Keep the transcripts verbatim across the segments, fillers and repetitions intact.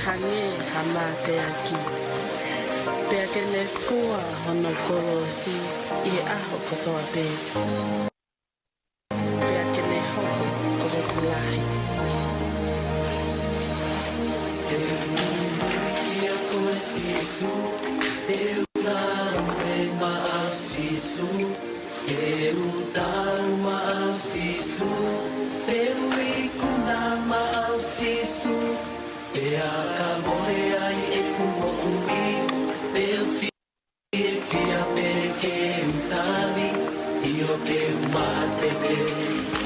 hangē ha mateaki. Pea ke ne fua hono kolosi ʻi he ʻaho kotoa pē. Pea ke ne hoko ko hoku lahi. Te u ui kia koe Sīsū, te u ngāue maʻau Sīsū, te u tau maʻau Sīsū, te u ikuna maʻau Sīsū, pea ka mole ai ʻeku moʻui, te u fiefia pē ke u tali, ʻio te u mate pē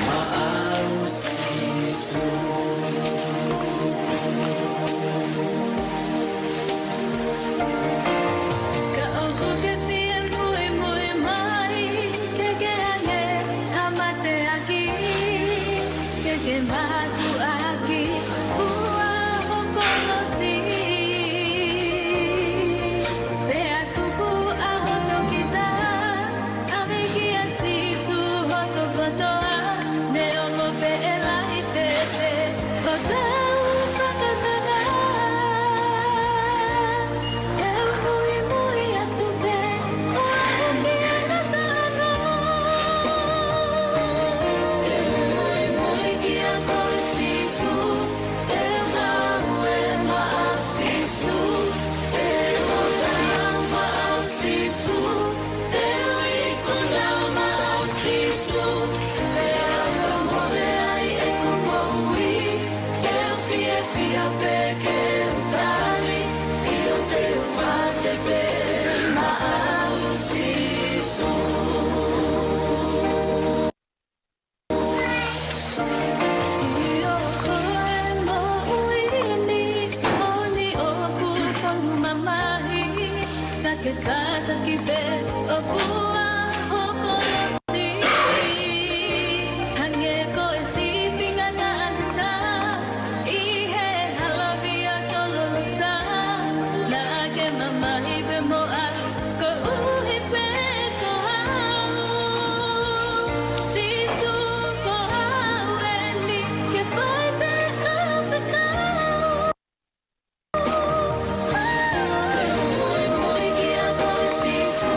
maʻau Sīsū. Ka ʻoku ke fie muimui mai, ke ke hangē ha mateaki, ke ke mātuʻaki, fua ho kolosi. Pea tuku ʻa hoto kita, ʻave kia Sīsū hoto kotoa, neongo pe ʻe lahi fēfē hotau fakatanga. Te u muimui atu pē ʻo aʻu ki heʻene talanoa. Te u muimui kia koe Sīsū, te u ngāue maʻau Sīsū, te u tau maʻau Sīsū, te u ikuna maʻau Sīsū, pea ka mole ai ʻeku moʻui, te u fiefia pē ke u tali, ʻio te u mate pē maʻau Sīsū. ʻIo ko e moʻui ni, moʻoni ʻoku fangu mamahi, ka ke kātaki pē ʻo fua ho kolosi. Hangē ko e sīpinga naʻa ne tā ʻi he hala via tololosa, naʻa ke mamahi pē mo au koeʻuhi pē ko au. Sīsū ko au eni, ke fai pē ʻa e fekau. Te u muimui kia koe Sīsū,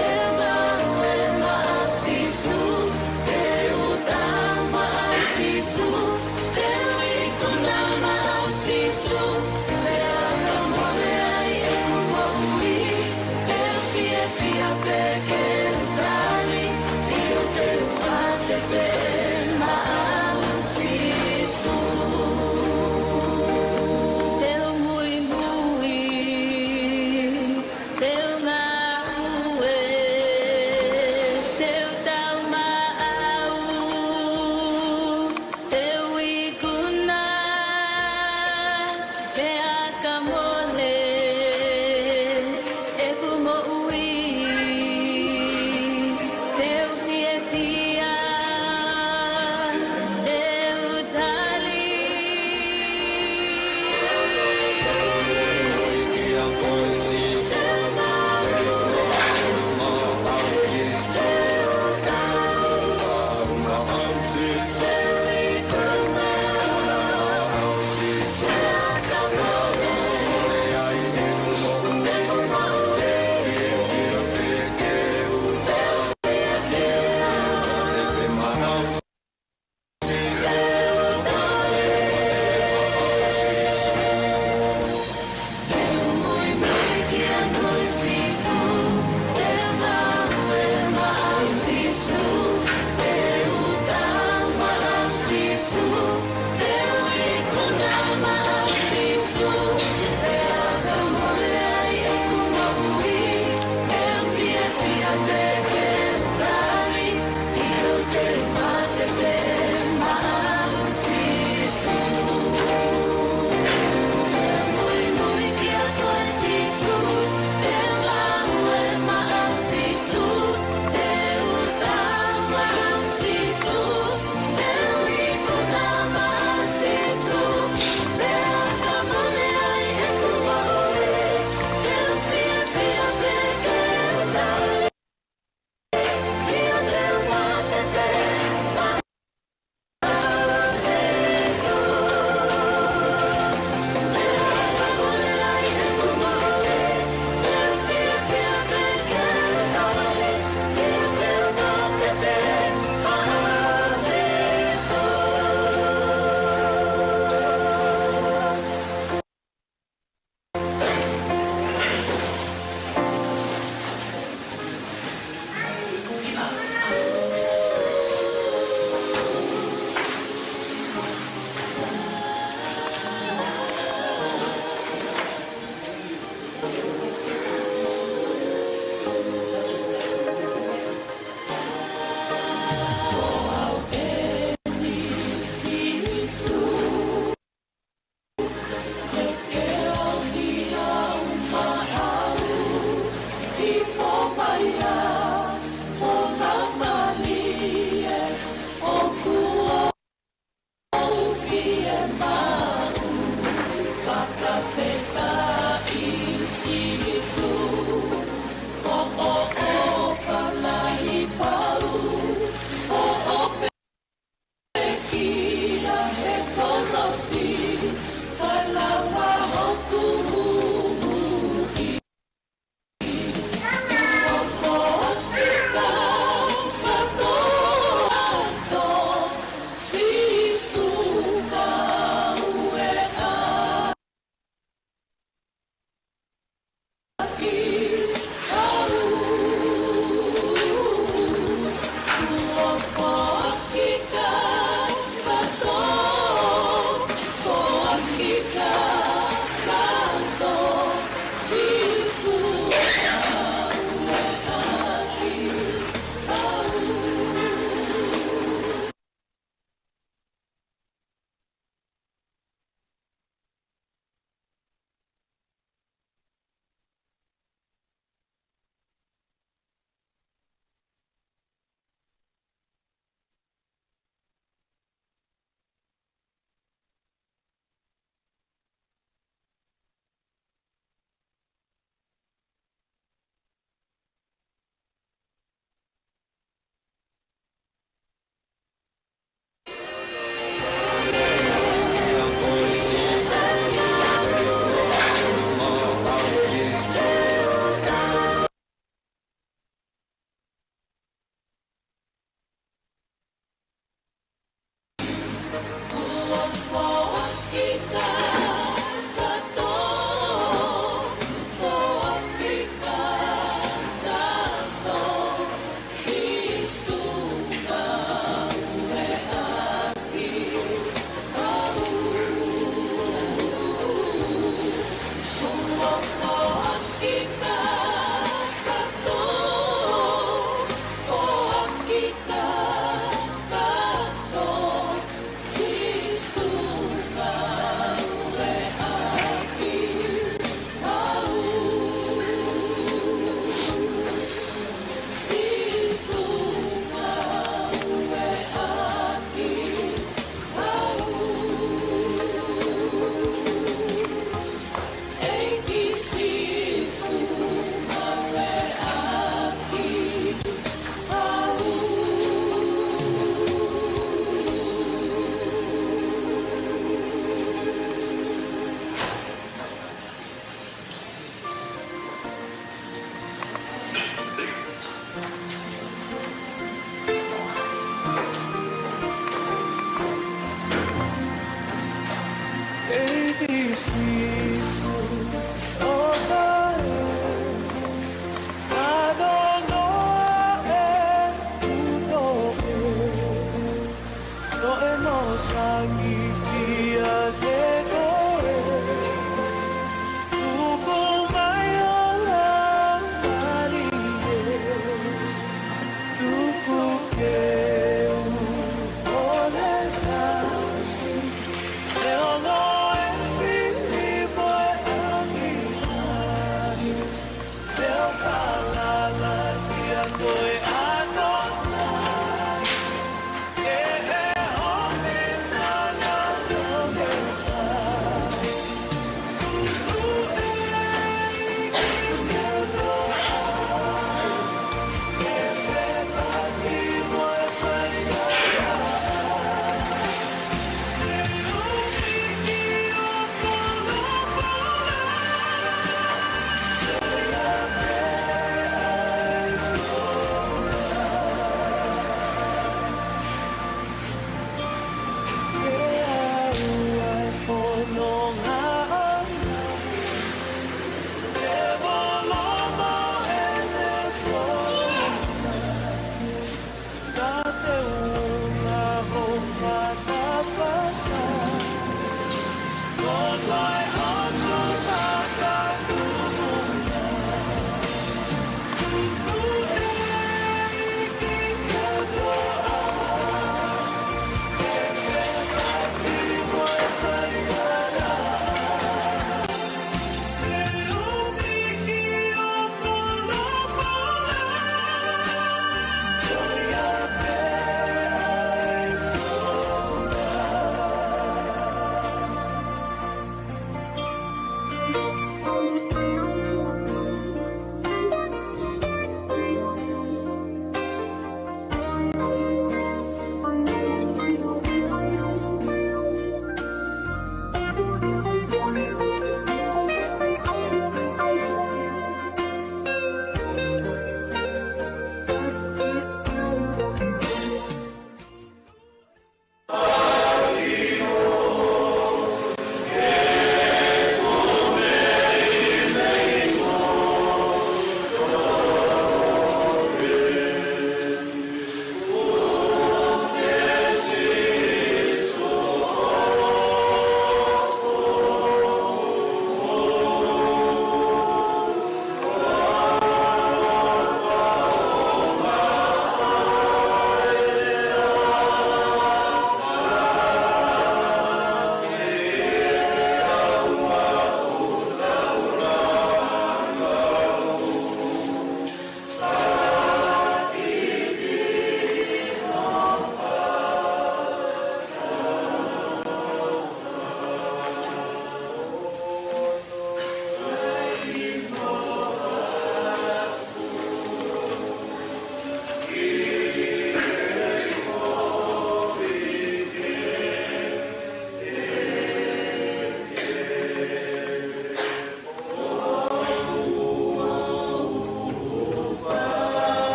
te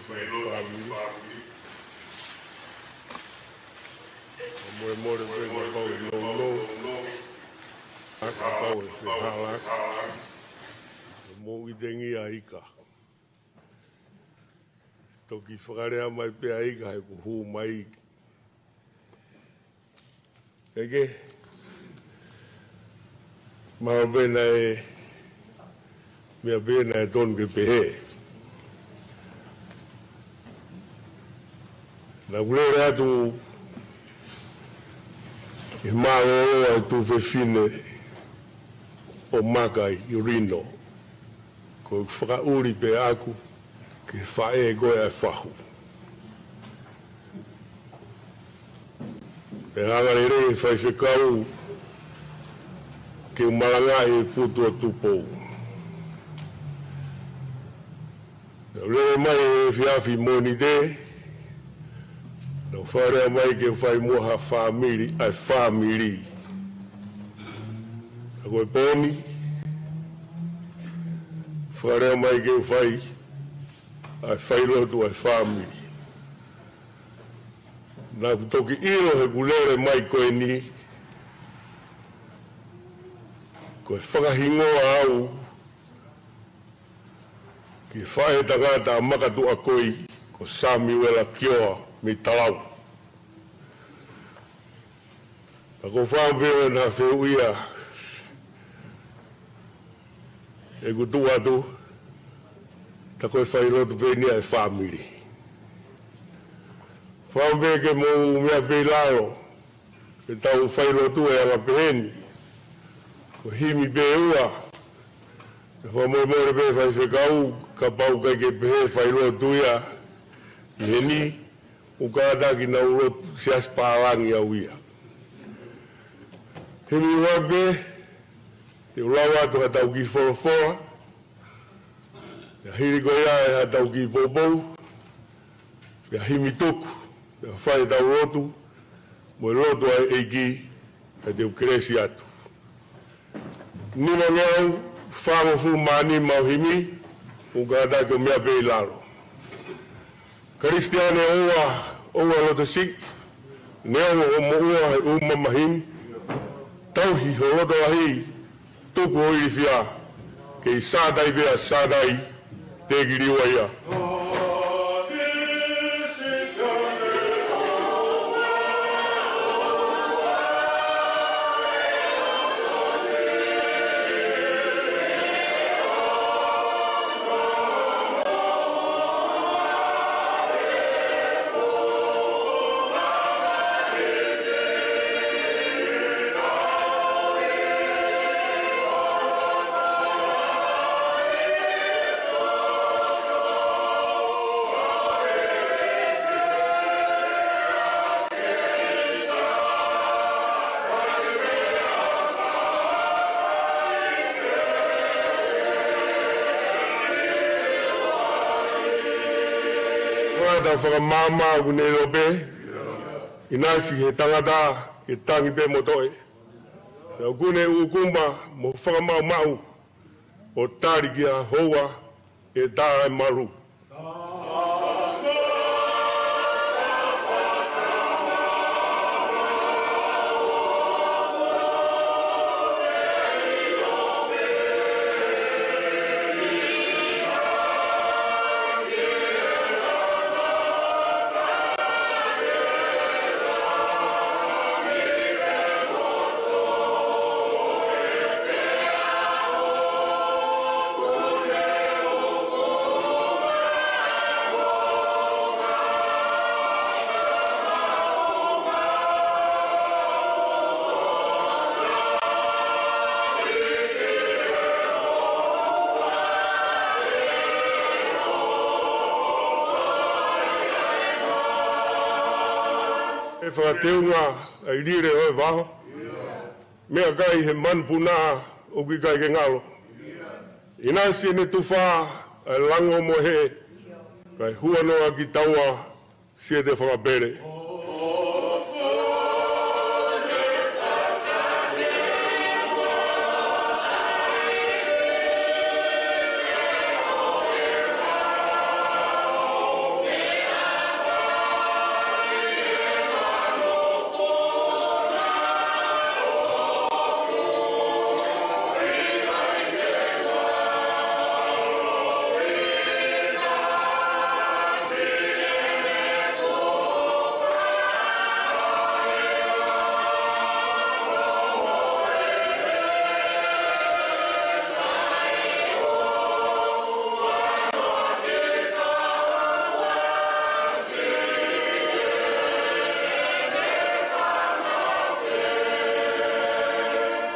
Fāmili. Mole mole pē kapau ʻe nounou, ʻa kapau ʻe fehālaaki, mou ʻitengia ika. Toki fakalea mai pē ʻa ika he kuo hū mai. Eke. Mahalo pē naʻe, meʻa pē naʻe tonu ke pehē. Naʻa ku lele atu ki he mālōlō ʻa e tuofefine ʻo Maka ʻi Rino. Ko e fakaʻuli pē ʻaku ki he faʻē ko ē ʻa e fahu. ʻE hanga lelei e faifekau ke u malangaʻi e putu ʻo Tupou. Naʻa ku lele mai he efiafi Mōnite, naʻa ku fakalea mai ke u fai muʻa ha fāmili, ʻa e fāmili. Ka ko e pō ni, fakalea mai ke u fai ʻa e failotu ʻa e fāmili. Naʻa ku toki ʻilo he kuo lele mai ko eni, ko e fakahingoa au ki he faʻē tangata ʻa Makatuʻakoi, ko Samiuela Kioa mei Talau. Naʻa ku fakaʻamu pē ʻo na feuʻia ʻeku tuʻu atu, tā ko e failotu pē eni ʻa e fāmili. Fakaʻamu pē ke mou meʻa pē ʻi lalo, ke tau failotu ʻi he anga pehē ni. Ko e himi pē ʻe ua, ke fakamolemole pē faifekau, kapau ʻoku ʻikai ke pehē failotu ia ʻi heni, ʻoku kātaki naʻa ku lotu siasi pālangi au ia. Himi ua pē, te u lau atu ha tau kiʻi folofola, pea hili ko ia ʻe ha tau kiʻi poupou, pea himi tuku, pea fai e tau lotu, mo e lotu ʻa e ʻEiki, pea te u kelesi atu. Nimangeau fāngofulu mā nima ʻo e himi, ʻoku kātaki ʻo meʻa pē ʻi lalo. Kalisitiane ʻoua, ʻoua loto siʻi, neongo hoʻo moʻua he ʻū mamahi ni, tauhi ho loto lahi, tuku ho ilifia, kei Sātai pē ʻa Sātai, teʻeki liua ia. Ko e tau fakamaama ʻoku ne ʻilo pē, ʻinasi he tangata ke tangi pē mo toe. Pea ʻoku ne ʻūkuma mo fakamaʻumaʻu ʻo tali ki ha houa ʻe taʻe malu. ʻE fakateunga ʻa e lile ʻo e vaha, meʻakai he manupuna ʻoku ʻikai ke ngalo. ʻInasi ʻene tufa ʻa e lango mo e hē, kae huanoa kitaua siʻete fakapele.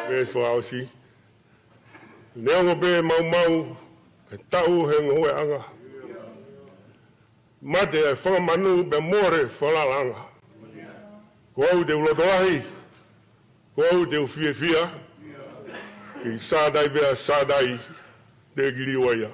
Veesi fakaʻosi. Neongo pē maumau, pea taʻu he ngoue ʻanga. Mate ʻa e fanga manu pea mole falalaʻanga. Ko au te u loto lahi, ko au te u fiefia, kei Sātai pea Sātai te u kiliuaia.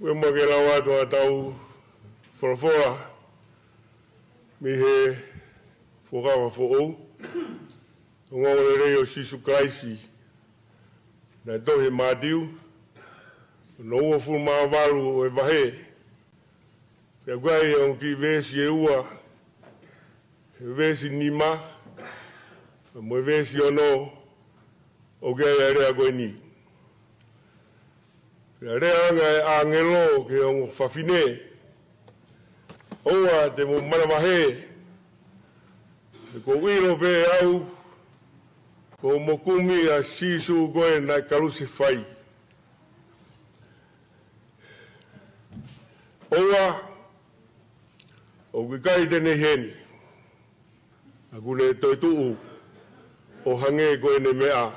Ko e maʻu ke lau atu ʻa ʻetau folofola mei he Fuakava Foʻou, ʻa e ongoongolelei ʻo Sīsū Kalaisi naʻe tohi ʻe Mātiu, hono uofulu mā valu ʻo e vahe. Pea ʻoku ʻi ai ʻa e ongo kiʻi veesi ʻe ua, he veesi nima, mo e veesi ono, ʻoku ʻi ai ʻa e lea ko eni. Pea lea ange ʻa e ʻāngelo ki he ongo fafine, ʻOua te mou manavahē, he ʻoku ou ʻilo pē ʻe au, kuo mou kumi ʻa Sīsū ko ē naʻe kalusefai. ʻOua, ʻoku ʻikai te ne ʻi heni, ka kuo ne toetuʻu ʻo hangē ko ʻene meʻa.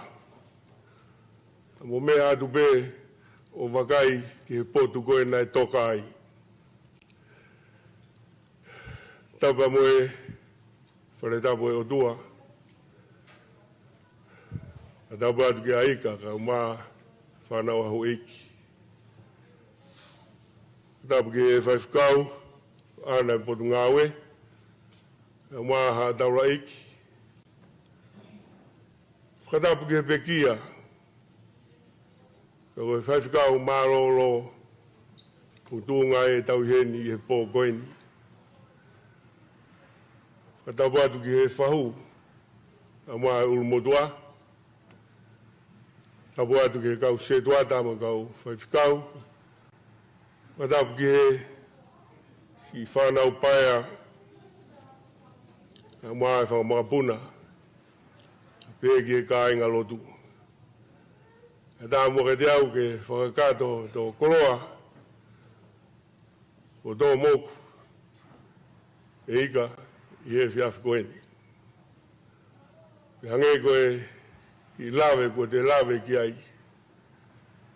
Mou meʻa atu pē ʻo vakai ki he potu ko ē naʻe toka ai. Tapu mo e fale tapu ʻo e ʻOtua. Fakatapu atu kia Ika, kae ʻumaʻā e fānau ʻa houʻeiki. Fakatapu ki he faifekau, ʻa e Potungāue, kae ʻumaʻā haʻa taulaʻeiki. Fakatapu ki he pekia, ka ko e faifekau mālōlō, ʻoku tuʻunga ʻetau ʻi heni ʻi he pō ko eni. Fakatapu atu ki he fahu, kae ʻumaʻā e ʻulumotuʻa. Tapu atu ki he kau setuata mo e kau faifekau. Fakatapu ki he siʻi fānau paea, kae ʻumaʻā e fanga makapuna, pea ki he kāingalotu. Kae ʻatā muʻa kiate au ke fakakakato ʻa e koloa ʻo e tō moku ʻe Ika ʻi he efiafi ko eni. Pea hangē ko e kiʻi lave kuo te lave ki ai,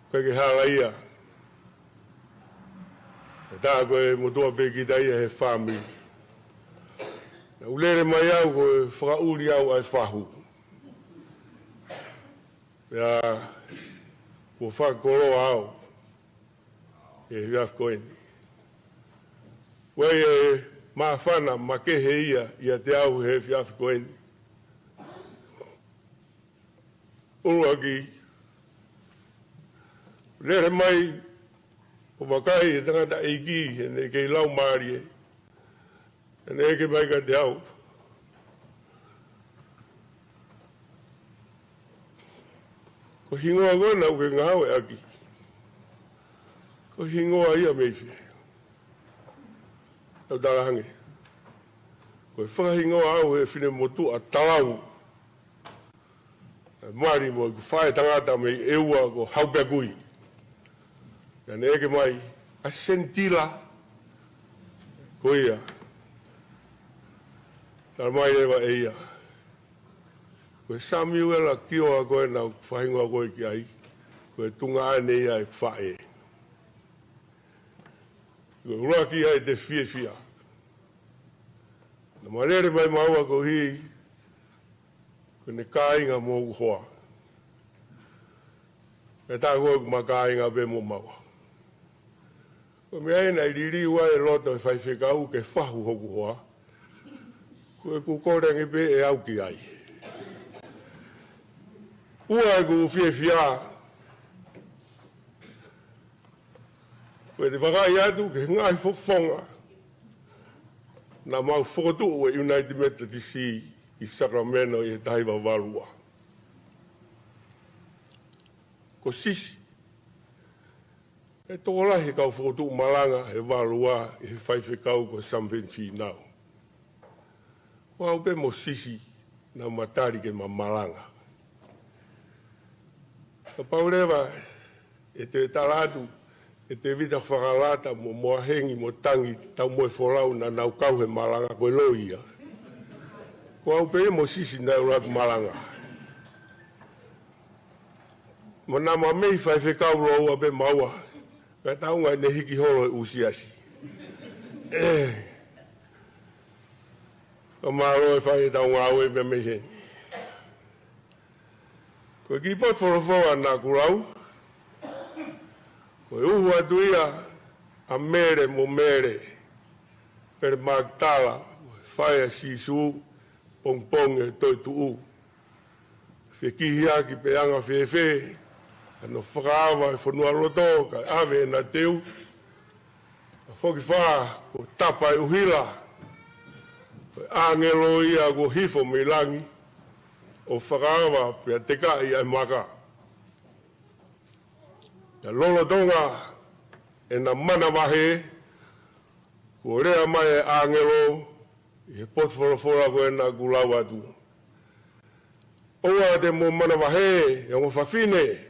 ʻikai ke hala ia. Kae ʻatā ko e motuʻa pē kita ia he fāmili. Naʻa ku lele mai au ko e fakaʻuli au ʻa e fahu. Pea kuo fakakoloa au he efiafi ko eni. ʻOku ʻi ai e māfana makehe ia ʻiate au he efiafi ko eni. ʻUluaki, lele mai ʻo vakai e tangataʻeiki heʻene kei laumālie. Naʻá ne ʻeke mai kiate au, ko e hingoa ko ena ʻokú ke ngāueʻaki, ko e hingoa ia mei fē? Naʻá ku talaange, ko e fakahingoa au ʻe he finemotuʻa talau. Mali mo ʻeku faʻētangata mei ʻEua ko Haupekui. Naʻá ne ʻeke mai, ʻa Senitila? Ko ia. Tala mai leva ʻe ia, ko e Samiuela Kioa ko ena ʻoku fakahingoa koe ki ai, ko e tuongaʻane ia ʻeku faʻē. Ko e ʻuluaki ia ʻete fiefia. Naʻá ma lele mai māua koeʻuhi ko ʻene kāinga mo hoku hoa. Pea tā ko ē ʻeku makāinga pē mo maua. Ko e meʻa ia naʻe liliu ai e loto e faifekau ke fahu hoku hoa. Ko ʻeku kole ange pē ʻe au ki ai. Ua ʻeku fiefia. Ko e te vakai atu ki he ngaahi fofonga naʻa mau fokotuʻu ʻe he United Methodist ʻi Sacramento ʻi he taha hiva valu ua. Ko Sisi, ʻe tokolahi e kau fokotuʻu malanga he valu ua ʻi he faifekau ko Samfeni Fīnau. Ko au pē mo Sisi naʻa ma tali ke ma malanga. Kapau leva ʻe te tala atu ʻe Tēvita Fakalata mo Moahengi mo Tangi Taumoefolau naʻa nau kau he malanga, ko e loi ia. Ko au pē mo Sisi naʻe ʻuluaki malanga. Manama mei faifekau lōua pē maua, ka taunga ne hiki holo he ʻū siasi. ʻE, ka mālō e fai e tau ngāue pē mei heni. Ko e kiʻi potu folofola naʻa ku lau, ko e uhu atu ia ʻa Mele mo Mele, Mele Makitala, fai ʻa Sīsū, pongipongi e toetuʻu. Fekihiaki pe anga fēfē hano fakaava e fonualoto kae ʻave ʻena teu. Ka foki fā kuo tapa e ʻuhila, ko e ʻāngelo ia kuo hifo mei langi ʻo fakaava pea tekaʻi ʻa e maka. Pea lolotonga ʻena manavahē, kuo lea mai e ʻāngelo ʻi he potu folofola ko ē naʻa ku lau atu: ʻOua te mou manavahē, ʻe ongo fafine,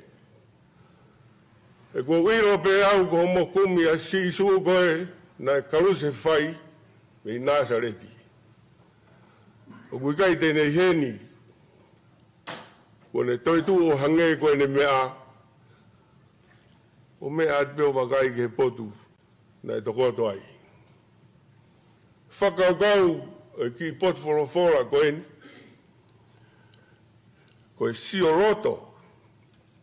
he kuo u ʻilo pē au ko hoʻomo kumi ʻa Sīsū ko ē naʻe kalusefai mei Nāsaleti. ʻOku ʻikai te ne ʻi heni, kuo ne toetuʻu ʻo hangē ko ʻene meʻa. ʻO meʻa atu pē ʻo vakai ki he potu naʻe tokoto ai. Fakakaukau e kiʻi potu folofola ko eni, ko e sio loto,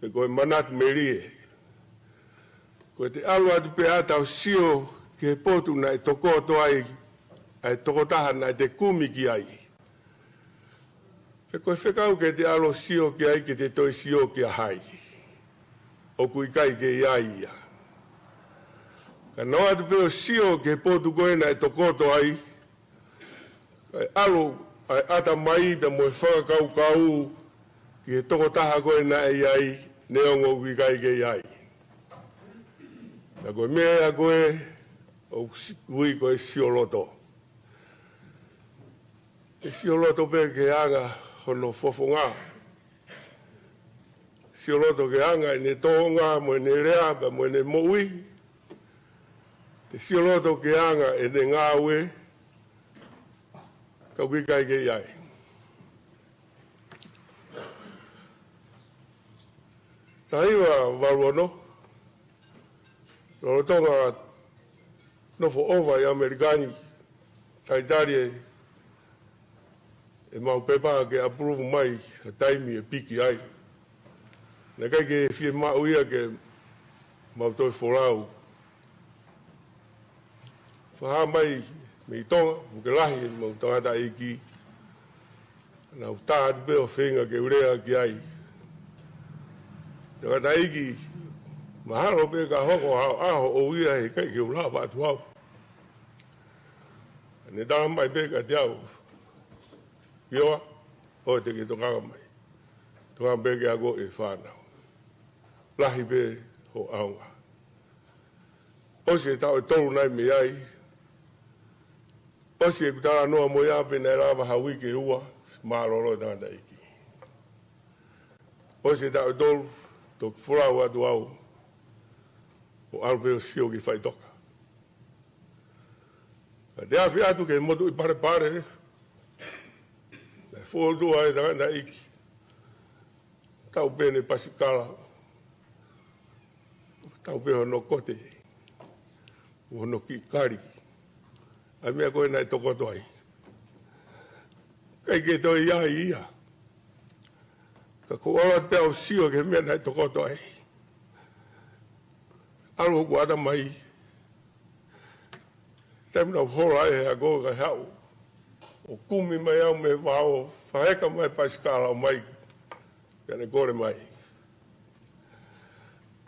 pe ko e manatu melie. Ko e te ʻalu atu pē ʻa ʻeta ʻo sio ki he potu naʻe tokoto ai ʻa e tokotaha naʻe te kumi ki ai. Pe ko e fekau ke te ʻalu ʻo sio ki ai ke te toe sio kia hai? ʻOku ʻikai ke ʻi ai ia. Ka nau atu pē ʻo sio ki he potu ko ē naʻe tokoto ai, kae ʻalu ʻa e ʻatamai pea mo e fakakaukau ki he tokotaha ko ē naʻe ʻi ai, neongo ʻoku ʻikai ke ʻi ai. Ka ko e meʻa ia ko ē ʻoku si-, ui ko e sio loto. Ke sio loto pē ki he anga hono fofonga. Sio loto ki he anga ʻene tōʻonga mo ʻene lea pea mo ʻene moʻui. Ke sio loto ki he anga ʻene ngāue, ka ʻoku ʻikai ke ʻi ai. Taha hiva valu ono, lolotonga nofo ʻova ʻi ʻAmelika ni, talitali e, ʻemau pepa ke approve mai ha taimi ʻe piki ai. Naʻe ʻikai ke fiemaʻu ia ke mau toe folau. Fakahā mai mei Tonga, puke lahi ʻemau tangataʻeiki. Naʻa ku tā atu pē ʻo feinga ke u lea ki ai. Tangataʻeiki, mahalo pē ka hoko ha ʻaho ʻoʻou ia he ʻikai ke u lava atu au. Ne tala mai pē kiate au: Ioa, ʻoua te ke tokanga mai. Tokanga pē ke ako e fānau. Lahi pē hoʻo ʻaonga. ʻOsi e taʻu ʻe tolu naʻe mei ai. ʻOsi ʻeku talanoa mo ia pea naʻe lava ha uike ʻe ua, mālōlō e tangataʻeiki. ʻOsi e taʻu ʻe tolu, toki folau atu au ʻo ʻalu pē ʻo sio ki faʻitoka. Ka te afe atu ki he motuʻi palepale, naʻe fotu ai e tangataʻeiki. Tau pē ʻene pasikala. Tau pē hono kote. Hono kiʻi kali. ʻA e meʻa ko ē naʻe tokoto ai. ʻIkai ke toe ʻi ai ia. Ka ko e ʻalu atu pē au ʻo sio ki he meʻa naʻe tokoto ai. ʻAlu hoku ʻatamai, taimi naʻa ku hola ai he ako kae haʻu ʻo kumi mai au mei he vao, fakaheka mai e paisikala ʻo ʻomai ke ne kole mai.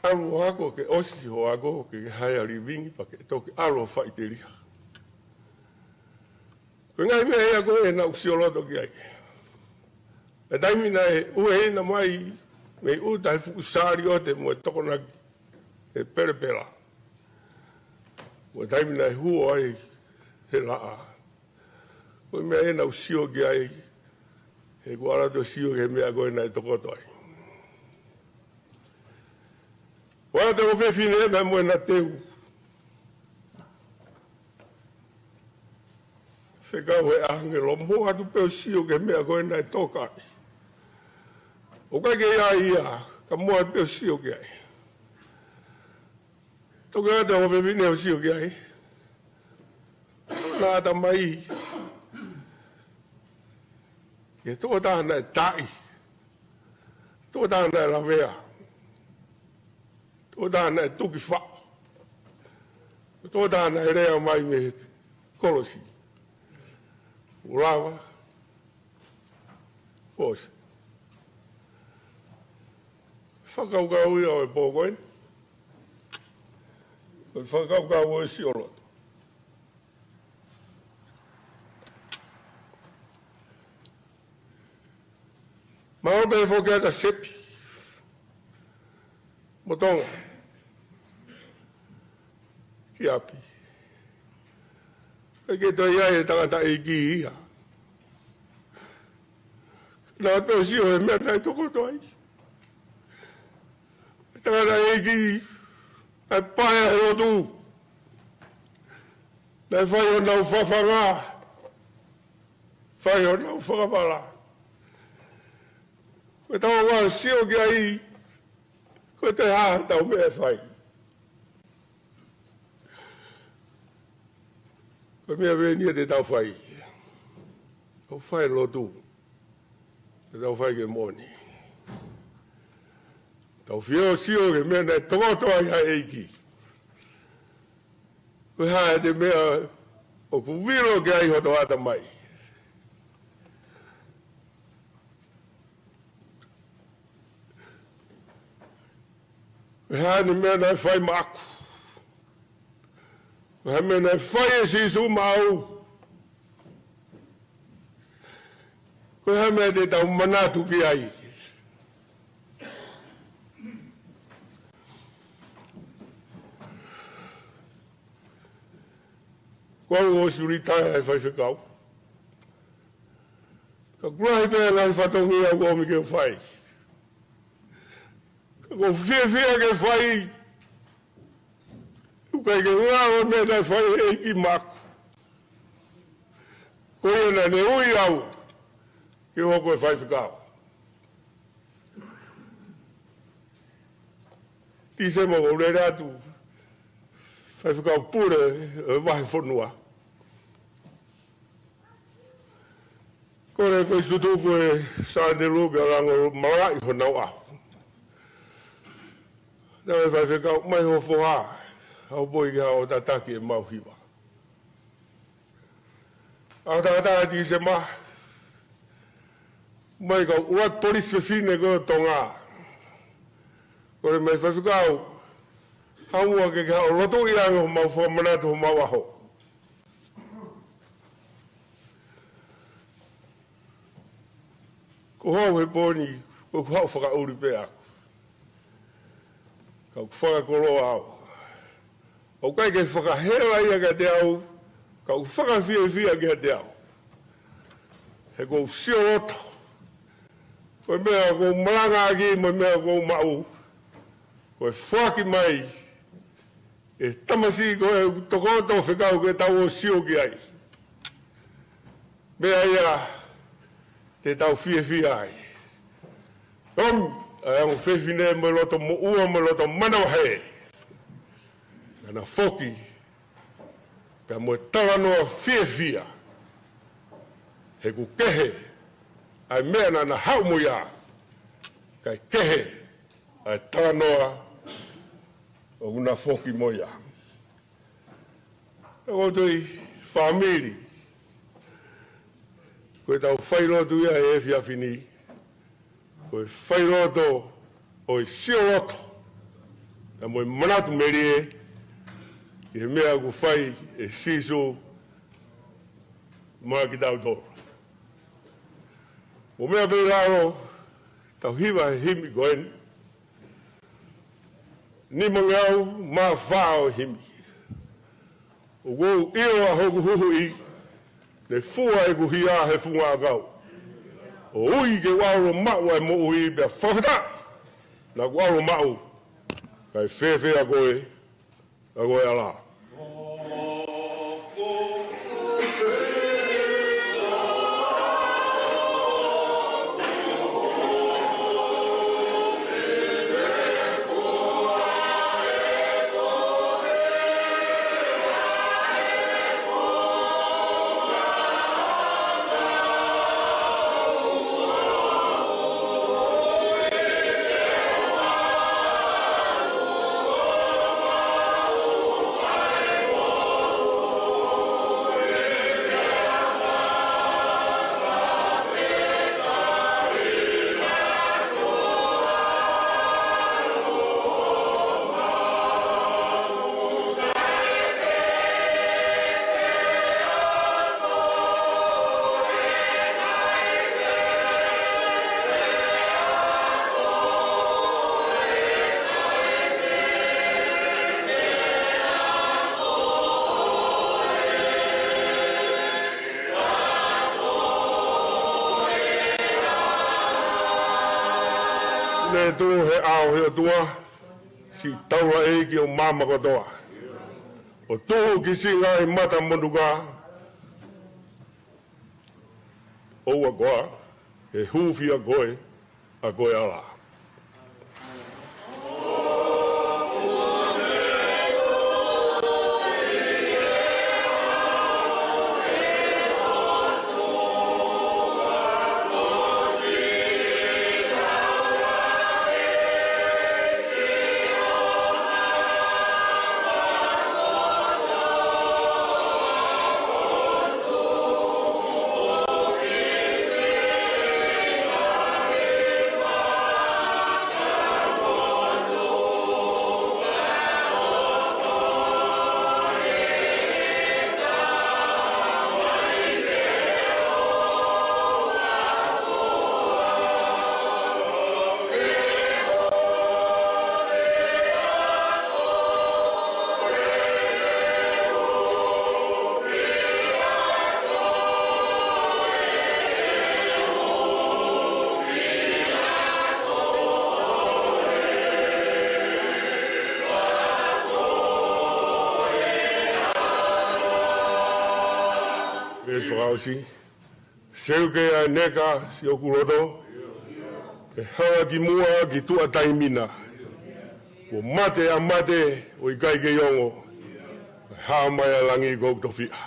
ʻAlu ʻo ako, ke ʻosi hoʻo ako ke ke haea livingi pea ke toki ʻalu ʻo faʻiteliha. Ko e ngaahi meʻa ia ko ē naʻa ku sioloto ki ai. He taimi naʻe ueʻi mai mei ʻuta he fuʻu saliote mo e tokonaki he pelepela, mo e taimi naʻe huo ai he laʻā. Ko e meʻa ia naʻa ku sio ki ai, he kuo ala atu e sio ki he meʻa ko ē naʻe tokoto ai. Ua te o fefine pea mo ʻena teu. Fekau he ʻāngelo, mo atu pē ʻo sio ki he meʻa ko ē naʻe toka ai. ʻOku ʻikai ke ʻi ai ia, ka mo atu pē ʻo sio ki ai. Toki ʻoatu e fefine ʻo sio ki ai. Naʻe ʻatamai ki he tokotaha naʻe taʻi, tokotaha naʻe lavea, tokotaha naʻe tuki faʻo, tokotaha naʻe lea mai mei he kolosi. ʻO lava, ʻosi. Fakakaukau ia ʻo e pō ko eni. Ko e fakakaukau ʻo e sioloto. Mahalo pē foki ʻa Sepi mo Tonga ki ʻapi. ʻIkai ke toe ʻi ai e tangataʻeiki ia. Naʻa pē ʻo sio he meʻa naʻe tokoto ai. Tangataʻeiki naʻe paea he lotu. Naʻe fai honau fafanga, fai honau fakavala. Ko ʻetau ō ʻo sio ki ai, ko e toe hā ʻetau meʻa ʻe fai. Ko e meʻa eni ia te tau fai. Tau fai lotu. Te tau fai ke moʻoni. Tau fie ʻo sio ki he meʻa naʻe tokoto ai ʻa e ʻEiki. Ko e hā ʻete meʻa ʻoku vilo ki ai hoto ʻatamai. Ko e hā ʻene meʻa naʻe fai maʻaku. Ko e hā e meʻa naʻe fai ʻe Sīsū maʻau. Ko e hā e meʻa te tau manatu ki ai. Ko au ʻosi retire he faifekau. Ka ʻoku lahi pē ngaahi fatongia ʻoku ou ʻomi ke u fai. Ka ʻoku ou fiefia ke fai. ʻOku ʻikai ke ngalo e meʻa naʻe fai ʻe he ʻEiki maʻaku. Ko ia naʻa ne ui au ke u hoko ko e faifekau. Tīsema ʻoku ou lele atu, faifekau pule ʻo e vahefonua. Kole ko e tutuku ʻe Sātelu ke lango malaʻi honau ʻaho. Naʻe faifekau mai ho foha, ʻa hopo ʻi ke haʻu ʻo tataki ʻemau hiva. ʻA e tangata ʻa Tīsema, mai kau ʻuluaki polisi fefine ko ē ʻo Tonga. Kole mai faifekau, haʻu muʻa ke ke haʻu ʻo lotuʻi ange homau fakamanatu homau ʻaho. Ko au he pō ni, ko ʻeku haʻu fakaʻuli pē ʻaku. Ka ʻoku fakakoloa au. ʻOku ʻikai ke fakahela ia kiate au, ka ʻoku fakafiefia kiate au. He ʻoku ou sioloto. Ko e meʻa ʻoku ou malangaʻaki mo e meʻa ʻoku ou maʻu. Ko e foaki mai ʻe he tamasiʻi ko ē ʻoku tokoto fekau ke tau ō ʻo sio ki ai. Meʻa ia te tau fiefia ai. Komi, ʻa e ongo fefine mo e loto moʻua mo e loto manavahē. Naʻa na foki, pea mo e talanoa fiefia. He ʻoku kehe ʻa e meʻa naʻa na haʻu mo ia. Kae kehe ʻa e talanoa ʻOku na foki mo ia. ʻOku ou tui, fāmili, ko ʻetau failotu ia he efiafi ni, ko e failoto ʻo e sioloto, pea mo e manatu melie ki he meʻa ʻoku fai ʻe Sīsū maʻa kitautolu. Mo e meʻa pē ʻi lalo, tau hiva he himi ko eni, nimangeau mā fā ʻo e himi. ʻOku ou ʻilo ʻa hoku Huhuʻi, ne fua ʻeku hia he funga ʻakau. ʻO ui ke u ʻalu ʻo maʻu ʻa e moʻui, pea fakafetaʻi naʻa ku ʻalu ʻo maʻu. Kae fēfē ʻa koe, ʻa koe ʻAlā? Ne tuʻu he ʻao ʻo e ʻOtua, siʻi taulaʻeiki ʻo māmani kotoa, ʻo tuʻu ki siʻi ngaahi mata motuka, ʻoua koā ʻe hūfia koe, ʻa koe ʻAlā? Veesi fakaʻosi. Seuke ʻa e neka siʻoku loto, ʻe hala ki muʻa ki tuʻa taimi na. Kuo mate ʻa mate ʻo ʻikai kei ongo, kae hā mai ʻa langi ko hoku tofiʻa.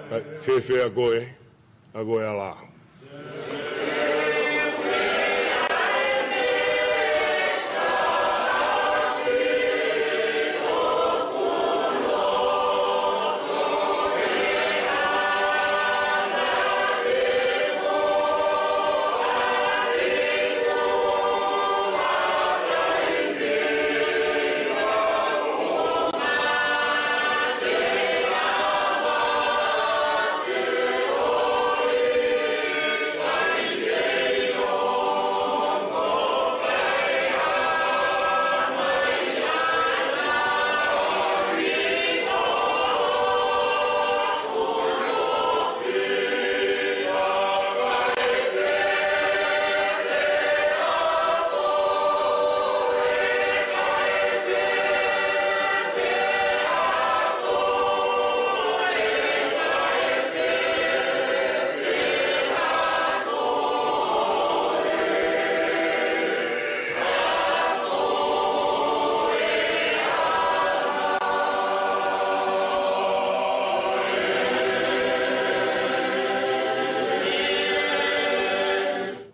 Kae fēfē ʻa koe, ʻa koe ʻAlā?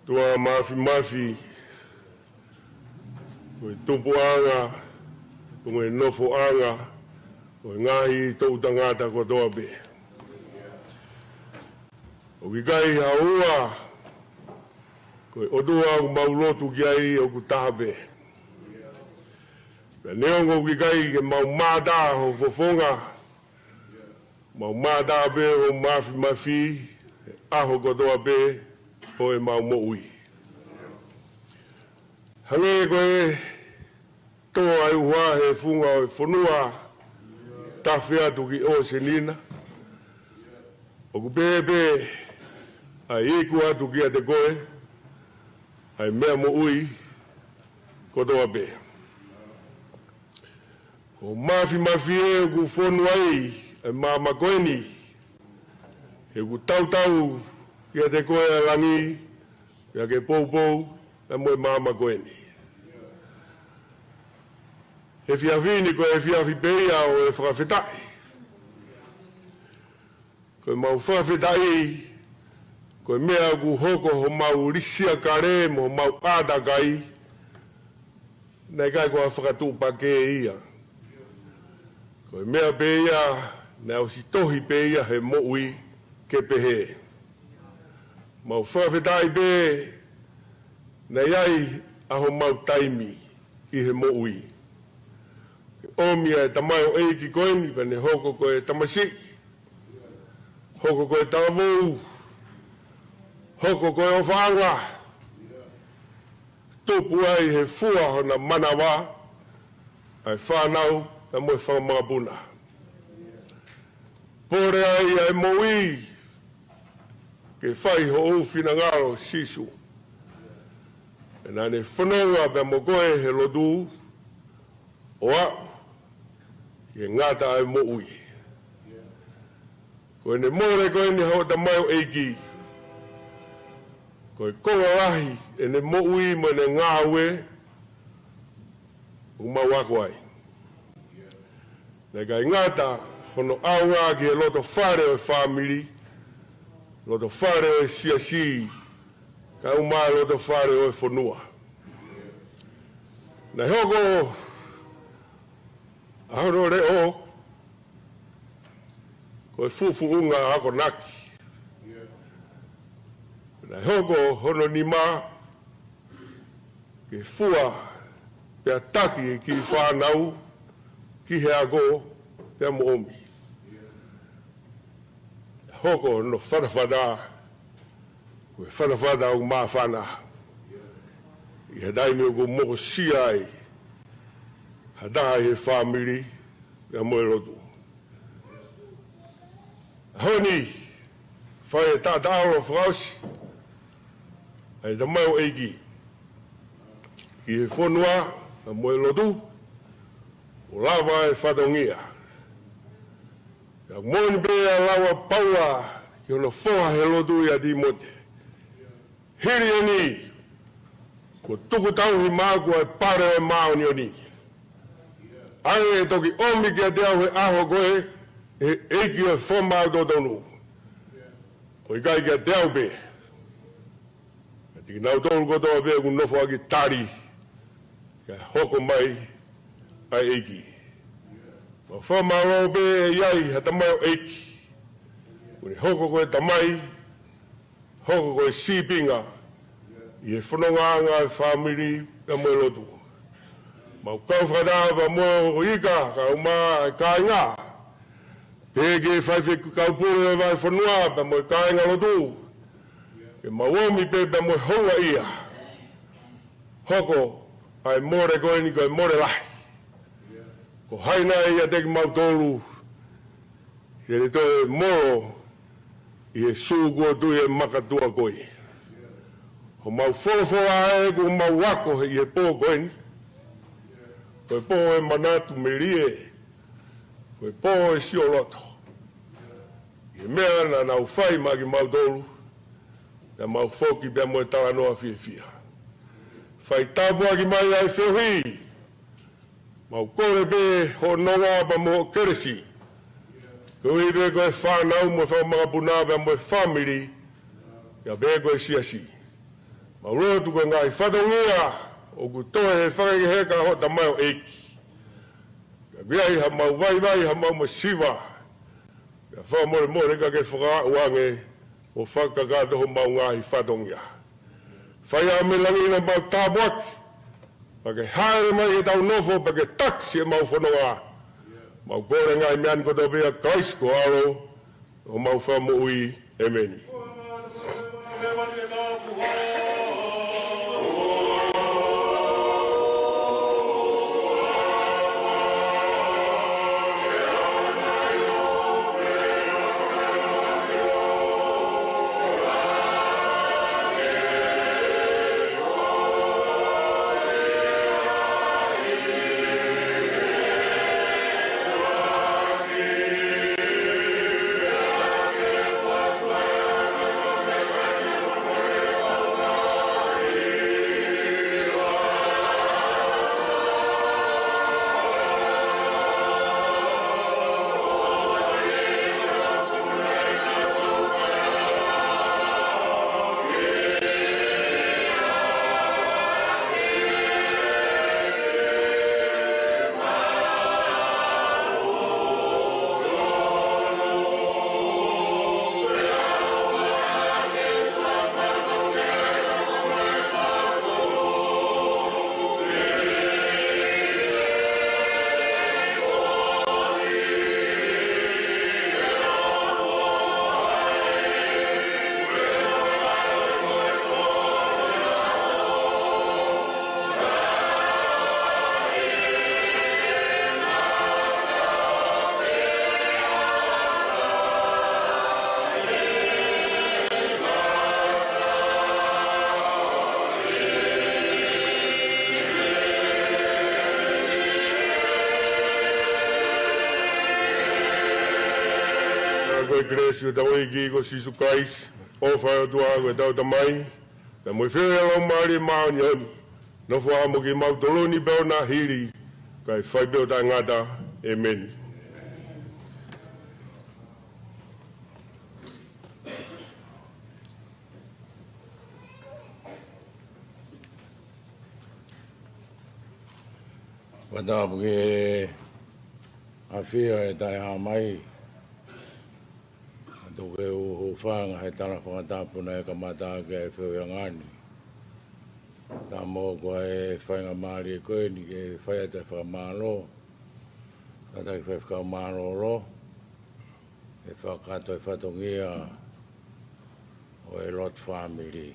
ʻOtua Māfimafi, ko e tupuʻanga Ko e nofoʻanga ʻo e ngaahi toʻu tangata kotoa pē. ʻOku ʻikai ha ua, ko e ʻOtua ʻoku mau lotu ki ai ʻoku taha pē. Pea neongo ʻoku ʻikai ke mau mātā ho fofonga, mau mātā pē ho mafimafi he ʻaho kotoa pē ʻo ʻemau moʻui. Hangē ko e tō ʻa e ʻuha he funga ʻo e fonua, tafe atu ki ʻōseni na, ʻoku pehē pē ʻa e iku atu kiate koe ʻa e meʻa moʻui kotoa pē. Ko ho mafimafi ē ʻoku fonu ai ʻa e māmani ko eni, he ʻoku tautau kiate koe ʻa e langi, pea ke poupou pea mo e māmani ko eni. He efiafi ni ko e efiafi pē ia ʻo e fakafetaʻi. Ko ʻemau fakafetaʻi, ko e meʻa ʻoku hoko homau lisiakale mo homau ʻātakai, naʻe ʻikai ko ha fakatuʻupakē ia. Ko e meʻa pē ia, naʻe ʻosi tohi pē ia he moʻui ke pehē. Mau fakafetaʻi pē naʻe ʻi ai ʻa homau taimi ʻi he moʻui. Ke ʻomi ʻa e tamaioʻeiki ko eni pea ne hoko ko e tamasiʻi, hoko ko e talavou, hoko ko e ʻofaʻanga, tupu ai he fua hona manava ʻa e fānau pea mo e fanga makapuna. Pole ai ʻa e moʻui ke fai hoʻo finangalo Sīsū. Pea naʻa ne fononga pea mo koe he lotu, ʻo aʻu ke ngata ʻa e moʻui. Ko ʻene mole ko eni haʻo tamaioʻeiki, ko e konga lahi ʻene moʻui mo ʻene ngāue ʻoku mau ako ai. Naʻe ʻikai ngata hono ʻaonga ki he loto fale ʻo e fāmili, loto fale ʻo e siasi, kae ʻumaʻā e loto fale ʻo e fonua. Naʻe hoko ʻa hono leʻo ko e fufuʻunga akonaki. Naʻe hoko hono nima ke fua pea taki e kiʻi fānau ki he ako pea mo ʻomi. Hoko hono fatafata, ko e fatafata ʻoku māfana ʻi he taimi ʻoku mokosia ai ha taha ʻi he fāmili pea mo e lotu. ʻAho ni, fai e taʻataʻalo fakaʻosi ʻa e tamaioʻeiki ki he fonua pea mo e lotu, ʻo lava e fatongia. Pea moʻoni pē ʻa e lau ʻa Paula ki hono foha he lotu ʻia Tīmote: Hili eni, kuo tuku tauhi maʻaku ʻa e pale ʻo e māʻoniʻoni, ʻa ia ʻe toki ʻomi kiate au he ʻaho ko ē ʻe he ʻEiki ʻo e fakamaau totonu, ʻo ʻikai kiate au pē, ka ʻiate kinautolu kotoa pē ʻoku nofoʻaki tali, kae hoko mai ʻa e ʻEiki. Mau fakamālō pē ʻe ʻi ai ha tamaioʻeiki ʻoku ne hoko ko e tamai, hoko ko e sīpinga ʻi he fonongaʻanga ʻo e fāmili pea mo e lotu. Mau kau fakataha pea mo e ika kae ʻumaʻā e kāinga, pea ki he faifekau pule ʻo e vahefonua pea mo e kāingalotu, ke mau ōmi pē pea mo e houngaʻia. Hoko ʻa e mole ko eni ko e mole lahi. Ko hai nai ʻiate kimautolu ke ne toe molo ʻi he sū kuo tui e makatuʻa ko ē? Homau folofola ē ʻoku mau ako ʻi he pō ko eni, ko e pō ʻo e manatu melie, ko e pō ʻo e sioloto. ʻI he meʻa naʻa nau fai maʻa kimautolu, naʻa mau foki pea mo e talanoa fiefia. Fai tāpuaki mai ʻa e feohi. Mau kole pē hoʻo nonga pea mo hoʻo kelesi, koeʻuhi pē ko e fānau mo e fanga makapuna pea mo e fāmili, pea pē ko e siasi. Mau lotu ko e ngaahi fatongia ʻoku toe he fakaheka hoʻo tamaioʻeiki, ʻOku ʻi ai haʻamau vaivai, haʻamau masiva. Pea fakamolemole ka ke fakaaʻu ange ʻo fakakakato homau ngaahi fatongia. Fai ā mei langi ʻa homau tāpuaki. Pea ke hāʻele mai ke tau nofo, pea ke taki siʻemau fononga. Mau kole ngaahi meʻa ni kotoa pē ʻia Kalaisi ko ho ʻAlo, homau Fakamoʻui. ʻĒmeni. Ko e kelesi ʻa hotau ʻEiki ko Sīsū Kalaisi, ʻofa ʻa e ʻOtua ko ʻetau Tamai, pea mo e feohi ʻa e Laumālie Māʻoniʻoni, nofoʻia mo kimautolu ni pea ʻo nā hili, kae fai pē ʻo taʻengata. ʻĒmeni. Fakatapu ki he ʻafio ʻa e Taʻehāmai. Tuku ke u hūfanga he tala fakatapu naʻe kamata ʻaki ʻa e feohiʻanga ni. Tamo ko e faingamālie ko eni ke fai atu e fakamālō. Kātaki fai fakamālō ʻo fakakakato e fatongia ʻo e lotu fāmili.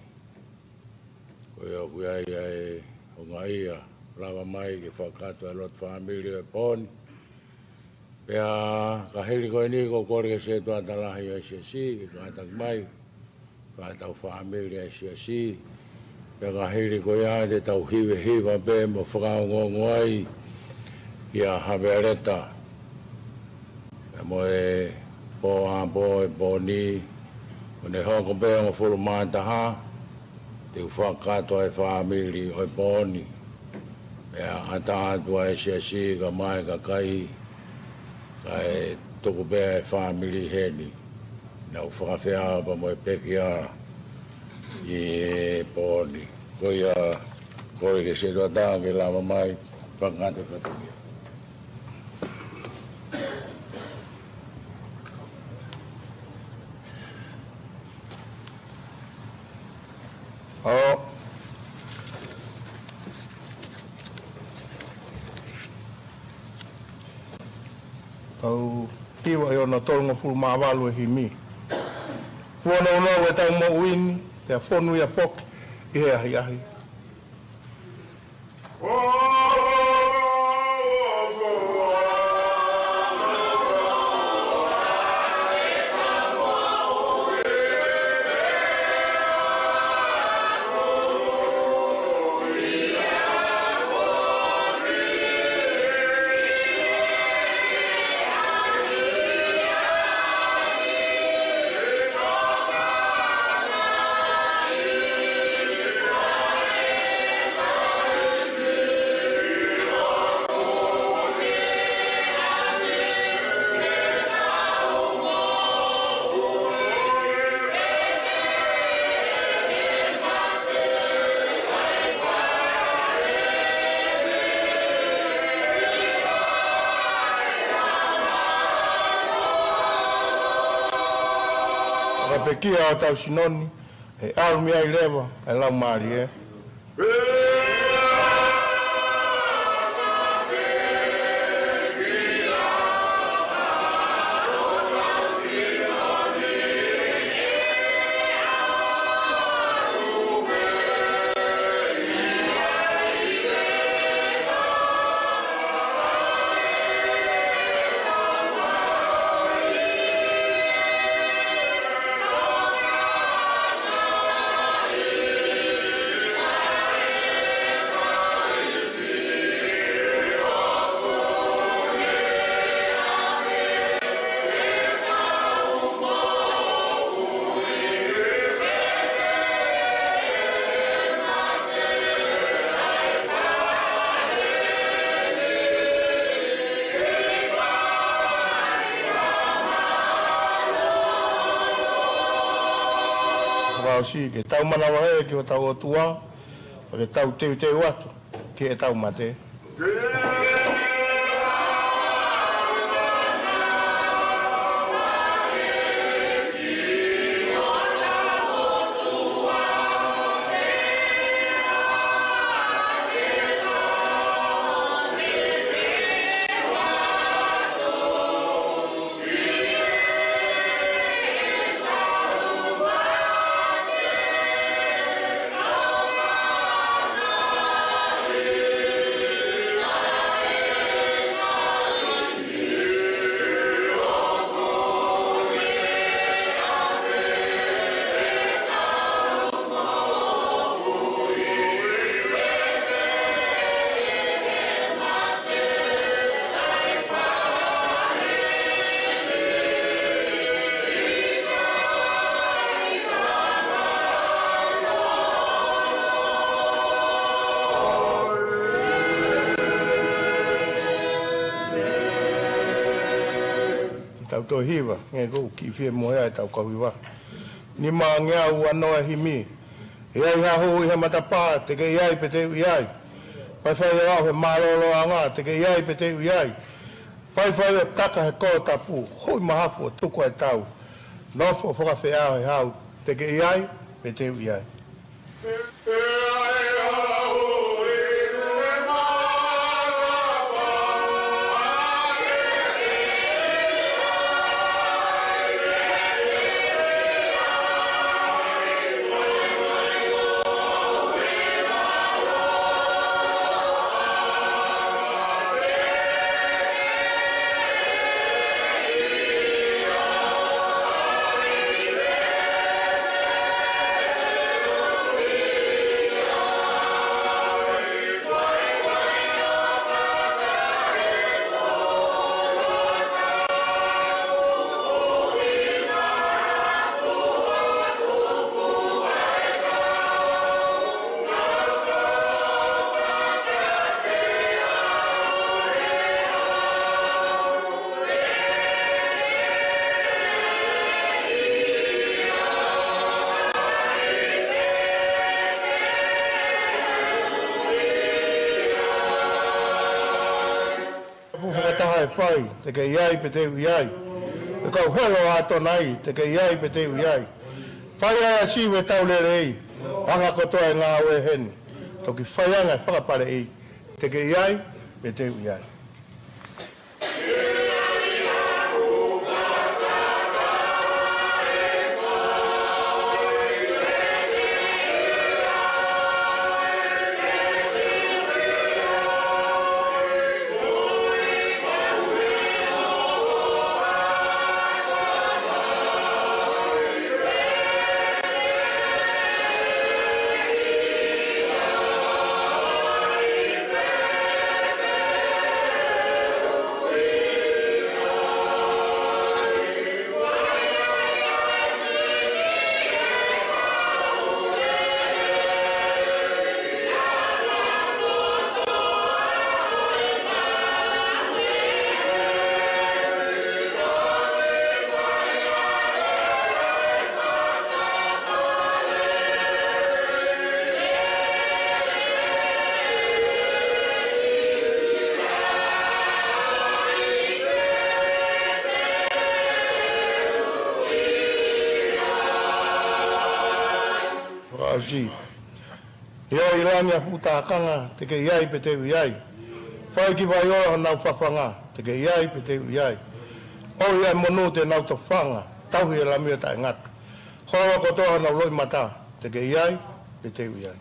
Ko ia ʻoku ʻi ai ʻa e houngaʻia, lava mai ke fakakakato e lotu fāmili ʻo e pō ni. Pea ka hili ko eni ʻoku ou kole ki he sētuata lahi ʻo e siasi, ke kātaki mai, fai ʻetau fāmili ʻa e siasi. Pea ka hili ko ia te tau hivehiva pē mo fakaongoongo ai kia Havea Leta. Pea mo e pō ʻapō ʻo e pō ni, ʻoku ne hoko pē ʻi he hongofulu mā taha, te u fakakakato ʻa e fāmili ʻo e pō ni. Pea ʻatā atu ʻa e siasi kae ʻumaʻā e kakai, kae tuku pē ʻa e fāmili heni. Nau fakafeʻao pea mo e pekia ʻi he pō ni. Ko ia, kole ki he sētuata ke lava mai, fakakakato e fatongia. ʻAo. Tau hiva ʻi hono tolungofulu mā valu e himi. Fuonounou ʻetau moʻui ni, pea fonu ia foki ʻi he ʻahiʻahi. Pekia ʻo tau sino ni, ʻe ʻalu mei ai leva ʻa e Laumālie. Fakaʻosi ke tau manavahē ki hotau ʻOtua, pea ke tau teuteu atu ki heʻetau mate. Tau toe hiva, ngē ʻoku ou kiʻi fie mohe ai ʻetau kau hiva. Nima ngeau ua noa himi. ʻE ʻi ai ha hū ʻi he matapā, te ke ʻi ai pe te u ʻi ai. Faifai ʻo aʻu he mālōlōʻanga, te ke ʻi ai pe te u ʻi ai. Faifai ʻo taka he kolo tapu, hui mahafu ʻo tuku e tau. Nofo fakafeʻao he hau, te ke ʻi ai pe te u ʻi ai. Tapu fakataha ʻe fai, te ke ʻi ai pe te u ʻi ai. Pe kau helo ʻa Tonai, te ke ʻi ai pe te u ʻi ai. Fai ai ʻa Siu ʻetau lelei, anga kotoa e ngāue heni. Toki fai anga e fakapaleʻi, te ke ʻi ai pe te u ʻi ai. Siasi. ʻIo, ʻi langi ʻa e fuʻu tākanga, te ke ʻi ai pe te u ʻi ai. Fai ki Vaiola honau fafanga, te ke ʻi ai pe te u ʻi ai. ʻOi ʻa e monū te nau tofanga, tauhi e Lami ʻo taʻengata. Holo kotoa honau loʻimata, te ke ʻi ai pe te u ʻi ai.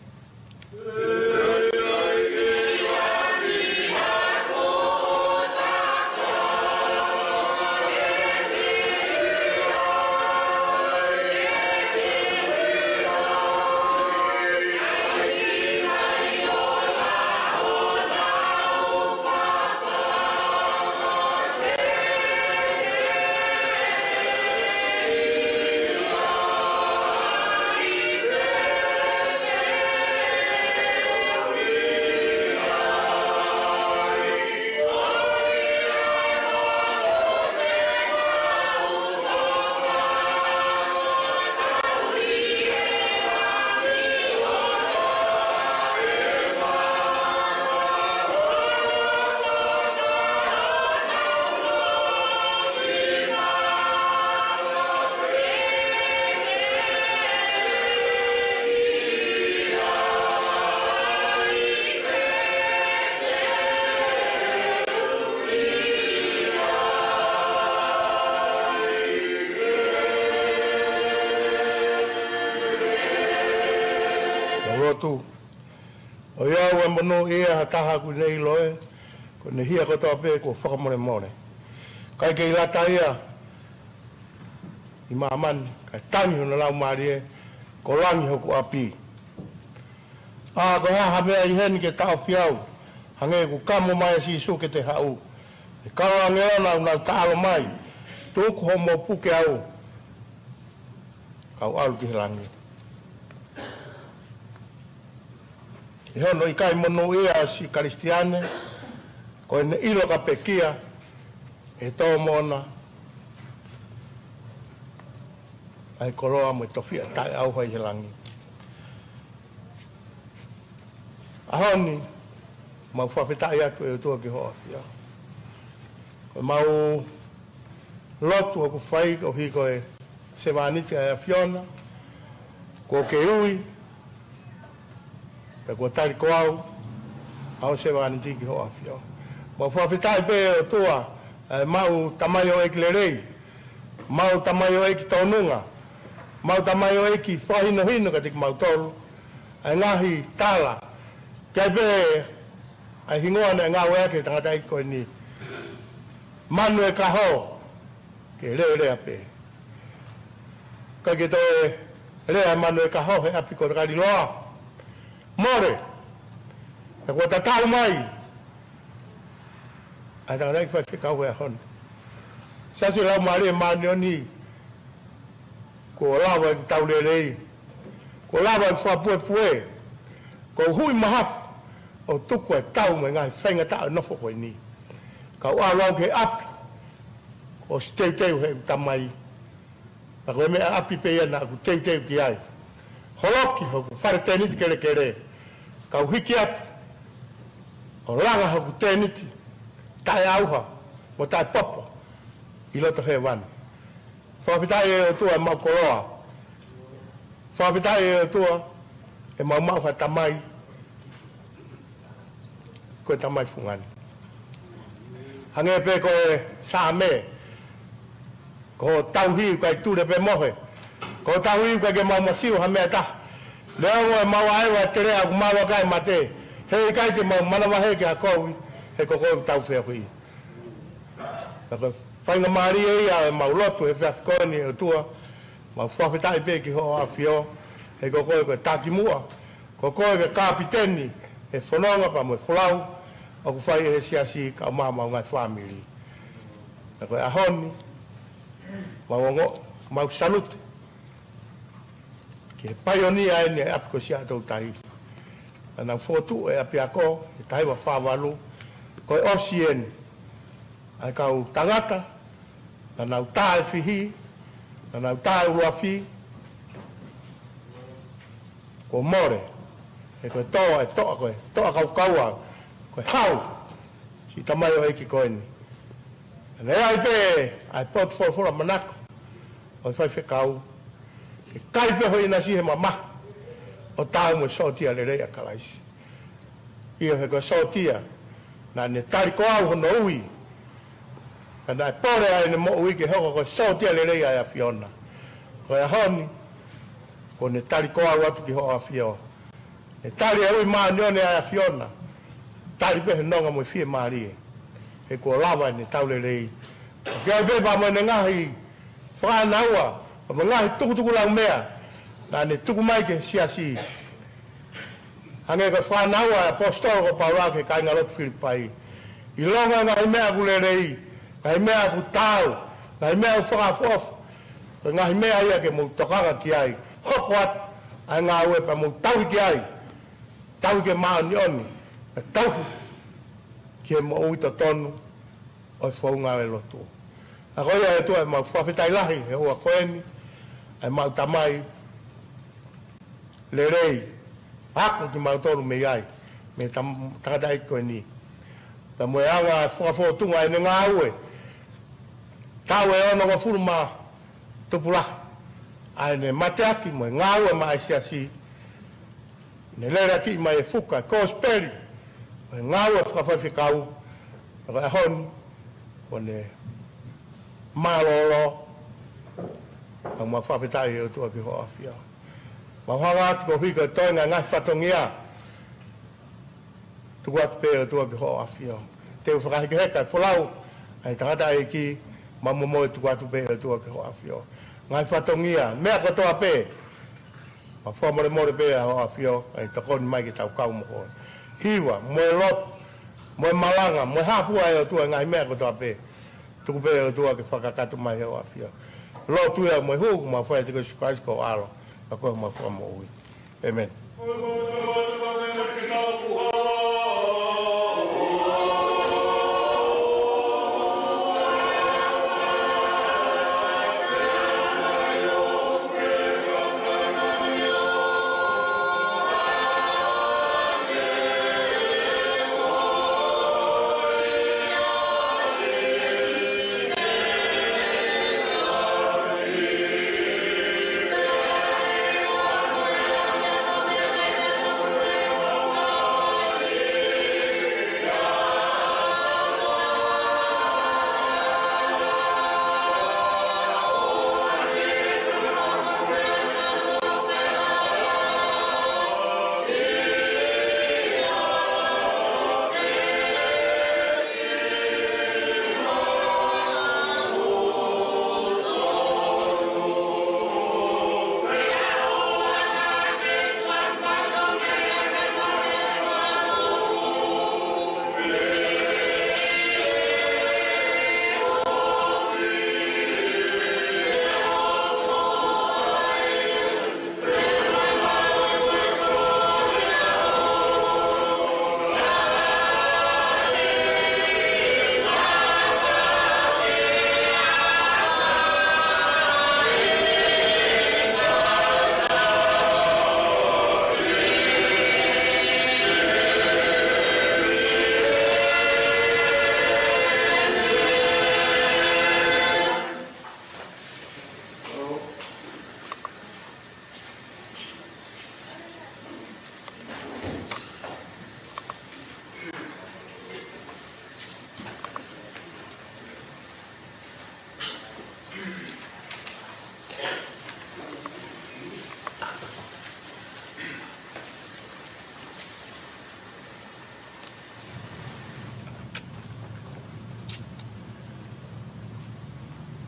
Tau lotu. ʻOiauē, monūʻia ha taha ʻoku ne ʻilo ē, ko ʻene hia kotoa pē kuo fakamolemole. ʻIkai ke ʻi lata ia ʻi māmani, kae tangi hono laumālie, ko langi hoku ʻapi. ʻA, ko e hā ha meʻa ʻi heni ke taʻofi au, hangē kuo kamo mai ʻa Sīsū ke te haʻu. ʻE kau ʻāngelo na ʻoku nau taʻalo mai, tuku hoʻomou puke au, kau ʻalu ki he langi. ʻI hono ʻikai monūʻia ʻa e siʻi Kalisitiane, ko ʻene ʻilo ka pekia, ʻe tō moʻona ʻa e koloa mo e tofiʻa taʻeʻauha ʻi he langi. ʻAho ni, mau fakafetaʻi atu ʻe ʻOtua ki hoʻo ʻafio. Ko ʻemau lotu ʻoku fai koeʻuhi ko e sevāniti ʻa e ʻAfiona, kuo ke ui, pea kuo tali ko au, ʻa hoʻo sevāniti ki hoʻo ʻafio. Mau fakafetaʻi pē ʻOtua, ʻa ʻemau tamaioʻeiki lelei, mau tamaioʻeiki tōnunga, mau tamaioʻeiki fakahinohino kiate kimautolu ʻa e ngaahi tala, ʻikai pē ʻa e hingoa naʻe ngāueʻaki ʻe he tangataʻeiki ko eni. Manu e kaho, ke lea lea pē. ʻIkai ke toe lea e manu e kaho he ʻapi ko Takaliloa. Mole, ka kuo tatau mai ʻa e tangataʻeiki faifekau he ʻaho ni. Siasi Laumālie Māʻoniʻoni, kuo lava ʻeku tau lelei, kuo lava ʻeku fakapuepue, kuo u hui mahafu ʻo tuku e tau mo e ngaahi faingataʻa ʻo e nofo ko eni. Kau ʻalu au ki he ʻapi kuo ʻosi teuteu ʻe heʻeku tamai. Ka ko e meʻa ʻapi pē ia naʻa ku teuteu ki ai. Holoki hoku fale tēniti kelekele, kau hiki atu ʻo langa hoku tēniti taʻeʻauha mo taʻepopo ʻi loto hēvani. Fakafetaʻi ʻe ʻOtua ʻemau koloa. Fakafetaʻi ʻe ʻOtua ʻemau maʻu ha tamai ko e tamai fungani. Hangē pē ko e Saame, ko hoʻo tauhi ʻoku ʻikai tule pe mohe, ko hoʻo tauhi ʻoku ʻikai ke mau masiu ha meʻa ʻe taha. Neongo ʻemau ʻaʻeva ʻa e teleʻa ʻoku malu ʻaki ʻa e mate, he ʻikai te mau manavahē ki ha kovi, he ko koe ʻoku tau feohi. Ka ko e faingamālie ia ʻemau lotu he efiafi ko eni ʻe ʻOtua, mau fakafetaʻi pē ki hoʻo ʻafio, he ko koe ko e takimuʻa, ko koe ko e kapiteni ʻo e fononga pea mo e folau ʻoku fai ʻe he siasi kaeʻumaʻā homau ngaahi fāmili. Ka ko e ʻaho ni, mau ongo, mau salute ki he paionia eni ʻa e ʻapi ko Siaʻatoutai. Naʻa nau fokotuʻu e ʻapiako ʻi he taha hiva fā valu, ko e ʻosi eni ʻa e kau tangata naʻa nau tā e fihi, naʻa nau tā e ʻuluafi, kuo mole, he ko e toʻa, e toʻa, ko e toʻa kaukaua, ko e hau, siʻi tamaioʻeiki ko eni. Naʻe ʻi ai pē ʻa e potu folofola manako ʻo e faifekau, ke kai pē ho ʻinasi he mamahi, ʻo taau mo e sōtia lelei ʻa Kalaisi. ʻIo, he ko e sōtia naʻa ne tali ko au hono ui, ka naʻe pole ʻa ʻene moʻui ke hoko ko e sōtia lelei ʻa e ʻAfiona. Ko e ʻaho ni, kuo ne tali ko au atu ki hoʻo ʻAfio. Ne tali e ui māʻoniʻoni ʻa e ʻAfiona. Tali pē he nonga mo e fiemālie. He kuo lava ʻene tau lelei. Ke ai pē pea mo ʻene ngaahi fānaua, pea mo e ngaahi tukutukulaumea naʻa ne tuku mai ki he siasi. Hangē ko e fānaua ʻa e ʻaposetolo ko Paula ki he kāingalotu Filipai. ʻIlonga e ngaahi meʻa ʻoku lelei, ngaahi meʻa ʻoku taau, ngaahi meʻa ʻoku fakaʻofoʻofa, ko e ngaahi meʻa ia ke mou tokanga ki ai. Hoko atu ʻa e ngāue pea mou tauhi ki ai. Tauhi ki he māʻoniʻoni, pea tauhi ki he moʻui totonu ʻo e founga ʻo e lotu. ʻA ko ia ʻe ʻOtua, ʻemau fakafetaʻi lahi he houa ko eni, ʻemau Tamai lelei, ako kimautolu mei ai, mei he tam-, tangataʻeiki ko eni. Pea mo e anga e fakafōtunga ʻene ngāue, taʻu ʻe onongofulu mā tupulahi, ʻa ʻene mateaki mo e ngāue maʻa e siasi, ne lele ʻaki mai e fuka, kosipeli, mo e ngāue fakafaifekau, ʻa ko e ʻaho ni, kuo ne mālōlō, ʻa mau fakafetaʻi ʻe ʻOtua ki hoʻo ʻAfio. Mau hanga atu koeʻuhi ko e toenga e ngaahi fatongia, tuku atu pē ʻe ʻOtua ki hoʻo ʻAfio. Te u fakahekeheka e folau ʻa e tangataʻeiki, mau momoi tuku atu pē ʻe ʻOtua ki hoʻo ʻAfio. Ngaahi fatongia, meʻa kotoa pē, mau fakamolemole pē ʻa hoʻo ʻAfio, ʻa e tokoni mai ke tau kau mo koe. Hiva, mo e lotu, mo e malanga, mo e hafua ʻe ʻOtua ngaahi meʻa kotoa pē. Tuku pē ʻe ʻOtua ke fakakakato mai ʻe hoʻo ʻAfio. Lotu ia mo e hū, mau fai ʻiate koe Sīsū Kalaisi ko ho ʻAlo, ʻa ko homau Fakamoʻui. ʻĒmeni.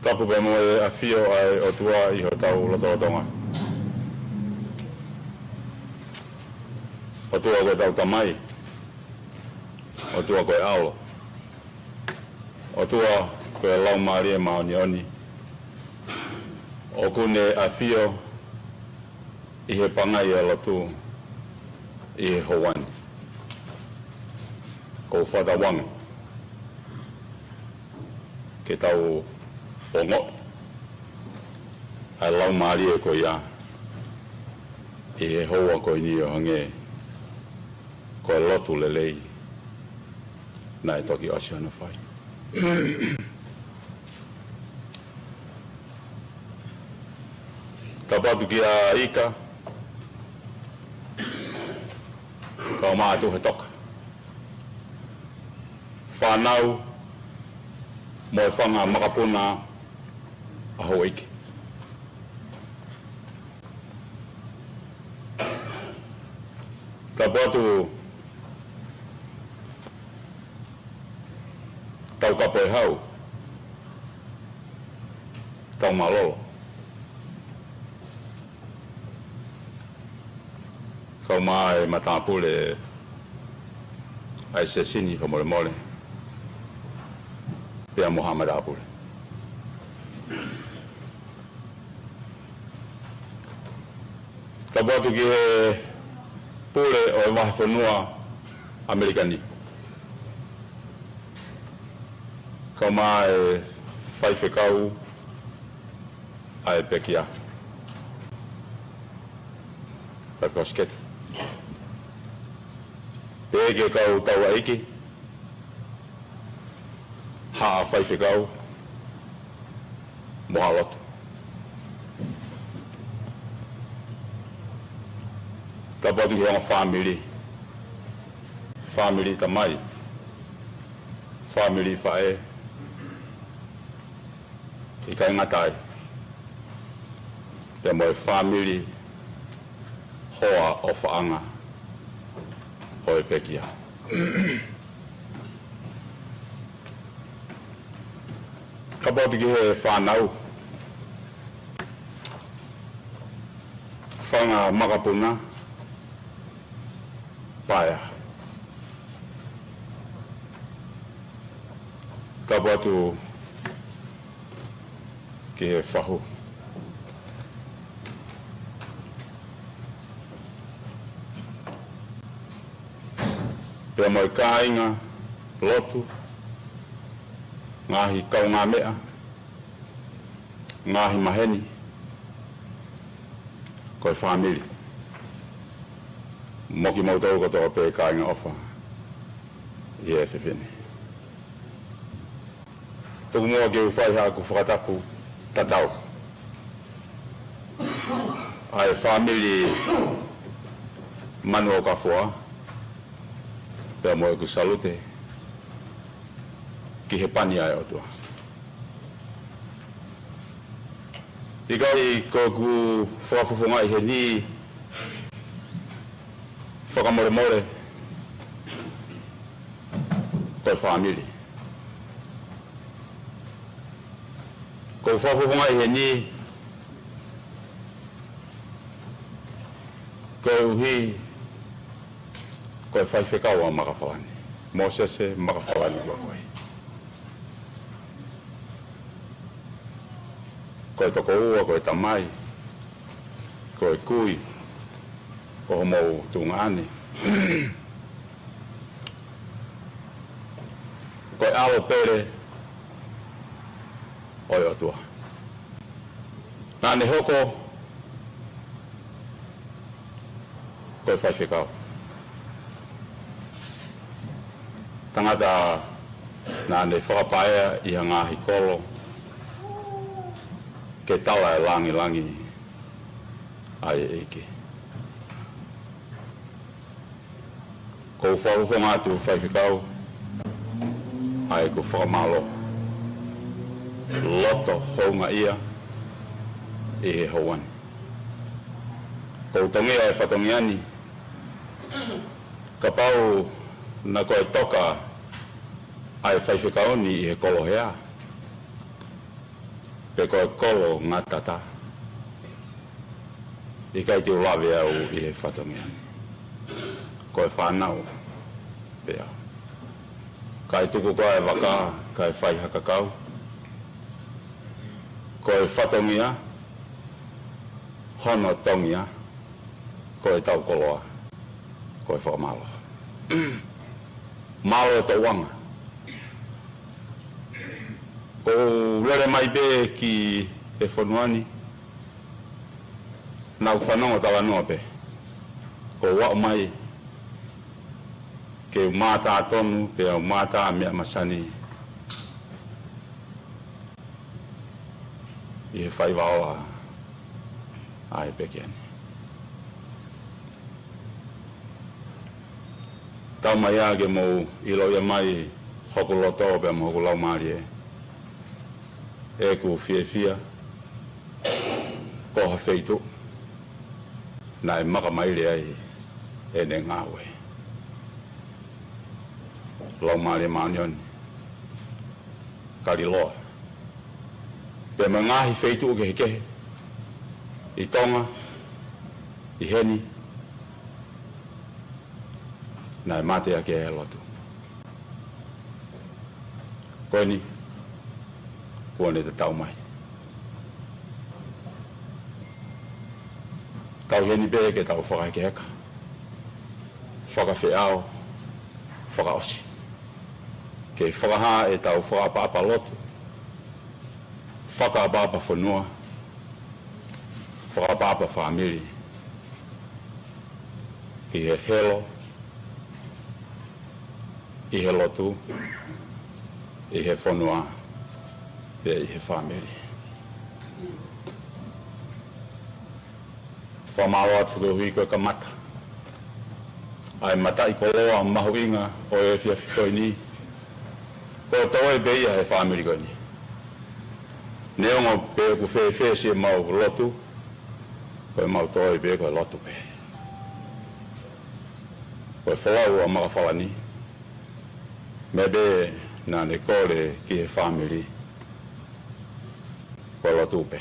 Tapu pē mo e ʻafio ʻa e ʻOtua ʻi hotau lotolotonga. ʻOtua ko ʻetau Tamai, ʻOtua ko e ʻAlo, ʻOtua ko e Laumālie Māʻoniʻoni, ʻoku ne ʻafio ʻi he pangai ʻa e lotu ʻi he houa ni. ʻOku ou fakatauange ke tau ongoʻi ʻa e Laumālie ko ia ʻi he houa ko eni ʻo hangē ko e lotu lelei naʻe toki ʻosi hono fai. Tapu atu kia Ika, ʻo mātuʻa he toka. Fānau mo e fanga makapuna ʻa houʻeiki. Tapu atu Taukapo ʻe Hau, Taumālolo. Kau mai matāpule ʻa e sesini fakamolemole. Pea mo haʻa matāpule. Tapu atu ki he pule ʻo e vahefonua ʻAmelika ni. Kau mai faifekau ʻa e pekia. Faifekau Siketi. Pea ki he kau tauʻaʻiki, haʻa faifekau, mo haʻa lotu. Tapu atu ki he ongo fāmili. Fāmili tamai. Fāmili faʻē. ʻIkai ngata ai. Pea mo e fāmili hoa ʻofaʻanga ʻo e pekia. Tapu atu ki he fānau. Fanga makapuna. Paea. Tapu atu ki he fahu. Pea mo e kāinga lotu, ngaahi kaungāmeʻa, ngaahi maheni, ko e fāmili. Mo kimoutolu kotoa pē kāinga ʻofa ʻi he efiafi ni. Tuku muʻa ke u fai haʻaku fakatapu tatau. ʻA e fāmili Manuʻa ʻo Kafua, pea mo ʻeku salute ki he pani ʻa e ʻOtua. ʻIkai ko ʻeku fakafofongaʻi heni fakamolemole ko e fāmili. Ko ʻeku fakafofongaʻi heni koeʻuhi ko e faifekau ʻa Makafalani. Mōsese Makafalani ko koe. Ko e tokoua, ko e tamai, ko e kui ʻo homou tuongaʻane. Ko e ʻAlo pele ʻo e ʻOtua. Naʻa ne hoko ko e faifekau. Tangata naʻa ne fakapaea ʻi ha ngaahi kolo ke tala e langilangi ʻa e ʻEiki. Ko u fakafofonga atu faifekau ʻa ʻeku fakamālō. Loto houngaʻia ʻi he houa ni. Ko u tongia e fatongia ni, kapau naʻe ko e toka ʻa e faifekau ni ʻi he kolo hea, pe ko e kolo ngatata, ʻikai te u lave au ʻi he fatongia ni. Ko e fānau pē au. Kae tuku koā e vaka, kae fai ha kakau. Ko e fatongia, hono tongia, ko e tau koloa, ko e fakamālō. Mālō e tauʻanga. Ko u lele mai pē ki he fonua ni, naʻa ku fanongo talanoa pē. Ko u aʻu mai ke u mātā tonu, pea u mātā meʻa masani ʻi he faiva ola ʻa e pekia ni. Tau mai ā ke mou ʻiloʻi mai hoku loto pea mo hoku laumālie. ʻEku fiefia ko ha feituʻu naʻe makamaile ai ʻene ngāue. Laumālie Māʻoniʻoni, Kaliloa, pea mo e ngaahi feituʻu kehekehe ʻi Tonga, ʻi heni, naʻe mate ʻaki e lotu. Ko eni, kuo ne tatau mai. Tau ʻi heni pē ke tau fakahekeheka, fakafeʻao, fakaʻosi, ke fakahā ʻetau fakaʻapaʻapa lotu, fakaʻapaʻapa fonua, fakaʻapaʻapa fāmili, ki he helo, ʻi he lotu, ʻi he fonua, pea ʻi he fāmili. Fakamālō atu koeʻuhi ko e kamata ʻa e mataʻikoloa mahuʻinga ʻo e efiafi ko eni, ko e toe pē ia he fāmili ko eni. Neongo pe ʻoku fēfē siʻemau lotu, ko ʻemau toe pē ko e lotu pē. Ko e folau ʻa Makafalani, meʻa pē naʻa ne kole ki he fāmili, ko e lotu pē.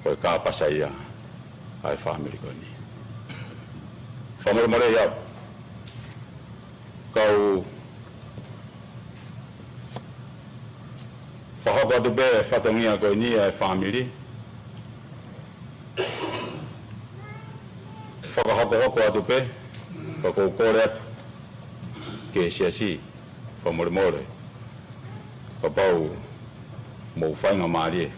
Ko e kāpasa ia ʻa e fāmili ko eni. Fakamolemole ia, kau fakahoko atu pē e fatongia ko eni ʻa e fāmili. Fakahokohoko atu pē, ka ʻoku ou kole atu ki he siasi, fakamolemole, kapau mou faingamālie,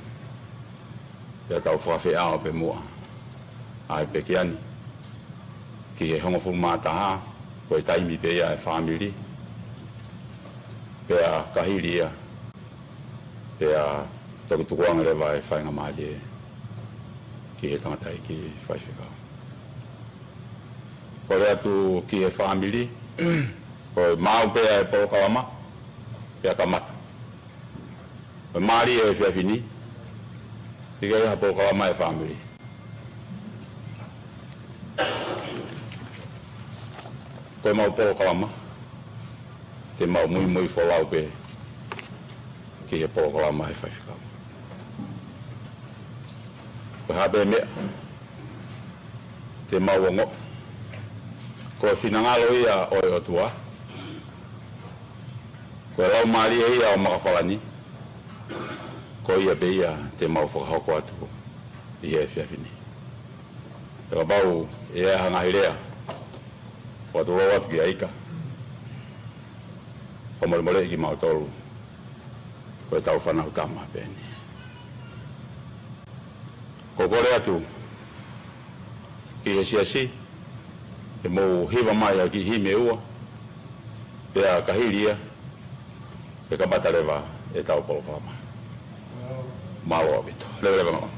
pea tau fakafeʻao pē muʻa ʻa e pekia ni ki he hongofulu mā taha, ko e taimi pē ia ʻa e fāmili, pea ka hili ia, pea toki tukuange leva e faingamālie ki he tangataʻeiki faifekau. Kole atu ki he fāmili, ko e maʻu pē ʻa e polokalama, pea kamata. Ko e mālie ʻo e efiafi ni, ʻikai ha polokalama ʻa e fāmili. Ko ʻemau polokalama, te mau muimui folau pē ki he polokalama ʻa e faifekau. Ko e hā pē meʻa te mau ongoʻi, ko e finangalo ia ʻo e ʻOtua, ko e laumālie ia ʻo Makafalani, ko ia pē ia te mau fakahoko atu ʻi he efiafi ni. Pea kapau ʻe ʻi ai ha ngaahi lea, fakatulou atu kia Ika. Fakamolemoleʻi kimautolu, ko ʻetau fānau tama pē eni. Ko e kole atu ki he siasi, ke mou hiva mai ha kiʻi himi ʻe ua, pea ka hili ia, pea kamata leva ʻetau polokalama. Mālō ʻaupito. Leveleva mālō.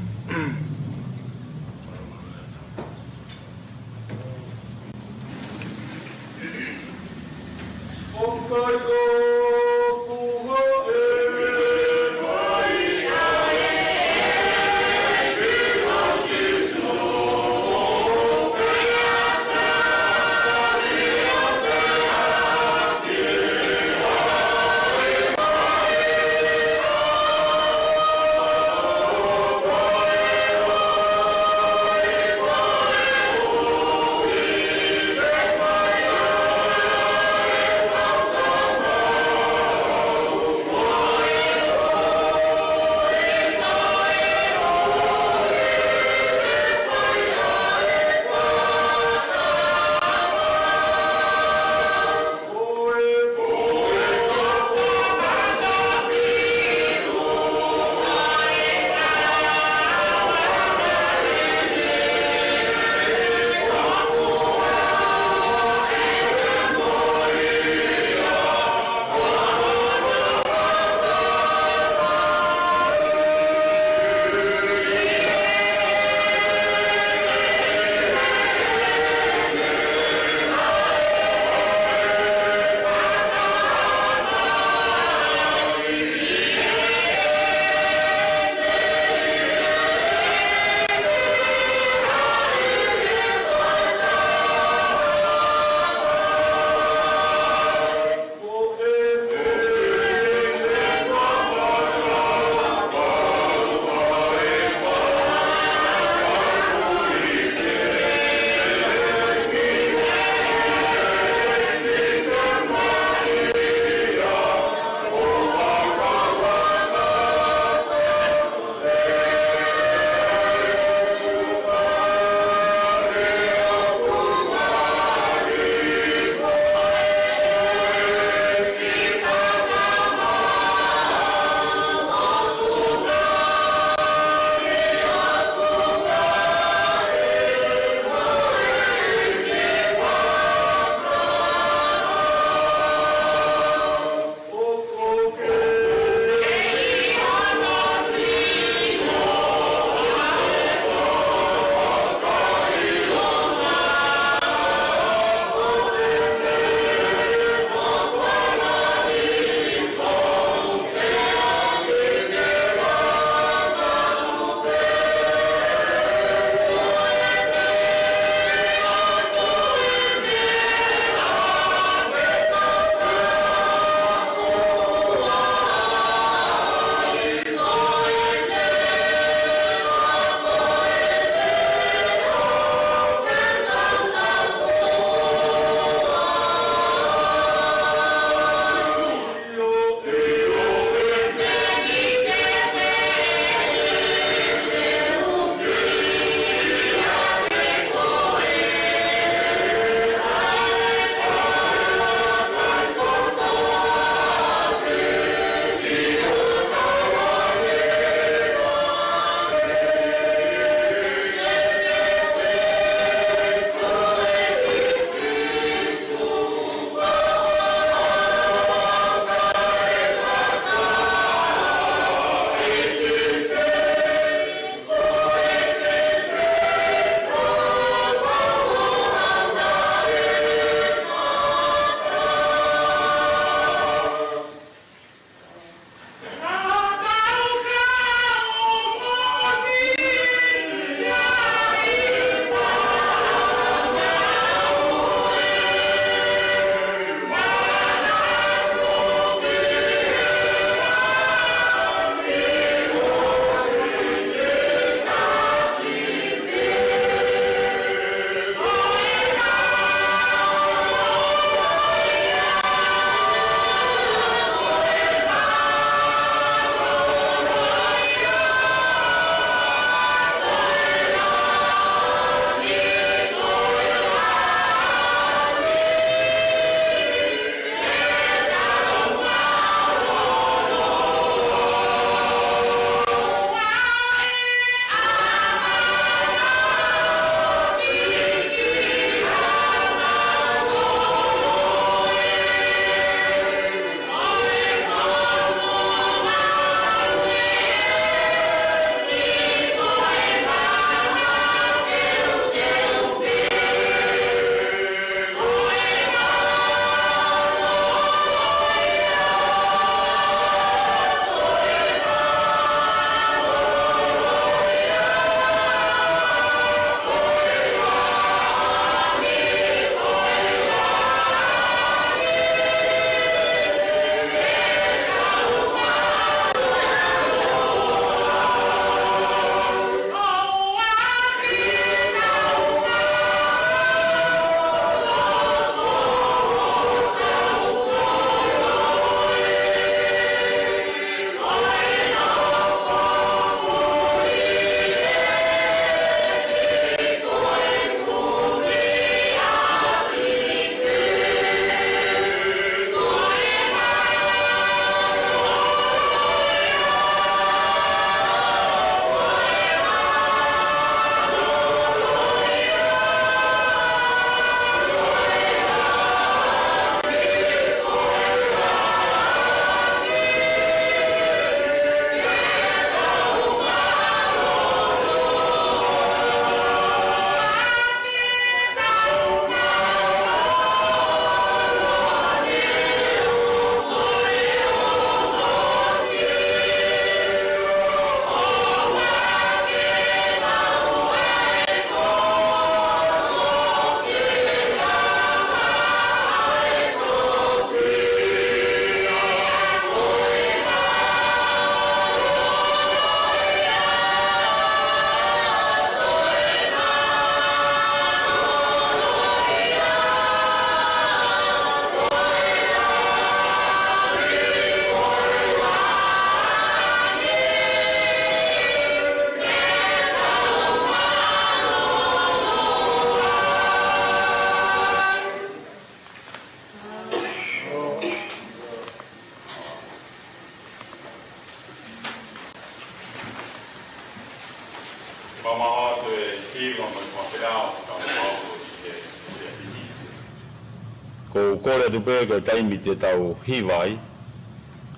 Ko u kole atu pē ko e taimi te tau hiva ai,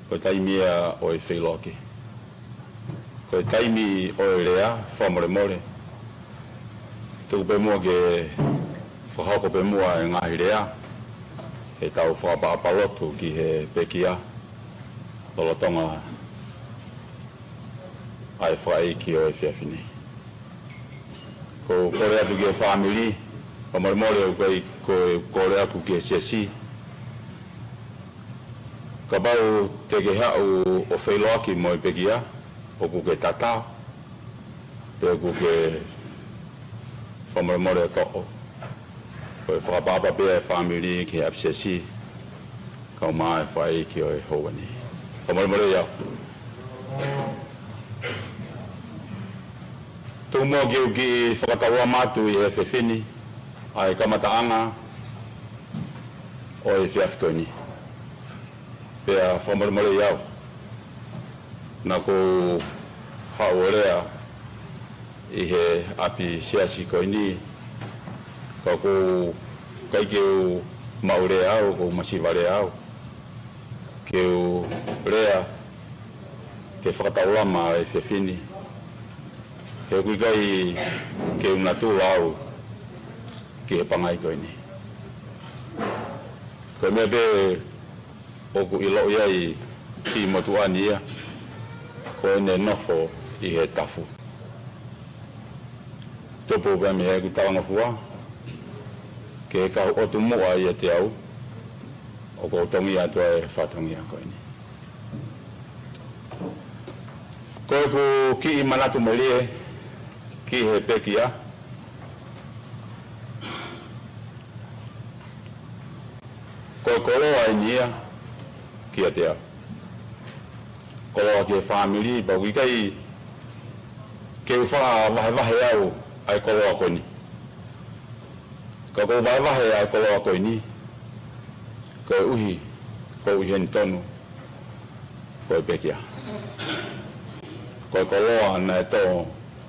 ko e taimi ia ʻo e feiloaki. Ko e taimi ʻo e lea, fakamolemole. Tuku pē muʻa ke fakahoko pē muʻa e ngaahi lea, he tau fakaʻapaʻapa lotu ki he pekia, lolotonga ʻa e fakaʻeiki ʻo e efiafi ni. Ko u kole atu ki he fāmili, fakamolemole ʻoku ʻikai ko e kole atu ki he siasi. Kapau te ke haʻu ʻo feiloaki mo e pekia, ʻoku ke tatā, pe ʻoku ke fakamolemole ʻo toʻo. Ko e fakaʻapaʻapa pē ʻa e fāmili ki he ʻapisiasi, kae ʻumaʻā e fakaʻeiki ʻo e houa ni. Fakamolemole ia. Tuku muʻa ke u kiʻi fakataulama atu ʻi he efiafi ni, ʻa e kamataʻanga ʻo e efiafi ko eni. Pea fakamolemole au. Naʻa ku haʻu ʻo lea ʻi he ʻapisiasi ko eni, ka ʻoku ʻikai ke u maʻu lea au, ʻoku ou masiva lea au. Ke u lea, ke fakataulama e efiafi ni. He ʻoku ʻikai ke u natula au ki he pangai ko eni. Ko e meʻa pē ʻoku ʻiloʻi ai ki motuʻa ni ia, ko ʻene nofo ʻi he tafu. Tupu pē mei heʻeku talangofua, ke kau ʻotu muʻa ʻiate au, ʻoku ou tongi atu ʻa e fatongia ko eni. Ko ʻeku kiʻi manatu melie ki he pekia, ko e koloa eni ia kiate au. Koloa ki he fāmili, pea ʻoku ʻikai ke u faʻa vahevahe au ʻa e koloa ko eni. Ka ʻoku ou vahevahe ʻa e koloa ko eni, koeʻuhi, koeʻuhi ʻeni tonu, ko e pekia. Ko e koloa naʻe tō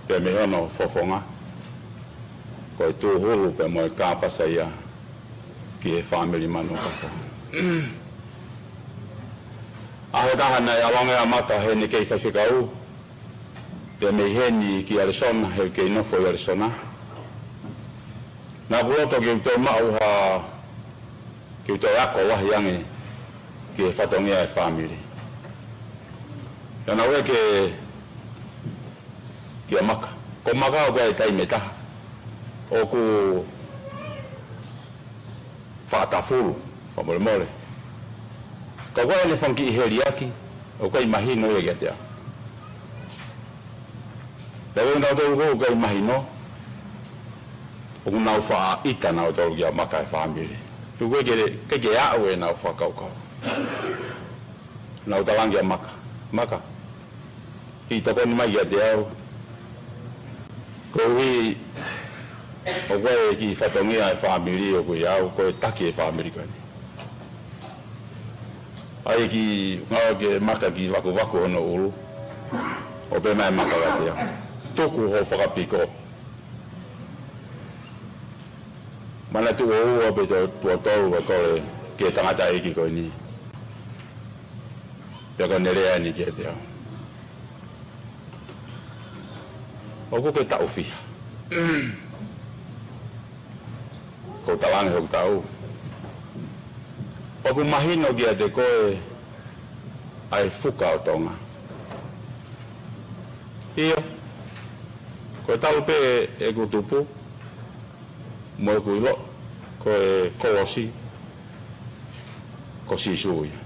pē mei hono fofonga, ko e tūhulu pē mo e kāpasa ia ki he fāmili Manukafo. ʻAho ʻe taha naʻe ʻalu ange ʻa Maka heʻene kei faifekau, pea mei heni ki Arizona, he ʻoku kei nofo ʻi Arizona. Naʻa ku loto ke u toe maʻu ha, ke u toe ako lahi ange ki he fatongia e fāmili. Pea naʻa ku ʻeke kia Maka. Ko Maka ʻoku ʻi ai e taimi ʻe taha ʻoku faʻa tafulu, fakamolemole. Ka ʻoku ʻi ai ʻene fanga kiʻi heliaki, ʻoku ʻikai mahino ia kiate au. Pea ko kinautolu ʻoku ʻikai mahino, ʻoku nau faʻa ʻita nautolu kia Maka e fāmili. Tuku ke, ke, ke aʻu ʻenau fakakaukau. Naʻa ku talaange kia Maka. Maka, kiʻi tokoni mai kiate au. Koeʻuhi ʻoku ʻi ai e kiʻi fatongia e fāmili ʻoku ʻi ai au, ko e taki e fāmili ko eni. ʻAi ke ngāue ke Maka kiʻi vakuvaku hono ʻulu. ʻO pehē mai Maka kiate au, tuku hoʻo fakapiko. Manatuʻi ʻoua pē te u toe kole ki he tangataʻeiki ko eni. Pea ko ʻene lea eni kiate au. ʻOku ke taʻu fiha? Ko u talaange hoku taʻu. ʻOku mahino kiate koe ʻa e fuka ʻo Tonga? ʻIo. Ko e talu pē ʻeku tupu, mo ʻeku ʻilo, ko e kolosi, ko Sīsū ia.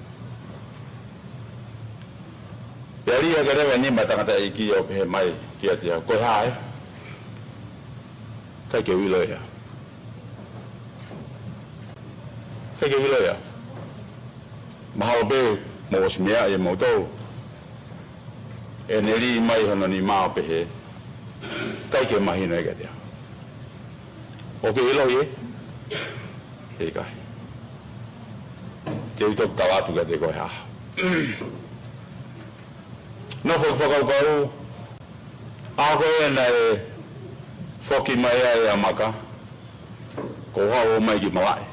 Pea lī hake leva e nima e tangataʻeiki ʻo pehē mai kiate au, ko e hā ē? ʻIkai ke u ʻilo ia. ʻIkai ke u ʻilo ia. Mahalo pē mou ʻosi meaʻi ʻe moutolu ʻene lī mai hono nima ʻo pehē, ʻikai ke mahino ia kiate au. ʻOku ke ʻiloʻi ē? ʻIkai. Te u toki tala atu kiate koe hā. Nofo ʻeku fakakaukau, ʻaho ko ē naʻe Foki mai ai ʻa Maka, ko e haʻu mai ki malaʻe.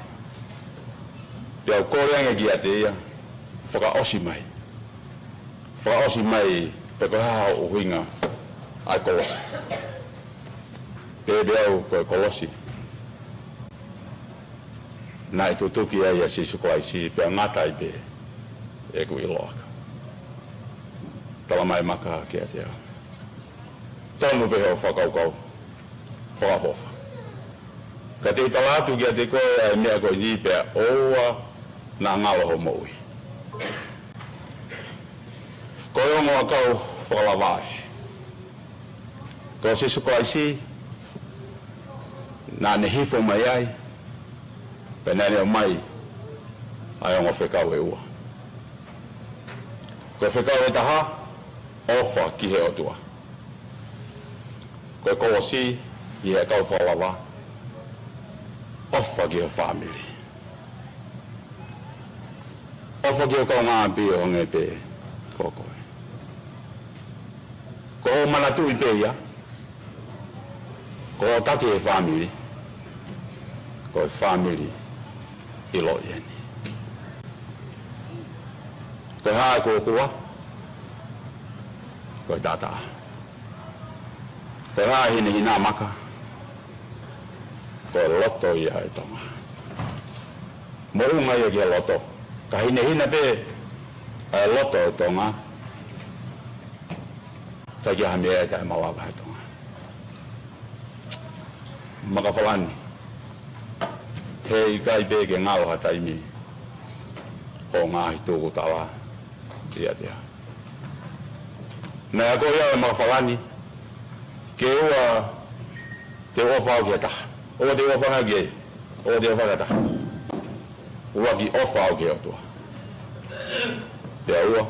Pea u kole ange kiate ia, fakaʻosi mai. Fakaʻosi mai, pe ko e hā hoʻo ʻuhinga ʻa e kolosi. Pehē pē au ko e kolosi naʻe tutuki ai ʻa Sīsū Kalaisi pea ngata ai pē ʻeku ʻiloʻaka. Tala mai Maka kiate au, tonu pē hoʻo fakakaukau fakaʻofoʻofa. Ka te u tala atu kiate koe ʻa e meʻa ko eni pea ʻoua naʻa ngalo hoʻo moʻui. Ko e ongo ʻakau fakalavaʻi. Ko Sīsū Kalaisi, naʻa ne hifo mai ai, pea naʻa ne ʻomai ʻa e ongo fekau ʻe ua. Ko e fekau ʻe taha, ʻofa ki he ʻOtua. Ko e kolosi ʻi he ʻakau fakalava, ʻofa ki he fāmili. ʻOfa ki he kaungāʻapi ʻo hangē pē ko koe. Ko hoʻo manatuʻi pē ia, ko hoʻo taki e fāmili, ko e fāmili ʻiloʻi eni. Ko e hā ʻoku ʻoku ua, ko e taʻataʻa. Ko e hā e hinehina Maka, ko e loto ia ʻo e Tonga. Moʻunga ia ki he loto. Ka hinehina pē ʻa e loto ʻo e Tonga, ʻikai ke ʻi ai ha meʻa ʻe taʻemalava he Tonga. Makafalani, heʻikai pē ke ngalo ha taimi hoʻo ngaahi tukutala ʻiate au. Naʻe akoʻi au ʻe Makafalani ke ʻoua te u ʻofa au ki ha taha. ʻOua te u ʻofa au ki ai. ʻOua te u ʻofa au ki ha taha. ʻUluaki, ʻofa au ki he ʻOtua. Pea ua,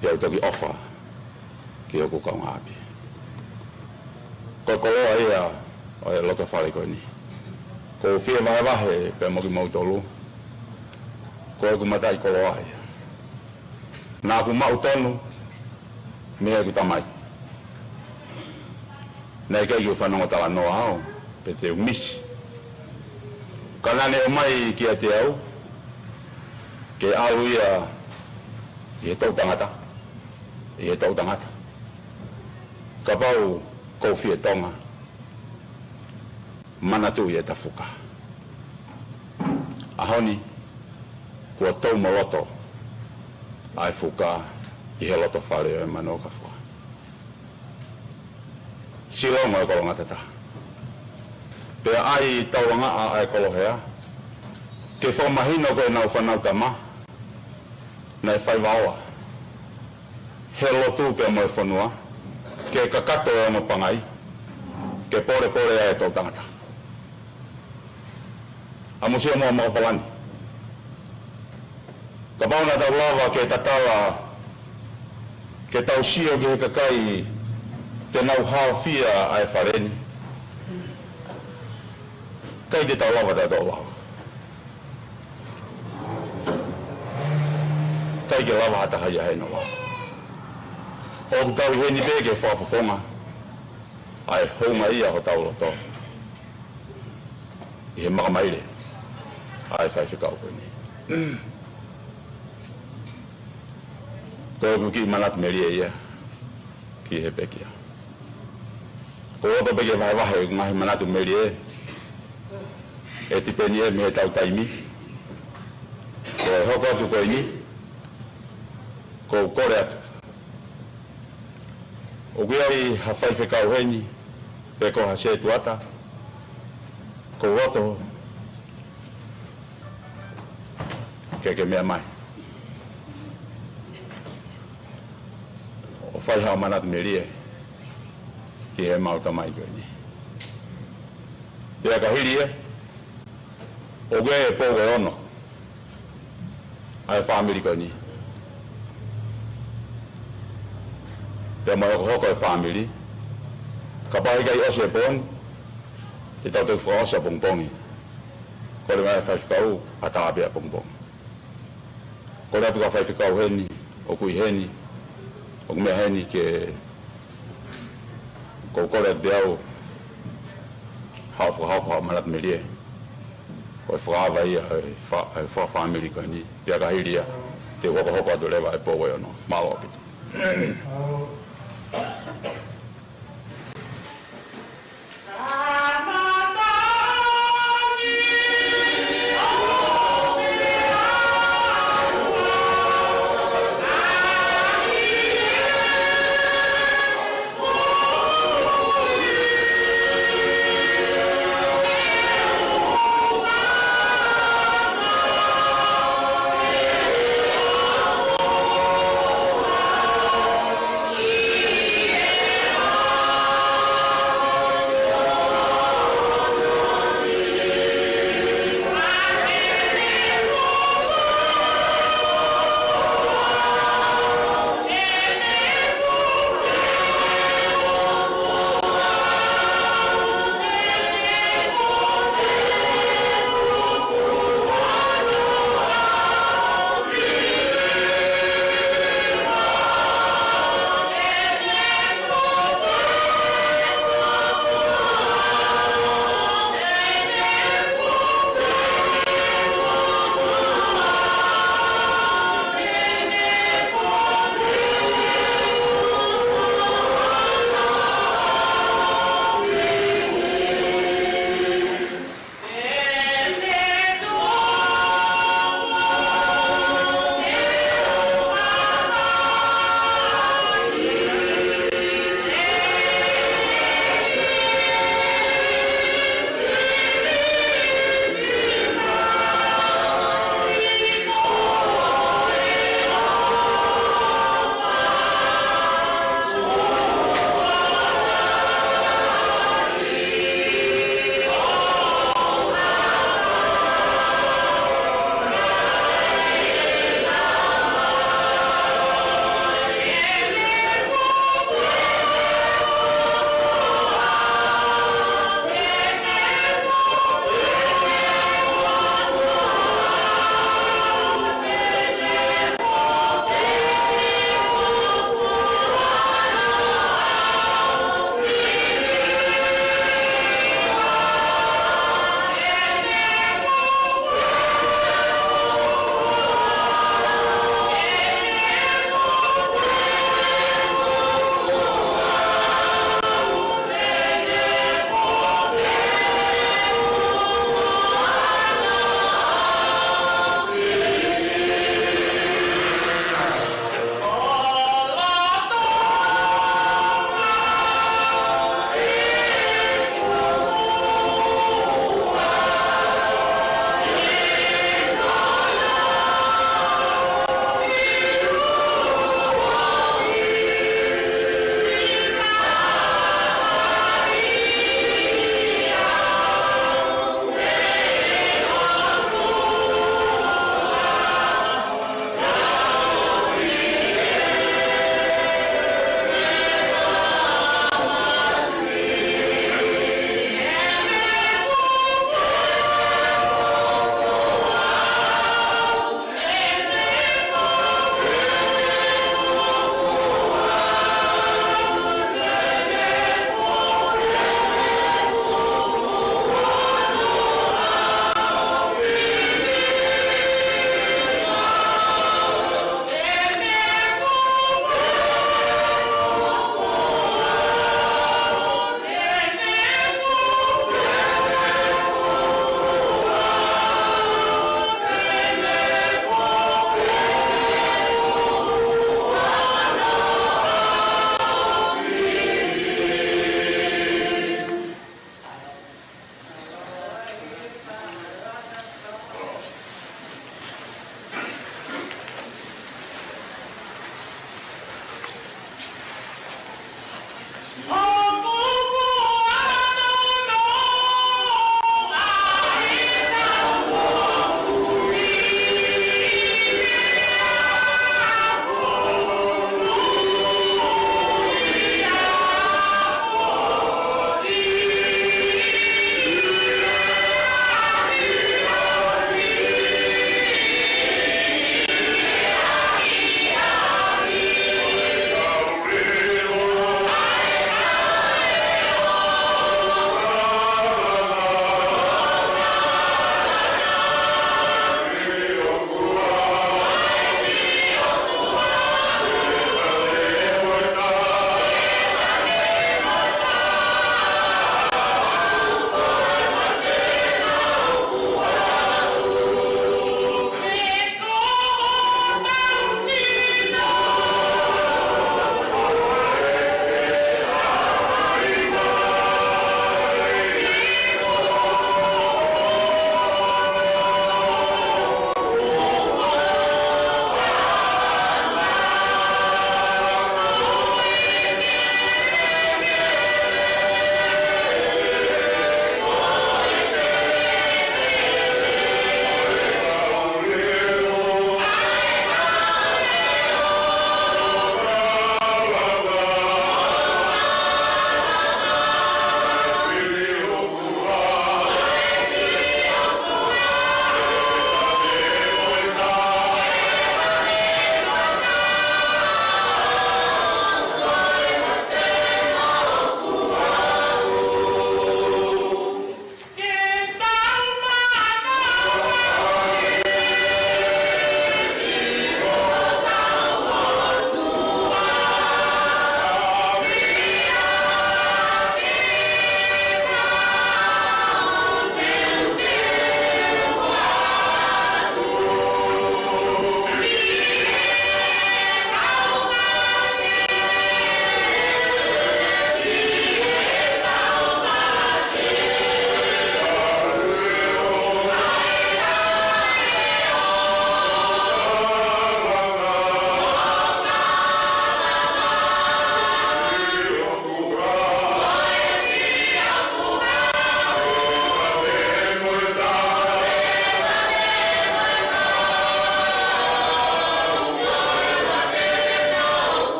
pea u toki ʻofa ki hoku kaungāʻapi. Ko e koloa ia ʻo e lotofale ko eni. ʻOku ou fie vahevahe pē mo kimoutolu, ko ʻeku mataʻikoloa ia. Naʻa ku maʻu tonu mei heʻeku tamai. Naʻe ʻikai ke u fanongo talanoa au, pe te u misi. Ka naʻa ne ʻomai kiate au, ke ʻalu ia ʻi he toʻutangata, ʻi he toʻutangata. Kapau ʻoku ou fie Tonga, manatuʻi ʻeta fuka. ʻAho ni, kuo tau mo loto ʻa e fuka ʻi he lotofale ʻo e Manukafua. Silongo e kolongatata. Pea ʻai taulanga ʻa e kolohea, ke fakamahino ko ʻenau fānau tama naʻe faiva ola he lotu pea mo e fonua, ke kakato e ongo pangai, ke polepole ʻa e toʻutangata. ʻAmusia mo Makafalani. Kapau naʻa tau lava ke tatala, ke tau sio ki he kakai te nau haofia ʻa e fale ni, ʻikai te tau lava tautolu lava. ʻIkai ke lava ha taha ia he noa. ʻOku tau ʻi heni pē ke fakafofonga ʻa e hounga ia hotau loto ʻi he makamaile ʻa e faifekau ko eni. Ko ʻeku kiʻi manatu melie ia ki he pekia. ʻOku ou loto pē ke vahevahe ʻeku ngaahi manatu melie, ʻe tipeni ia mei he tau taimi. Ko e hoko atu ko eni, ʻoku ou kole atu, ʻoku ʻi ai ha faifekau heni, pe ko ha setuata, ʻoku ou loto ke ke meʻa mai ʻo fai haʻo manatu melie ki heʻemau tamai ko eni. Pea ka hili ia, ʻoku ʻi ai e pou ʻe ono ʻa e fāmili ko eni. Pea mo e hokohoko e fāmili, kapau ʻe ʻikai ʻosi e pou ni, te tau toki fakaʻosi ʻapongipongi. Kole mai e faifekau, ʻatā pē ʻapongipongi. Kole atu ki he faifekau heni, ʻoku ʻi heni, ʻoku meʻa heni ke Ko e kole atu pē au, haʻu ʻo fakahoko haʻo manatu melie. Ko e fakaava ia ʻo e fa-, ʻo e fakafāmili ko eni. Pea ka hili ia, te u hokohoko atu leva he pō ʻe ono. Mālō ʻaupito.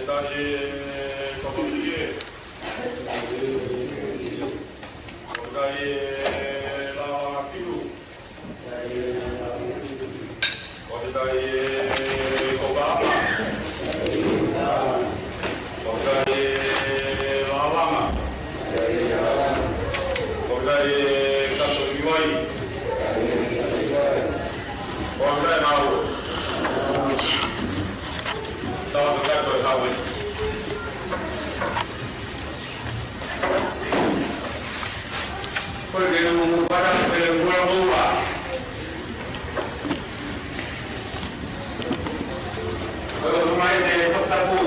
Tokoni e. Tokoni e Lalakilu. Tokoni e Kokama. Tokoni e Lalanga. Tokoni e Kato Iwai. Tokoni e Mau. Tau ka Kato Hawi. Ko e kena mo mo para ko e mura mo wa. Ko e mai te Tokapu.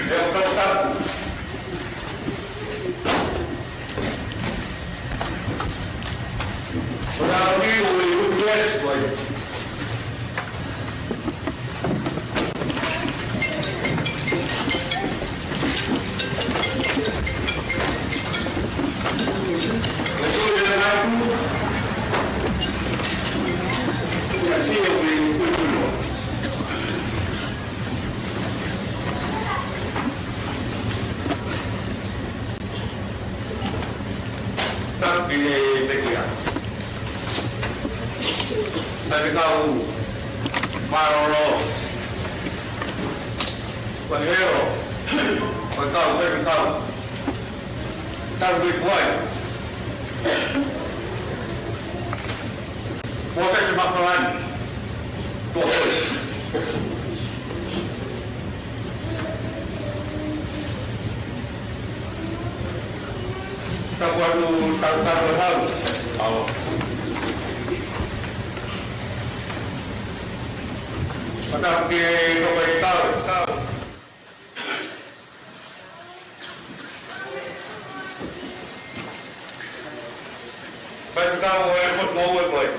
Te Tokapu. Ko e au ni o i u s ko e. Tapu ki he pekia. Faifekau Mālōlō. Ko e heo. Ko e kau, faifekau. Tapu ki Kuai. Mōsese Makalani. Tuʻa Hoi. Tapu atu, tapu, tapu, tapu. Ao. Matapu ke kau kai kau. Faifekau e Potungāue ko e.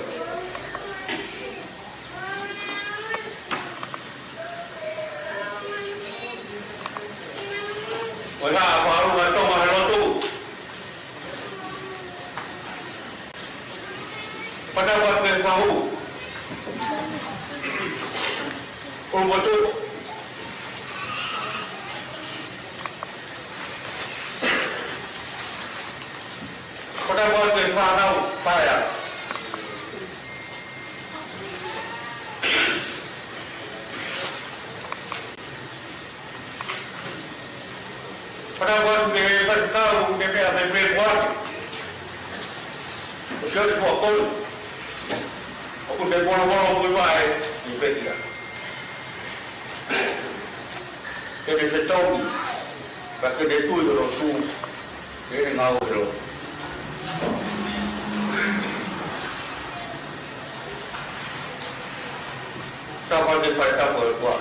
Ko e hā, ko e ʻalu ʻa Tonga he lotu. Pata wa ke fahu. ʻUlumotu. Pata wa ke fanau, paea. Pata wa ke faifekau, ke meʻa me me kuate. ʻO sio ki Tuʻa Kolu. ʻOku te mono mono kui mai, i pekia. Ke te te tongi, ka ke te tui ʻo lo su. Ke ne ngau ʻo lo. Tapa te fai tapo e kua.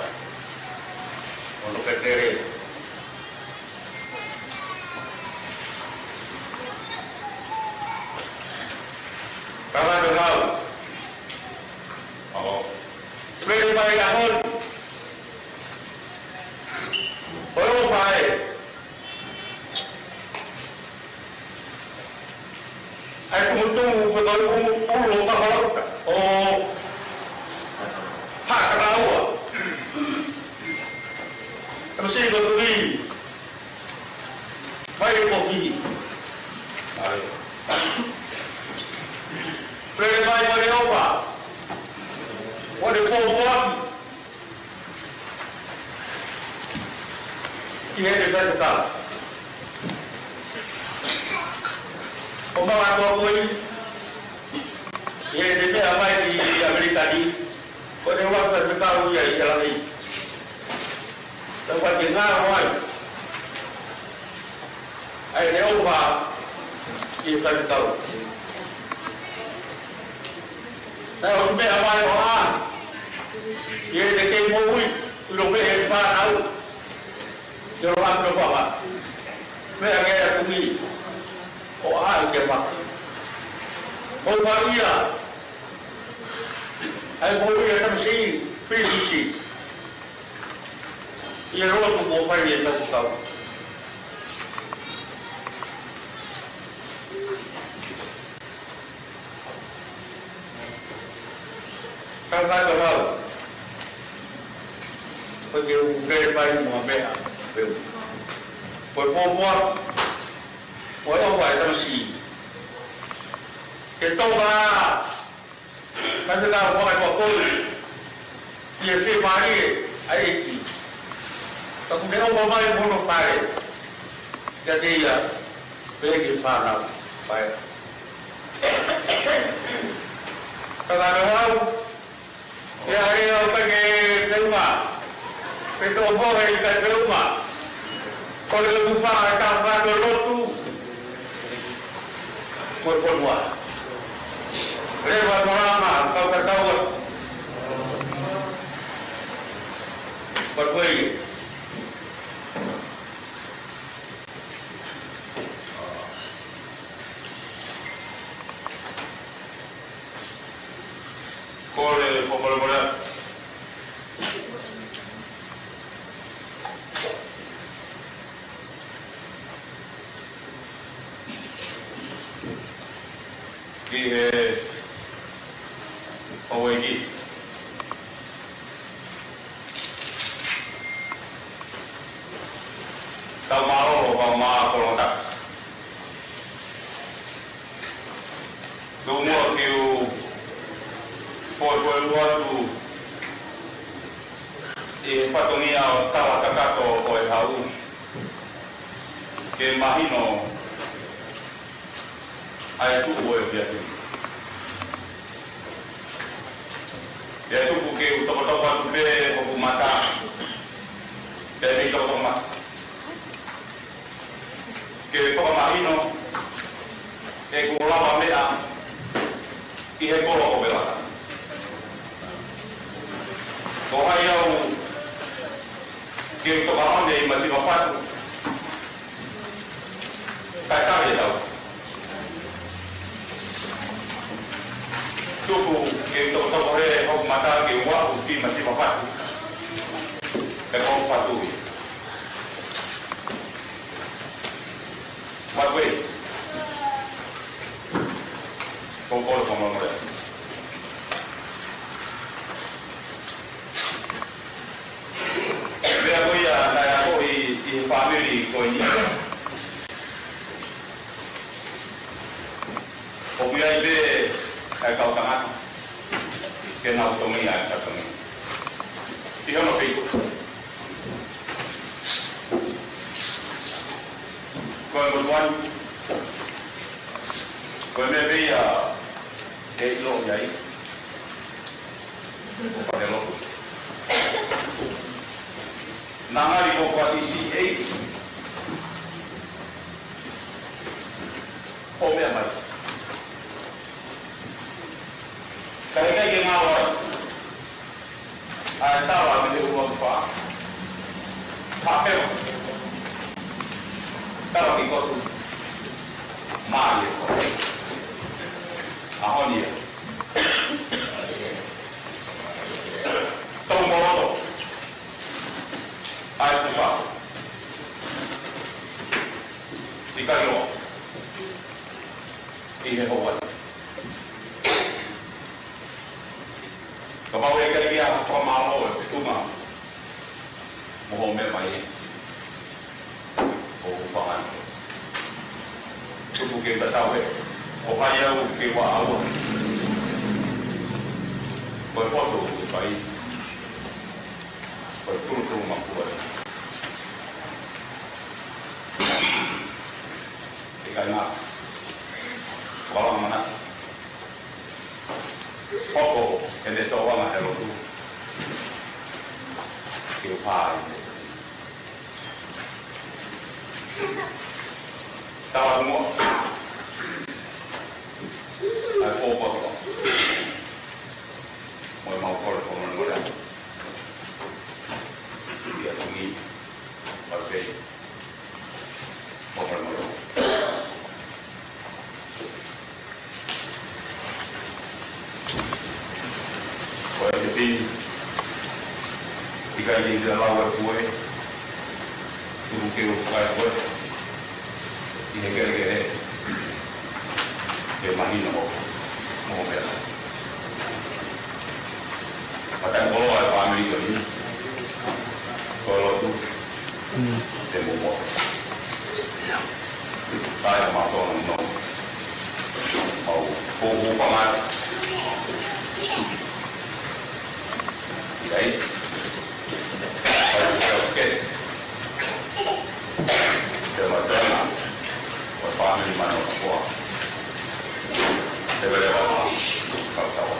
ʻO no ke tere. Tapa te hau. Ao. Pele mai a hon. ʻOi ʻo pae. ʻAi kumutu ko tau ʻulu ʻo kakalauta. ʻO haka kaua. Tau si ko tui. Mai ko ki. ʻAi. Pele mai ko le opa. Ko le pōpoaki. ʻI he te faifekau. ʻO mala kua koi. ʻI he te meʻa mai ki ʻAmelika ni. Ko ne ua faifekau ia ʻi Kalahi. Tau ka te ngā wai. ʻAi ne ʻofa ʻi he faifekau. Naʻe ʻosi meʻa mai ʻo ʻā. ʻI he te kei moʻui, ʻilo meʻa e fānau. Te lo atu lo fama. Meʻa ke a kumi. ʻO ʻā i te maka. ʻO ma ia. ʻAi moʻui e tamasiʻi, P C C. ʻI he lotu kuo fai e faifekau. Ka ka ka lau. Ko e ke u pele mai mo ha meʻa, pele. Ko e pōpoaki, ko e ʻofa ʻa e tamasiʻi. Ke toka, ka te ka fakaipapou, ʻi he fiemālie ʻa e ʻEiki. Ka ʻoku ne ʻofa mai mo hono fale. Kiate ia, pele ki he fānau. Pae. Ka ka ka hau, ʻIa, ʻikai ke feʻunga. Pe tō pohe ʻikai feʻunga. Ko e leʻo tufa e tangata lotu. Ko e fonua. Leva e malanga, kau ka tau atu. Ko e koe. Kole fakamolemole atu ki he houʻeiki. Tau mālō, tau mā kolota. Tuku muʻa ke u foʻi foʻi lua atu ʻi he fatongia ʻo e tala kakato ʻo e hau. Ke mahino ʻa e tuʻu ʻo e efiafi ni. ʻE tuku ke u tokotoko atu pē hoku mata. Pea mei tokotoko mata. Ke fakamahino ʻeku lavameʻa ʻi he kolo ʻo Velata. Ko hai au ke u toka ʻo ne ʻi masiva fatu. Kae tali e tau. Tuku ke u tokotoko he hoku mata ke u aʻu ki masiva fatu. He ko fatu ia. What way? Ko kolo ko mamore. Meʻa ko ia naʻe akoʻi ʻi he fāmili ko eni. ʻOku ʻi ai pē ʻa e kau tangata ke nau tongi ʻa e kau tongi. ʻI hono feituʻu. Ko e motuʻa ni, ko e meʻa pē ia ʻe ʻilo ʻi ai. Ko e fale lotu. Naʻa ngali ko e fasi si ei. ʻO meʻa mai. Ka heʻikai ke ngalo ai. ʻA e tala mei he ʻuluaki fā. Hafeo. Tala ki kotu. Mālie. ʻAho ni ia. Tau moloto. ʻA e tuka. ʻIkai ʻo. ʻI he houa ni. Kapau ʻe ʻikai ke ʻi ai ha fakamālō ʻe feʻunga mo hoʻo meʻa mai ʻi hoku fanga ni. Tuku ke u tatau ē, ko hai au ke u ʻaʻau. Ko e poto ʻoku fai. Ko e tulutulu makua. ʻIkai ngata. Wala mana. Hoko ʻene tōʻonga he lotu. Ke u pā ʻi he. Tala muʻa. ʻA e pōpoaki. Mo e mau kole ko manu mole. ʻIa tumi. Pau pē. Ko manu mole. Ko e te pini, ʻikai te te lau e pue, tuku ke u fai pue, ʻi he kelekele, ke mahino mo, mo meʻa. Matai koloa e fāmili ko eni. Te mo mo. Kae ʻumaʻā ʻa e nonga. Mau fuofua ngata. ʻIkai. Kae ʻumaʻā ʻa e nonga. Te ma tena. Ko e fāmili mano kua. Te vele wa. Kau tau.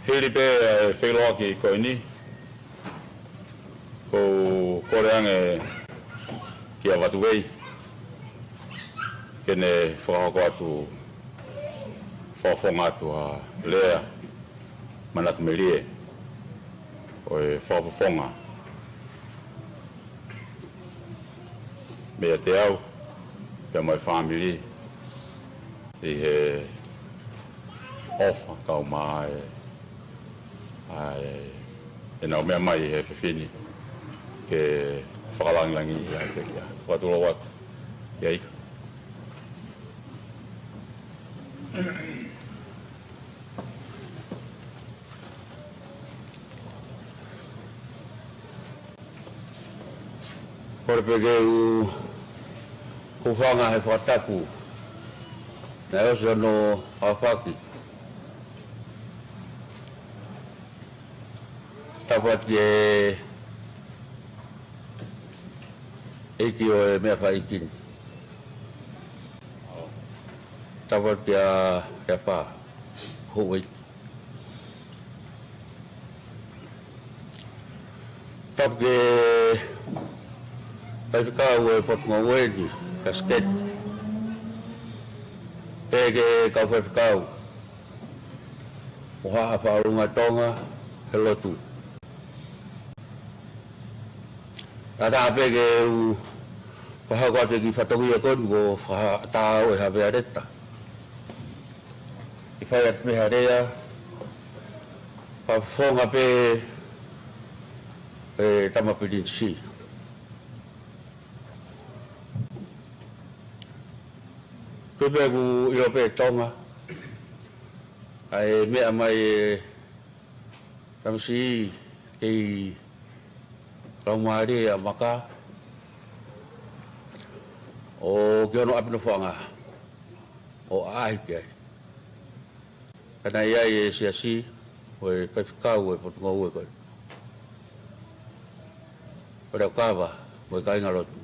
Hili pē ʻa e feʻiloaki ko eni, ʻoku ou kole ange kia Vatuvei ke ne fakahoko atu, fakafofonga atu ʻa Lea Manatumelie ʻo e fakafofonga meiate au, pea mo e fāmili, ʻi he ʻofa kau mai ʻa e, ʻenau meʻa mai he efiafi ni ke fakalangilangiʻi ai pē ia. Fakatulou atu. ʻIa ika. Kole pē ke u hūfanga he fakatapu naʻe ʻosi hono aofaki. Tapu atu ki he ʻEiki ʻo e meʻa fai ʻeiki ni. Tapu atu kia, kia Pā. Houʻeiki. Tapu ki he faifekau ʻo e potungāue ni, ka Siketi. Pea ki he kau faifekau ʻo Haʻa Fakalūnga Tonga he lotu. Kātaki pē ke u fakahoko atu e kiʻi fatongia ko eni kuo fakaʻatā ʻe Havea Leta. ʻI fai atu mei he lea, fakafofonga pē ʻe Tama Pilinisi. Ko e pē ʻoku ʻilo pē Tonga, ʻa e meʻa mai e tamasiʻi kei laumālie ʻa Maka, ʻo ki hono ʻapi nofoʻanga. ʻo ʻaʻahi ki ai. Ka naʻe ʻi ai e siasi, ʻo e faifekau ʻo e potungāue ko ē, ʻo Leokava, mo e kāingalotu.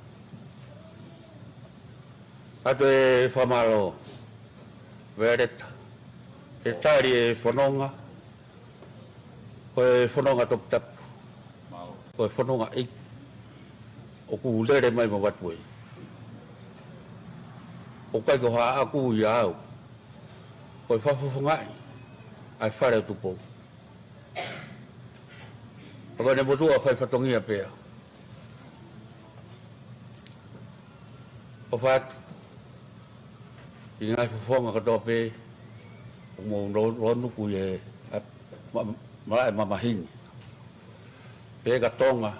ʻOatu e fakamālō, Veleta, he tali e fononga, ko e fononga toputapu, ko e fononga ʻeiki ʻoku lele mai mo vatu ai. ʻOku ʻikai ko haʻaku ia au, ko e fakafofongaʻi ʻa e fale ʻo Tupou. Ka ko ʻene motuʻa fai fatongia pea ʻofa atu ki he ngaahi fofonga kotoa pē ʻoku mou lo-, lonuku ʻi he, ʻa, ma-, malaʻe mamahi ni. Pea ka Tonga,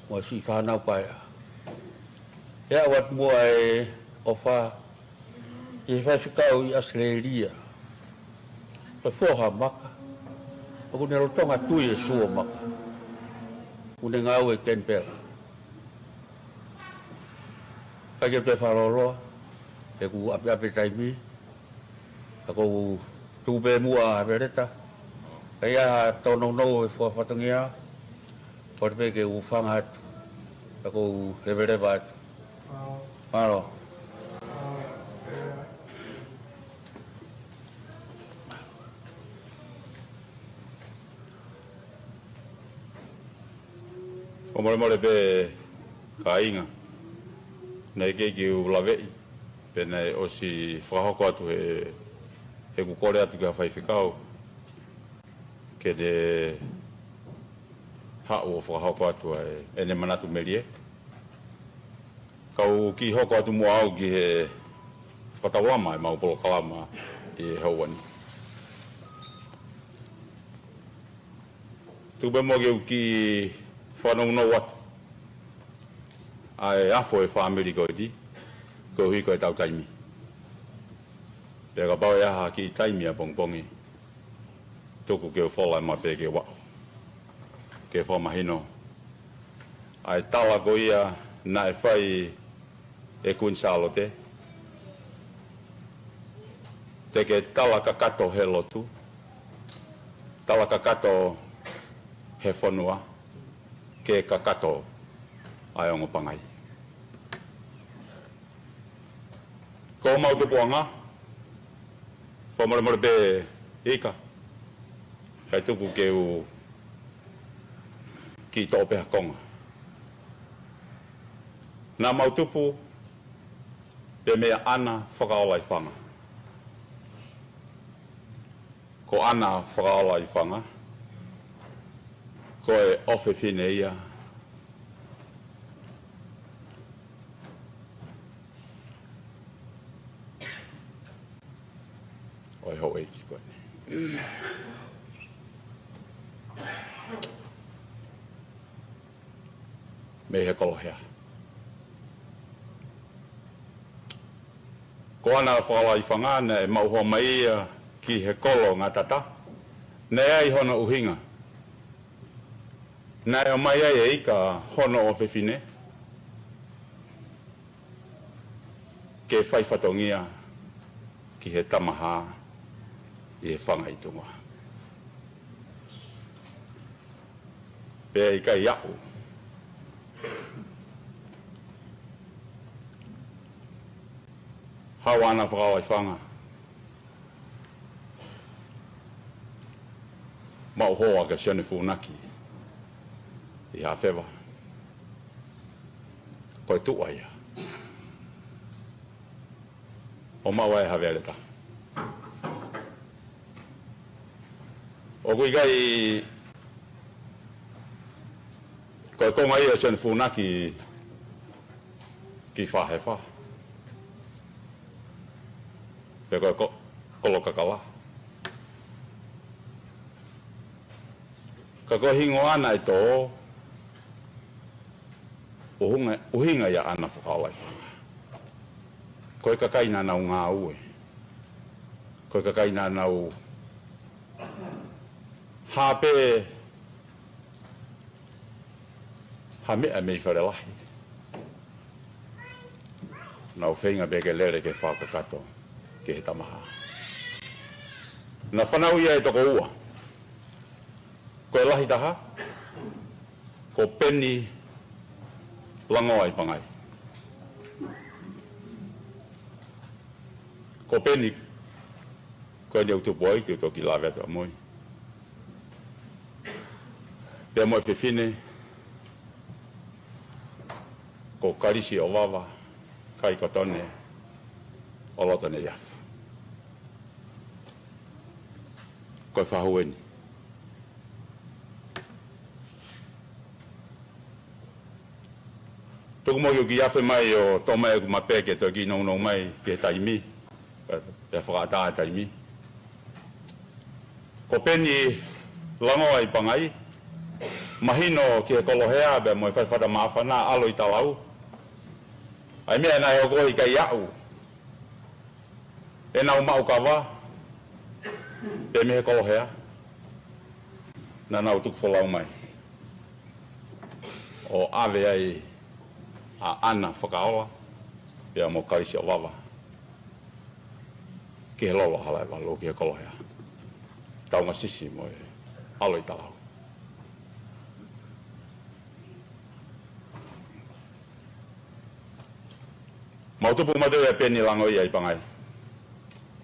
mo e siʻi fānau paea. Pea ʻoatu muʻa e ʻofa ki he faifekau ʻi ʻAositelēlia, ko e foha Maka, ʻoku ne lolotonga tui e sū ʻo Maka, ʻoku ne ngāue ʻi Kenipela. Ka ke toe fakalōloa, he ʻoku ʻapiʻapi taimi, ka ʻoku ou tuku pē muʻa ʻa Veleta, ka ʻi ai ha tōnounou e fua fatongia, ʻoatu pē ke u hūfanga atu, ka ʻoku ou leveleva atu. Mālō. Fakamolemole pē kāinga, naʻe ʻikai ke u laveʻi, pea naʻe ʻosi fakahoko atu he, he kuo kole atu ki ha faifekau ke ne haʻu ʻo fakahoko atu ʻa e, ʻene manatu melie. Kau kiʻi hoko atu muʻa au ki he fakataulama e mau polokalama ʻi he houa ni. Tuku pē muʻa ke u kiʻi fakanounou atu ʻa e afo e fāmili ko eni, koeʻuhi ko e tau taimi. Pea kapau ʻe ʻi ai ha kiʻi taimi ʻapongipongi, tuku ke u fola e mape ke u aʻu ke fakamahino ʻa e tala ko ia naʻe fai ʻe Kuini Sālote, te ke tala kakato he lotu, tala kakato he fonua, ke kakato ʻa e ongo pangai. Ko homau tupuʻanga, fakamolemole pē Ika, ʻikai tuku ke u kiʻi toʻo pē ha konga. Naʻa mau tupu pē meia ʻAna Fakaolaifanga. Ko ʻAna Fakaolaifanga, ko e ʻofefine ia ʻo e houʻeiki ko eni mei he Kolohea. Ko ʻAna Fakaolaifanga naʻe maʻu hoa mai ia ki he kolo Ngatata. Naʻe ʻi ai hono ʻuhinga. Naʻe ʻomai ai ʻe Ika hono ʻofefine ke fai fatongia ki he Tamahā ʻi he Fanga ʻi Tunga. Pea ʻikai aʻu. Haʻu ʻAna Fakaolaifanga, maʻu hoa kia Sione Funaki ʻi Hafeva. Ko e tuʻa ia ʻo maʻu ai ha Veleta. ʻOku ʻikai ko e konga ia ʻo Sione Funaki ki Fahefa, pe ko e ko-, Kolokakala. Ka ko e hingoa naʻe tō, ʻuhinga, ʻuhinga ia ʻAna Fakaolaifanga. Ko e kakai naʻa nau ngāue. Ko e kakai naʻa nau hā pē ha meʻa mei Falelahi. Nau feinga pē ke lele ke fakakakato. ki he Tamahā. Naʻa na fānau ia ʻe toko ua. Ko e lahi taha, ko Peni Langoaipangai. Ko Peni, ko eni ʻoku tupu ai, te u toki lave atu ʻamui. Pea mo e fefine, ko Kalisi ʻOvava Kaikotone ʻo Lotoneiafu. Ko e fahu eni. Tuku muʻa ke u kiʻi afe mai ʻo toʻo mai ʻeku mape ke toki nounou mai ki he taimi. Pea fakaʻatā e taimi. Ko Peni Langoaipangai, mahino ki he kolohea pea mo e fai fata māfana ʻa Loʻitalau. ʻA e meʻa naʻe hoko ʻi kai aʻu ʻenau maʻu kava, pea mei he kolohea, naʻa nau tuku folau mai ʻo ʻave ai ʻa ʻAna Fakaola, pea mo Kalisi ʻOvava, ki he lolo ʻa Halaevalu ki he kolohea. Taungasisi mo e ʻAlo ʻi Talau. Mau tupu mate ia Peni Langoaipangai.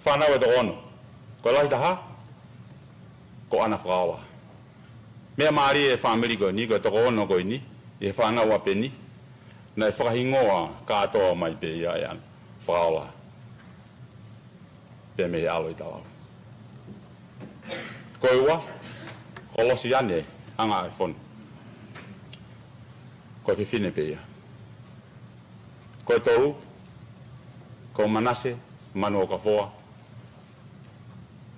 Fānau ʻe toko ono. Ko e lahi taha, ko ʻAna Fakaola. Meʻa mālie e fāmili ko eni, ko e toko ono ko eni, ʻi he fānau ʻa Peni, naʻe fakahingoa kātoa mai pē ia ʻe ʻAna Fakaola. Pea mei he ʻAlo ʻi Talau. Ko e ua, ko Losiane Angaʻaefonu. Ko e fefine pē ia. Ko e tolu, ko Manase Manuokafoa.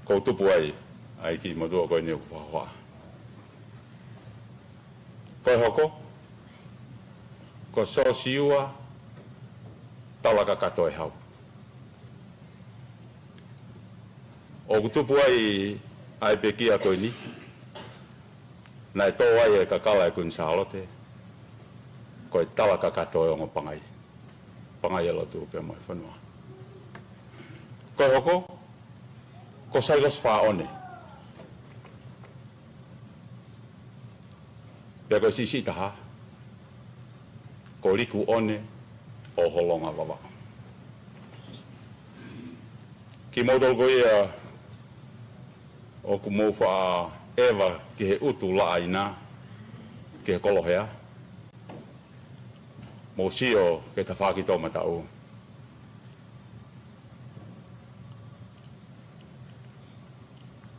Ko e tupu ai ʻa e kiʻi motuʻa ko eni ʻoku fakahoa. Ko e hoko, ko Sosiua Talakakato ʻEhau. ʻOku tupu ai ʻa e pekia ko eni, naʻe tō ai e kakala ʻo e Kuini Sālote, ko e talakakato ʻo e ongo pangai. Pangai ʻa e lotu pea mo e fonua. Ko e hoko, ko Sailosi Faʻone. Pea ko e siʻisiʻi taha, ko Likuʻone ʻo Holonga Vavaʻu. Kimoutolu ko ia ʻoku mou faʻa ʻeva ki he ʻutu laʻaina, ki he kolohea, mou sio ki he tafaʻaki toʻomataʻu.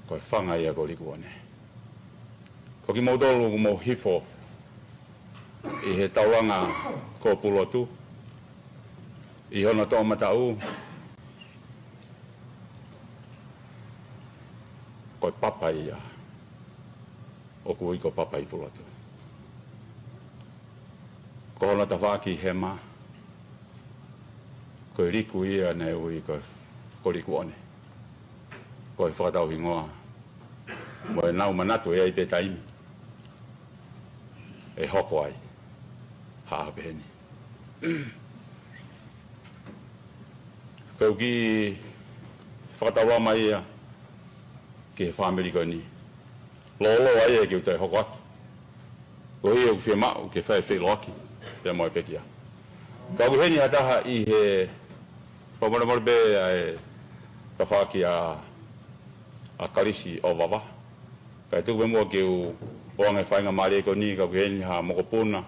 Ko e fanga ia ko Likuʻone. Ko kimoutolu ʻoku mou hifo ʻi he taulanga ko Pulotu, ʻi hono toʻomataʻu, ko e papa ia ʻoku ui ko Papa ʻi Pulotu. Ko hono tafaʻaki hema, ko e liku ia naʻe ui ko, ko Likuʻone. Ko e fakatauhingoa mo ʻenau manatu ʻe ʻi ai pē taimi ʻe hoko ai ha ʻaho peheni. Ko e kiʻi fakataulama ia ki he fāmili ko eni. Lōloa ia ke u toe hoko atu. Ko ia ʻoku fiemaʻu ke fai feʻiloaki pea mo e pekia. Ka ʻoku ʻi heni ha taha ʻi he, fakamolemole pē, ʻa e tafaʻaki ʻa, ʻa Kalisi ʻOvava. Kae tuku pē muʻa ke u ʻoange e faingamālie ko eni, ka ʻoku ʻi heni ha mokopuna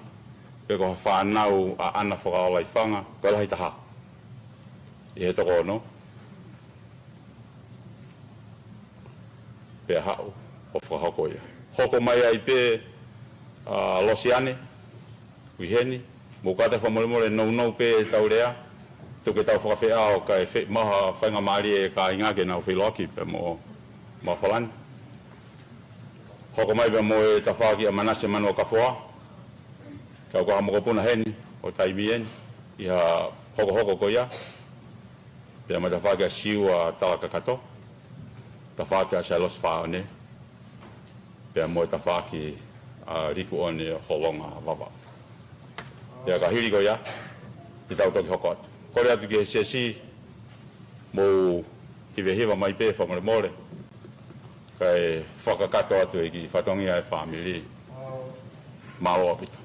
pe ko ha fānau ʻa ʻAna Fakaola ʻi Fanga, ko e lahi taha ʻi he toko ono. Pea haʻu ʻo fakahoko ia. Hoko mai ai pē ʻa Losiane, ʻi heni, mou kātaki fakamolemole, nounou pē ʻetau lea, tuku ke tau fakafeʻao kae fai ha faingamālie ʻa e kāinga ke nau feʻiloaki pea mo Mafalani. Hoko mai pea mo e tafaʻaki ʻa Manase Manuokafoa, kau ka ha mokopuna heni ʻo taimi eni ʻi ha hokohoko ko ia. Pea mo e tafaʻaki ʻa Siua Talakakato, tafaʻaki ʻa Sailosi Faʻone, pea mo e tafaʻaki ʻa Likuʻone ʻo Holonga Vavaʻu. Pea ka hili ko ia, te tau toki hoko atu. Kole atu ki he siasi, Mou hivehiva mai pē fakamolemole, kae fakakakato atu e kiʻi fatongia e fāmili. Mālō ʻaupito.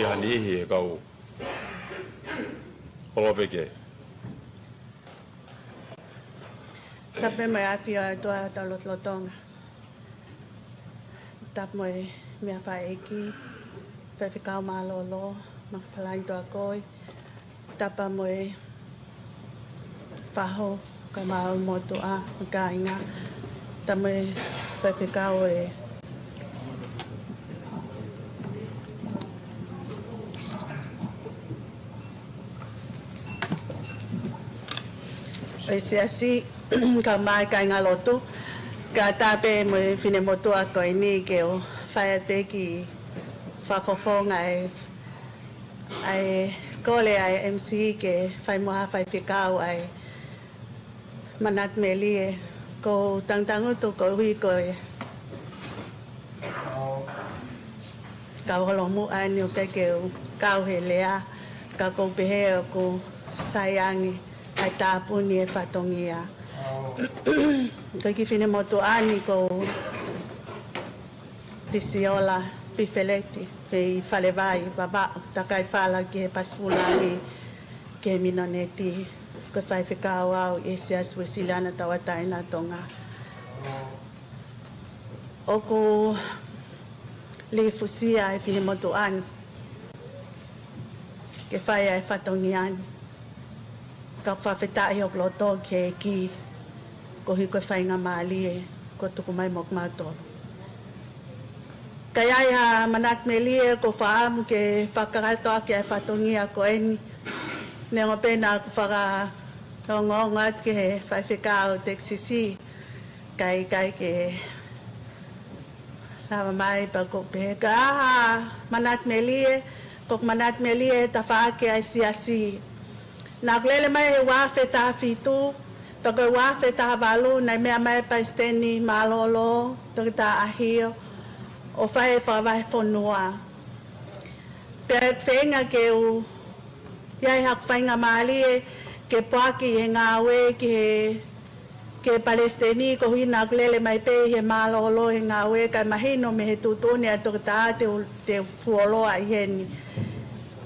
Ia niʻihi e kau holo peke. Tapu mo e ʻafio ʻa e ʻOtua ʻi hotau lotolotonga. Tapu mo e meʻa fakaʻeiki, faifekau mālōlō, Makapalaini Tuakoi. Tapu mo e faʻu kae ʻumaʻā e motuʻa mo e kāinga. Tapu mo e faifekau ʻo e ʻo e siasi, kae ʻumaʻā e kāingalotu, kae ʻatā pē mo e finemotuʻa ko eni ke u fai atu pē e kiʻi fakafofonga ʻa e, ʻa e kole ʻa e M C ke fai mo ha faifekau ʻa e manatu melie, ʻoku ou tangutangutu koeʻuhi ko e kau holomui ʻa eni ʻoku ʻikai ke u kau he lea, ka ʻoku ou pehē ʻoku sai ange ʻa e tāpuni e fatongia. Ko e kiʻi finemotuʻa ni ko Tisiola Pifeleti, mei Falevai, Vavaʻu, takai fala ki he Pasifulani, ki he Minoneti, ko e faifekau au ʻi he Siasi Uēsiliana Tauʻatāina ʻo Tonga. ʻOku ou lilifu ʻa e finemotuʻa ni ke fai ʻa e fatongia ni. Ka ʻoku fakafetaʻi hoku loto ki he ʻEiki, koeʻuhi ko e faingamālie kuo tuku mai maʻa kimautolu. Ka ʻi ai ha manatu melie ʻoku ou fakaʻamu ke fakakakato ʻaki ʻa e fatongia ko eni, neongo pē naʻa ku fakaongoongo atu ki he faifekau Texas, ka ʻikai ke lava mai, pea ʻoku ou pehē ka ʻi ai ha manatu melie, ko e manatu melie tafaʻaki ʻa e siasi. Naʻa ku lele mai he ua afe taha fitu, pea ko e ua afe taha valu naʻe meʻa mai e Palesiteni mālōlō, Toketā ʻAhio, ʻo fai e fakavahefonua. Pea ʻoku feinga ke u ʻi ai haku faingamālie ke poaki he ngāue ki he, ki he palesiteni, koeʻuhi naʻa ku lele mai pē ʻi he mālōlō he ngāue, kae mahino mei he tuʻutuʻuni ʻa e toketā te u, te u fuoloa ʻi heni.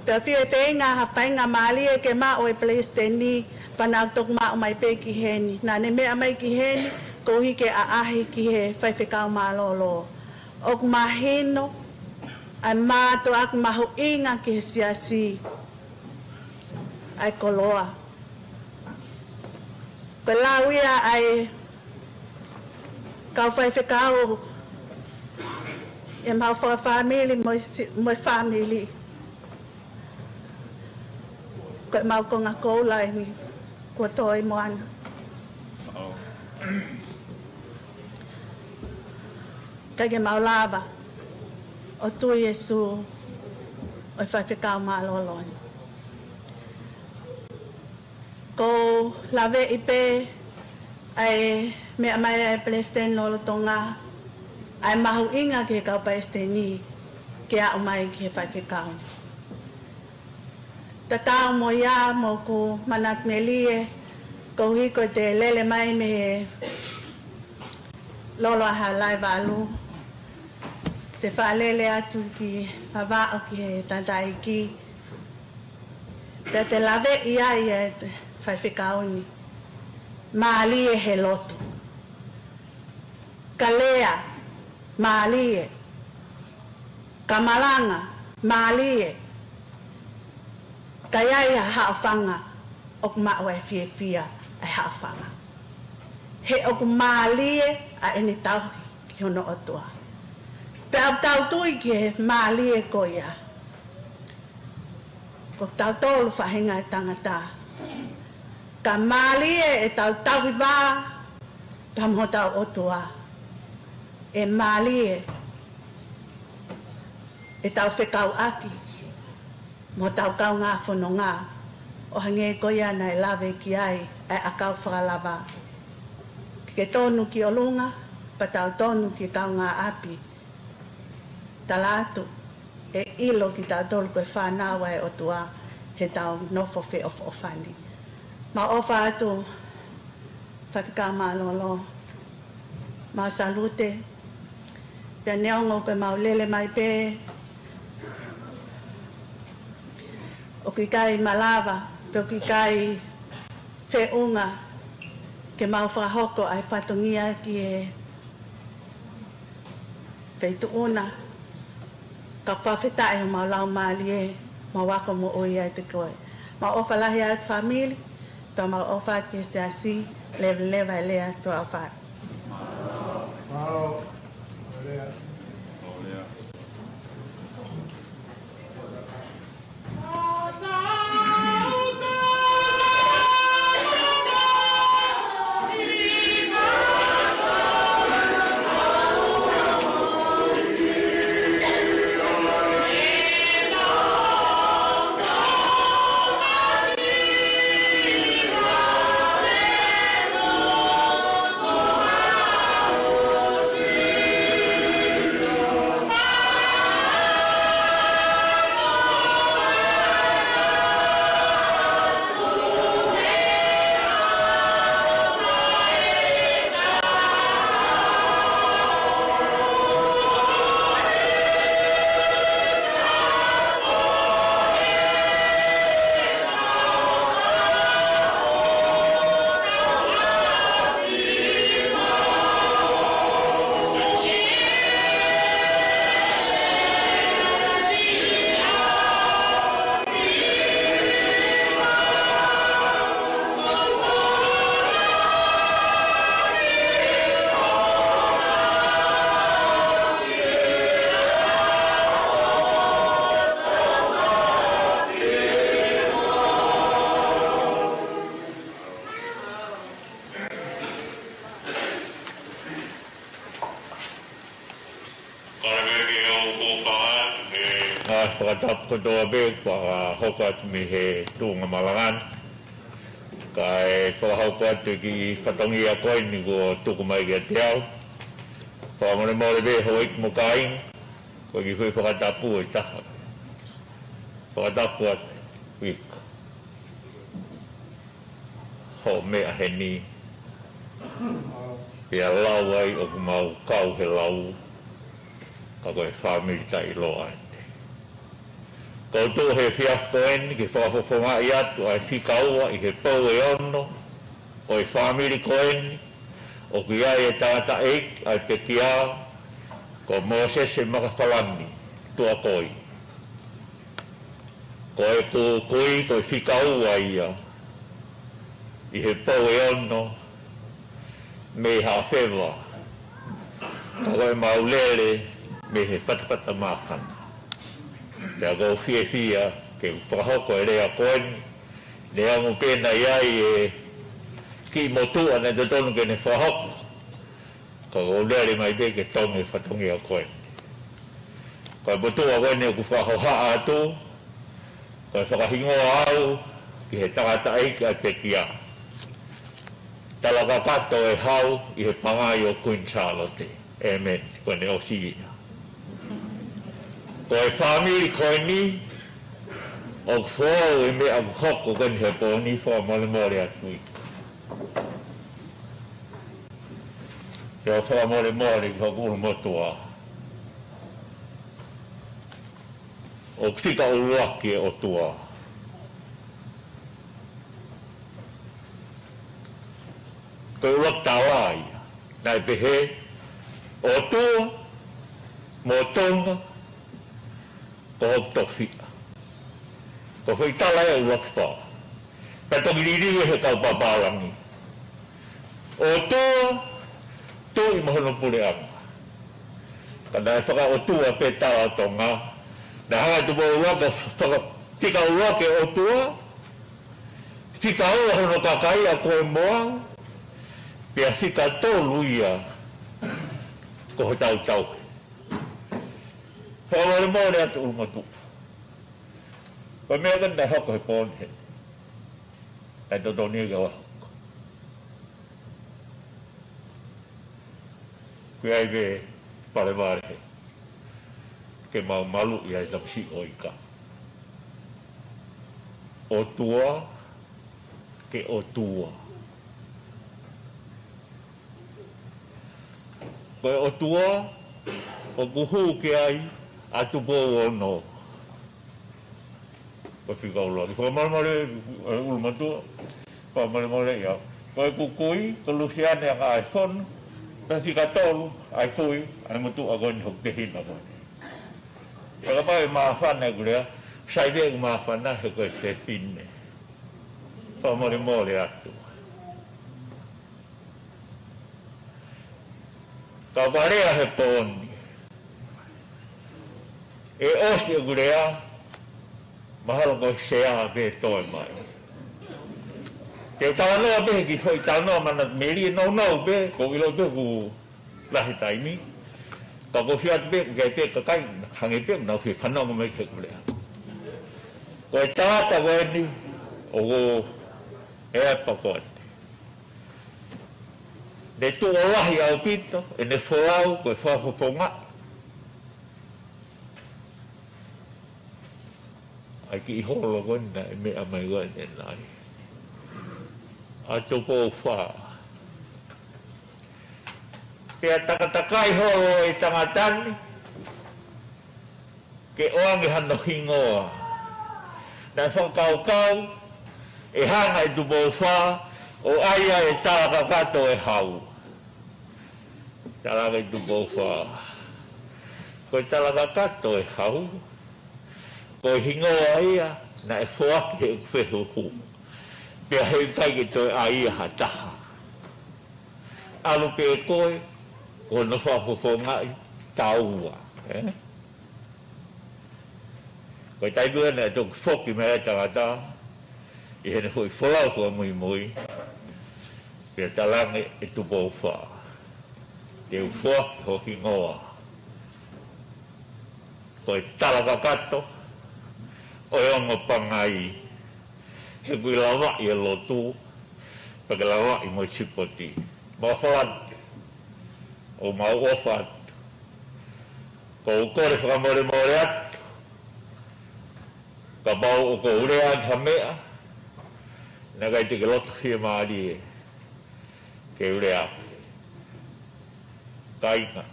Pea fie feinga ha faingamālie ke maʻu e palesiteni, pea naʻa ku toki maʻu mai pē ki heni. Naʻa ne meʻa mai ki heni, koeʻuhi ke ʻaʻahi ki he faifekau mālōlō. ʻOku mahino ʻa e mātuʻaki mahuʻinga ki he siasi ʻa e koloa. Ko e lau ia ʻa e kau faifekau ʻi he mau fakafāmili mo e si-, mo e fāmili. Ko e mau konga koula eni kuo tō ʻi moana. ʻIkai ke mau lava ʻo tui e sū ʻo e faifekau mālōlō ni. ʻOku ou laveʻi pē ʻa e meʻa mai ʻa e palesiteni lolotonga, ʻa e mahuʻinga ki he kau palesiteni ke aʻu mai ki he faifekau. Tatau mo ia, mo ʻeku manatu melie, koeʻuhi ko ʻete lele mai mei he lolo ʻa Halaevalu, te faʻa lele atu ki Vavaʻu ki he tangataʻeiki, pea te laveʻi ai ʻa e faifekau ni. Mālie he lotu. Ka lea, mālie. Ka malanga, mālie. Ka ʻi ai ha haʻofanga, ʻoku maʻu ʻa e fiefia ʻa e haʻofanga. He ʻoku mālie ʻa ʻene tauhi ki hono ʻOtua. Pea ʻoku tau tui ki he mālie ko ia. Ko tautolu faʻahinga ʻo e tangata. Ka mālie ʻetau tauhi vā pea mo hotau ʻOtua. ʻE mālie ʻetau fekauʻaki mo hotau kaungā fononga, ʻo hangē ko ia naʻe lave ki ai ʻa e ʻakau fakalava. Ke tonu ki ʻolunga, pea tau tonu ki he kaungāʻapi. Tala atu, ʻe ʻilo kitautolu ko e fānau ʻa e ʻOtua heʻetau nofo feʻofoʻofani. Mau ʻofa atu, faifekau mālōlō, mau salute, pea neongo ko e mau lele mai pē, ʻoku ʻikai malava, pe ʻoku ʻikai feʻunga ke mau fakahoko ʻa e fatongia ki he feituʻu na, ka fakafetaʻi homau laumālie, mau ako moʻui ai pē koe. Mau ʻofa lahi atu fāmili, pea mau ʻofa atu ki he siasi, leveleva e lea tuʻa ʻofa. Kae ʻoua ke u kōkā atu he ngaahi fakatapu kotoa pē ʻoku fakahoko atu mei he tuʻunga malanga ni. Kae fakahoko atu e kiʻi fatongia ko eni kuo tuku mai kiate au. Fakamolemole pē houʻeiki mo kāinga. Ko e kiʻi foʻi fakatapu ʻe taha. Fakatapu atu, Vika. Hoʻo meʻa heni. Pea lau ai ʻoku mau kau he lau. Ka ko e fāmili taʻeʻiloa eni. Kau tuʻu he efiafi ko eni ke fakafofongaʻi atu ʻa e fika ua ʻi he pou ʻe ono ʻo e fāmili ko eni, ʻoku ʻi ai e tangataʻeiki ʻa e pekia, ko Mōsese Makafalani Tuakoi. Ko ʻeku kui ko e fika ua ia ʻi he pou ʻe ono mei Haʻafeva, ka ko ʻemau lele mei he fatafata māfana. Pea ʻoku ou fiefia ke fakahoko e lea ko eni, neongo pē naʻe ʻi ai e kiʻi motuʻa naʻe totonu ke ne fakahoko. Ka ʻoku ou lele mai pē ke tongi e fatongia ko eni. Ko e motuʻa ko eni ʻoku fakahohaʻa atu, ko e fakahingoa au ki he tangataʻeiki ʻa e pekia. Talakakato ʻe hau ʻi he pangai ʻo Kuini Sālote. ʻĒmeni. Ko ʻene ʻosi ia. Ko e fāmili ko eni, ʻoku foʻou e meʻa ʻoku hoko ko eni he pō ni, fakamolemole atu ia. Pea fakamolemole ki hoku ʻulumotuʻa. ʻOku fika ʻuluaki e ʻOtua. Ko e ʻuluaki tala ia. Naʻe pehē, ʻOtua, mo Tonga, ko hoku tofiʻa. Ko e foʻi tala ia ʻuluaki fā. Pea toki liliu ʻe he kau pāpālangi. ʻOtua, Tuʻi mo hono puleʻanga. Ka naʻe fakaʻotua pē tala ʻo Tonga. Naʻe hanga ʻe Tupou ʻUluaki ʻo faka-, fika ʻuluaki e ʻOtua. Fika ua hono kakai ʻa koe mo au. Pea fika tolu ia ko hotau tauhi. Fakamolemole atu ʻulumotuʻa. Ko e meʻa ko eni naʻe hoko he pō ni he. Naʻe totonu ia ke ʻalu hake. Ko ia ai pē palevale he. Ke mau maluʻi ai tamasiʻi ʻo ika. ʻOtua, ke ʻOtua. Ko e ʻOtua, ʻoku hū ki ai ʻa Tupou Ono. Ko e fika ʻuluaki. Fakamolemole, ē, ʻulumotuʻa. Fakamolemole ia. Ko ʻeku kui, ko Lusiane Angaʻaefono. Pea fika tolu, ʻa e kui, ʻa e motuʻa ko eni hoku tehina ko eni. Pea kapau ʻe māfana ʻeku lea, sai pē ʻeku māfana he ko e fefine. Fakamolemole atu. Ka ʻoku ou lea he pō ni. ʻE ʻosi ʻeku lea, mahalo ko e sea pē toe mai. Te u talanoa pē he kiʻi foʻi talanoa manatu melie nounou pē, ʻoku ou ʻilo pē ʻoku lahi taimi. Ka ʻoku ou fie ʻoatu pē, ʻoku ʻi ai pē kakai, hangē pē ʻoku nau fie fanongo mai ki heʻeku lea. Ko e tangata ko eni, ʻoku ʻi ai pē ko eni. Ne tuʻo lahi ʻaupito, ʻene folau, ko e fakafofongaʻi ʻa e kiʻi holo ko eni naʻe meʻa mai ko eni ʻe nai. ʻA Tupou Fā. Pea takatakai holo e tangata ni, ke ʻoange hano hingoa. Naʻe fakakaukau, ʻe hanga ʻe Tupou Fā, ʻo ʻai ʻa e tala kakato ʻe hau. Tala ʻe Tupou Fā. Ko e tala kakato ʻe hau. Ko e hingoa ia, naʻe foaki he ʻeku fehuhu. Pea heʻikai ke toe ʻai ia ha taha. ʻAlu pē koe, ko hono fakafofongaʻi, taua. Ē? Ko e taimi ʻena ʻe toki foki mai e tangata, ʻi heʻene foʻi folau fakamuimui, pea talaange ʻe Tupou Fā. Te u foaki ho hingoa. Ko e tala kakato, ʻo e ongo pangai, he ʻoku ke lavaʻi e lotu, pea ke lavaʻi mo e sipoti. Makafalani, ʻoku mau ʻofa atu. ʻOku ou kole fakamolemole atu kapau ʻoku ou lea ʻaki ha meʻa naʻe ʻikai te ke loto fiemālie ke u lea ʻaki. Kāinga,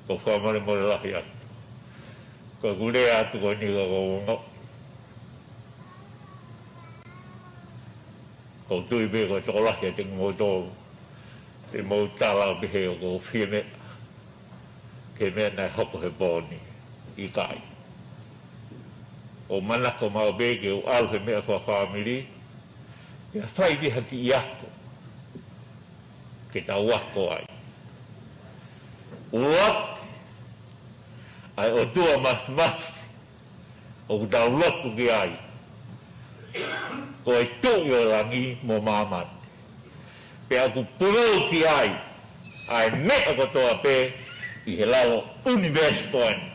ʻoku ou fakamolemole lahi atu. Ko ʻeku lea atu ko eni ka ʻoku ou ongoʻi ʻoku ou tui pē ko e tokolahi ʻiate kimoutolu te mou tala pehē ʻoku ou fie meʻa ki he meʻa naʻe hoko he pō ni. ʻIkai. ʻOku ou manako maʻu pē ke u ʻalu he meʻa fakafāmili, ke fai pē ha kiʻi ako ke tau ako ai. ʻUluaki, ʻa e ʻOtua Māfimafi ʻoku tau lotu ki ai, ko e Tuʻi ʻo langi mo māmani. Pea ʻoku pulou ki ai ʻa e meʻa kotoa pē ʻi he lalo ʻunivēsi ko eni.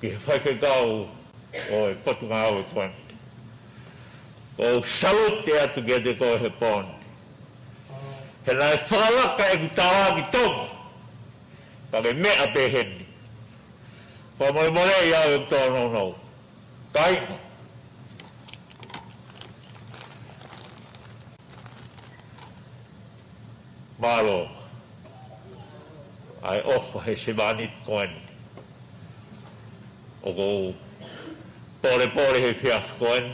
Ki he faifekau ʻo e Potungāue ko eni, ʻoku ou salute atu kiate koe he pō ni. He naʻe fakalaka ʻeku tala ki Tonga, ka ke meʻa pē heni. Fakamolemoleʻi au ʻeku tōnounou. Kāinga, mālō ʻa e ʻofa he sevāniti ko eni. ʻOku ou polepole he efiafi ko eni,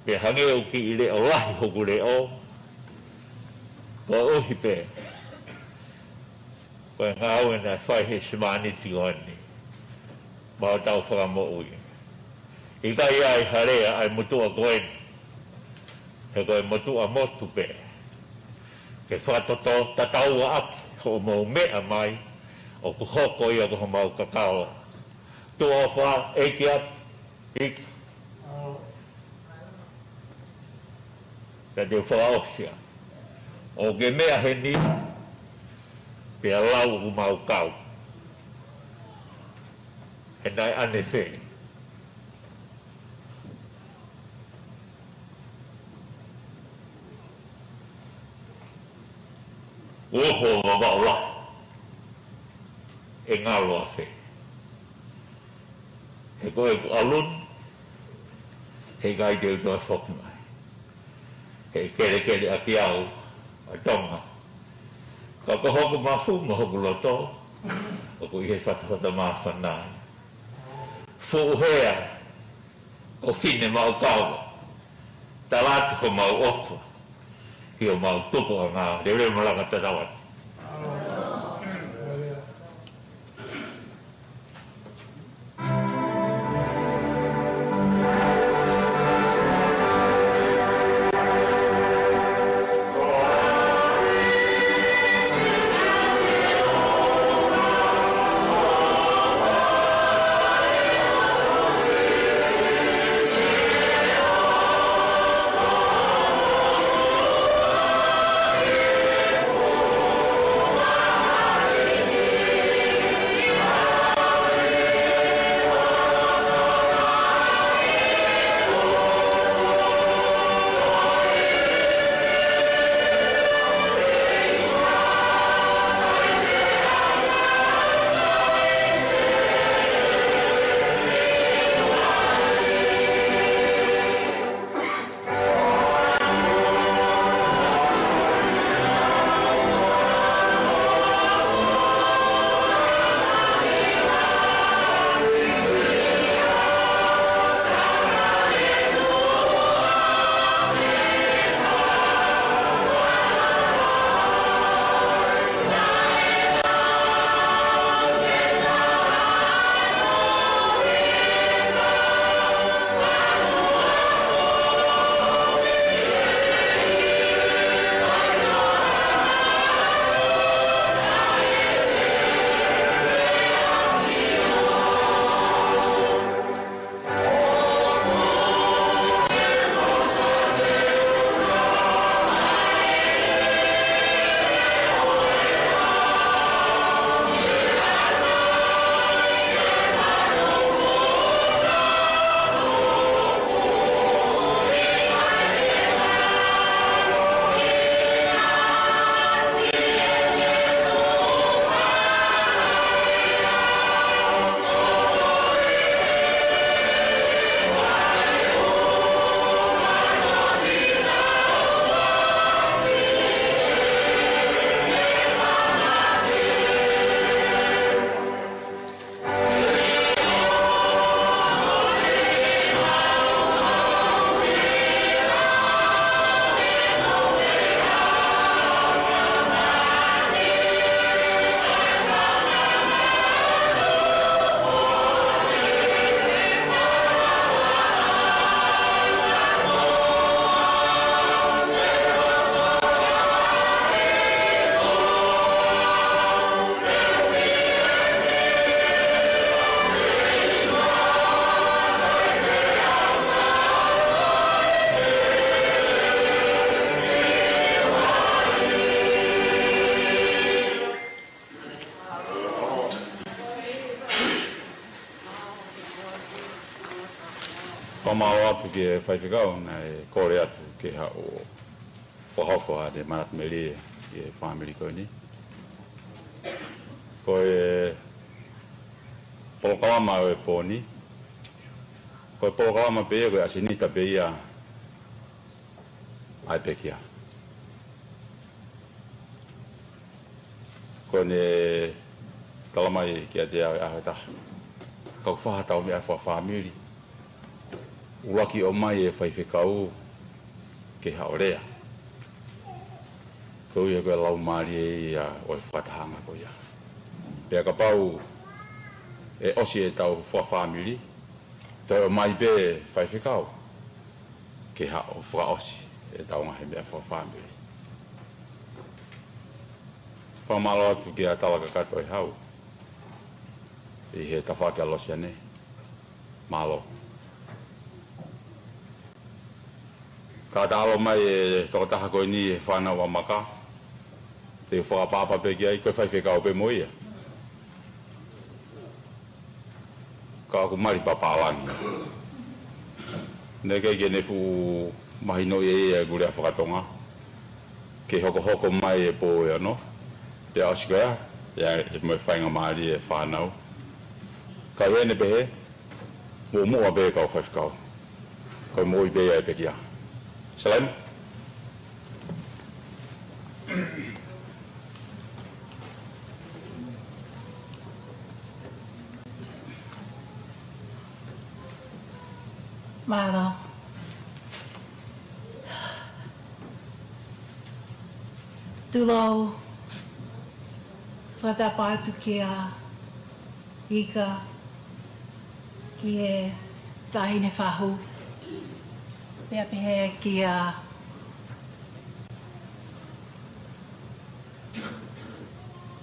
pea hangē ʻoku kiʻi leʻo lahi hoku leʻo, koeʻuhi pē ko e ngāue naʻe fai he sevāniti ko eni maʻa hotau Fakamoʻui. ʻIkai ʻi ai ha lea ʻa e motuʻa ko eni, he ko e motuʻa motu pē, ke fakatotolo tatau ʻaki hoʻomou meʻa mai, ʻoku hoko ia ko homau kakala. Tuʻa ʻofa, ʻEiki atu, ʻEiki. Ka te u fakaʻosi ā. ʻOku ke meʻa heni, pea lau ʻoku mau kau. He naʻe ʻanefē. Oho Vavaʻu lahi, ʻe ngalo ʻafē? He ko ʻeku ʻalu ni, heʻikai te u toe foki mai. He kelekele ʻaki au ʻa Tonga. Ka ko hoku mafu mo hoku loto, ʻoku ʻi he fatafata māfana. Fuʻu hea, ko Fine Maʻukava, tala atu homau ʻofa ki homau tupuʻanga. Leveleva malanga, tatau atu. Fakamālō atu ki he faifekau naʻe kole atu ke haʻu ʻo fakahoko ʻene manatu melie ki he fāmili ko eni. Ko e polokalama ʻo e pō ni, ko e polokalama pē ia, ko e ʻasenita pē ia ʻa e pekia. Ko ʻene tala mai kiate au ʻi he ʻaho ʻe taha, kau faha tau meʻa fakafāmili. ʻUluaki ʻomai e faifekau ke haʻu ʻo lea. Koeʻuhi ko e laumālie ia ʻo e fakatahaʻanga ko ia. Pea kapau ʻe ʻosi ʻetau fakafāmili, toe ʻomai pē faifekau ke haʻu ʻo fakaʻosi ʻetau ngaahi meʻa fakafāmili. Fakamālō atu kia Tala Kakato ʻe Hau ʻi he tafaʻaki ʻa Losiane. Mālō. Ka ta ʻalu mai e tokotaha ko eni he fānau ʻa Maka, te u fakaʻapaʻapa pē ki ai, ko e faifekau pē mo ia. Ka ʻoku mali papālangi. Naʻe ʻikai ke ne fuʻu mahinoʻi ʻe ia ʻeku lea fakatonga. Ke hokohoko mai e pō ʻe ono. Pea ʻosi ko ia, ia e mo e faingamālie e fānau. Ka ʻi heʻene pehē, muʻomuʻa pē kau faifekau. Ko e moʻui pē ia e pekia. Salem. Mālō. Tulou, fakatapu atu kia Ika, ki he Taʻahine Fahu, pea pehē kia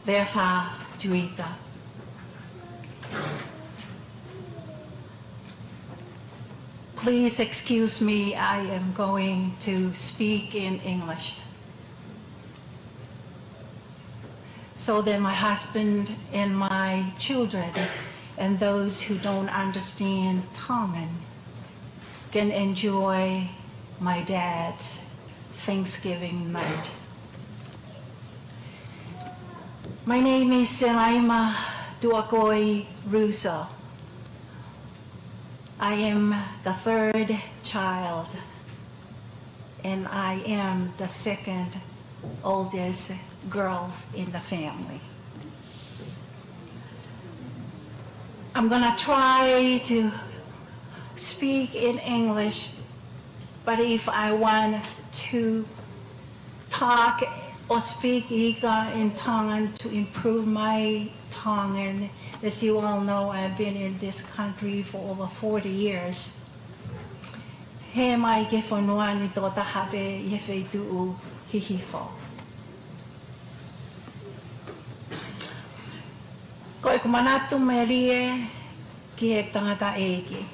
Leafa Tuita. Please excuse me, I am going to speak in English so that my husband and my children and those who don't understand Tongan can enjoy my dad's Thanksgiving night. My name is Selaima Tuakoi Russo. I am the third child, and I am the second oldest girls in the family. I'm gonna try to speak in English, but if I want to talk or speak Ika in Tongan to improve my Tongan, as you all know, I've been in this country for over forty years. Hē mai ki he fonua ni tokotaha pē ʻi he feituʻu Hihifo. Ko ʻeku manatu melie ki he tangataʻeiki.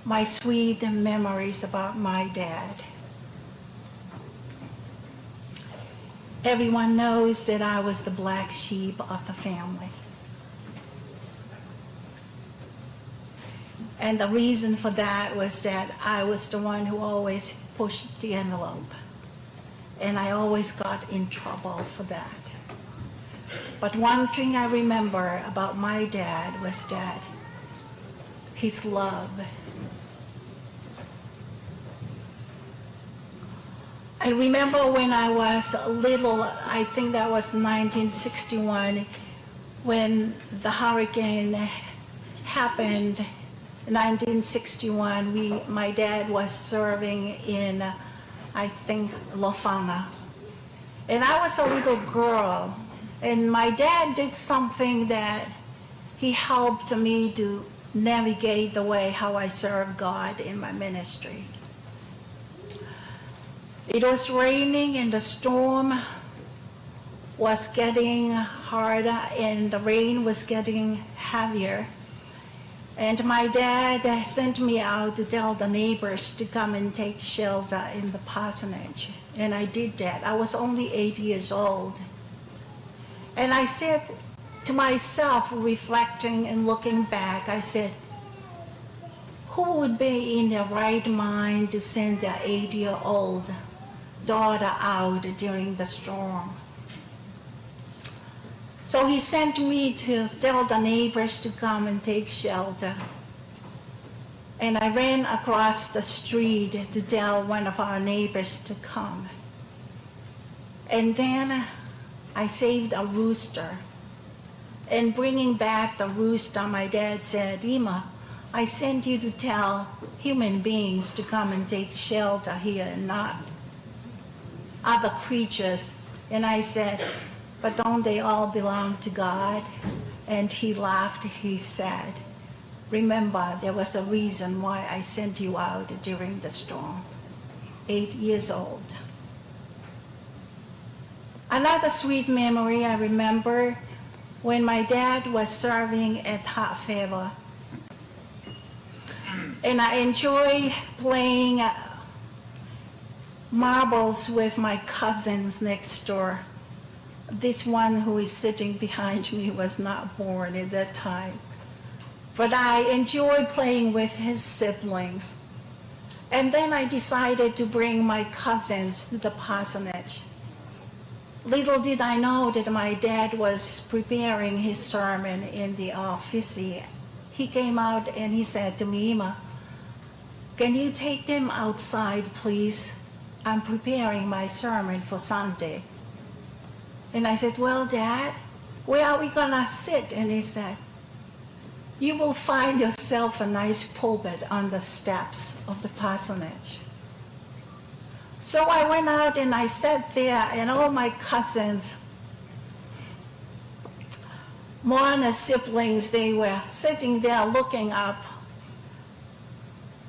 My sweet memories about my dad. Everyone knows that I was the black sheep of the family. And the reason for that was that I was the one who always pushed the envelope. And I always got in trouble for that. But one thing I remember about my dad was that his love. I remember when I was little, I think that was nineteen sixty-one, when the hurricane happened, nineteen sixty-one, we, my dad was serving in, uh, I think, Lofanga. And I was a little girl, and my dad did something that he helped me to navigate the way how I serve God in my ministry. It was raining and the storm was getting harder and the rain was getting heavier. And my dad sent me out to tell the neighbors to come and take shelter in the parsonage. And I did that. I was only eight years old. And I said to myself, reflecting and looking back, I said, Who would be in their right mind to send their eight-year-old daughter out during the storm? So he sent me to tell the neighbors to come and take shelter. And I ran across the street to tell one of our neighbors to come. And then I saved a rooster. And bringing back the rooster, my dad said, "Ima, I sent you to tell human beings to come and take shelter here and not other creatures." And I said, "But don't they all belong to God?" And he laughed. He said, "Remember, there was a reason why I sent you out during the storm." Eight years old. Another sweet memory I remember when my dad was serving at Hot Favor. And I enjoy playing, uh, marbles with my cousins next door. This one who is sitting behind me was not born at that time. But I enjoy playing with his siblings. And then I decided to bring my cousins to the parsonage. Little did I know that my dad was preparing his sermon in the office. He, he came out and he said to me, "Ima, can you take them outside, please? I'm preparing my sermon for Sunday." And I said, "Well, Dad, where are we gonna sit?" And he said, "You will find yourself a nice pulpit on the steps of the parsonage." So I went out and I sat there, and all my cousins, Moana siblings, they were sitting there looking up.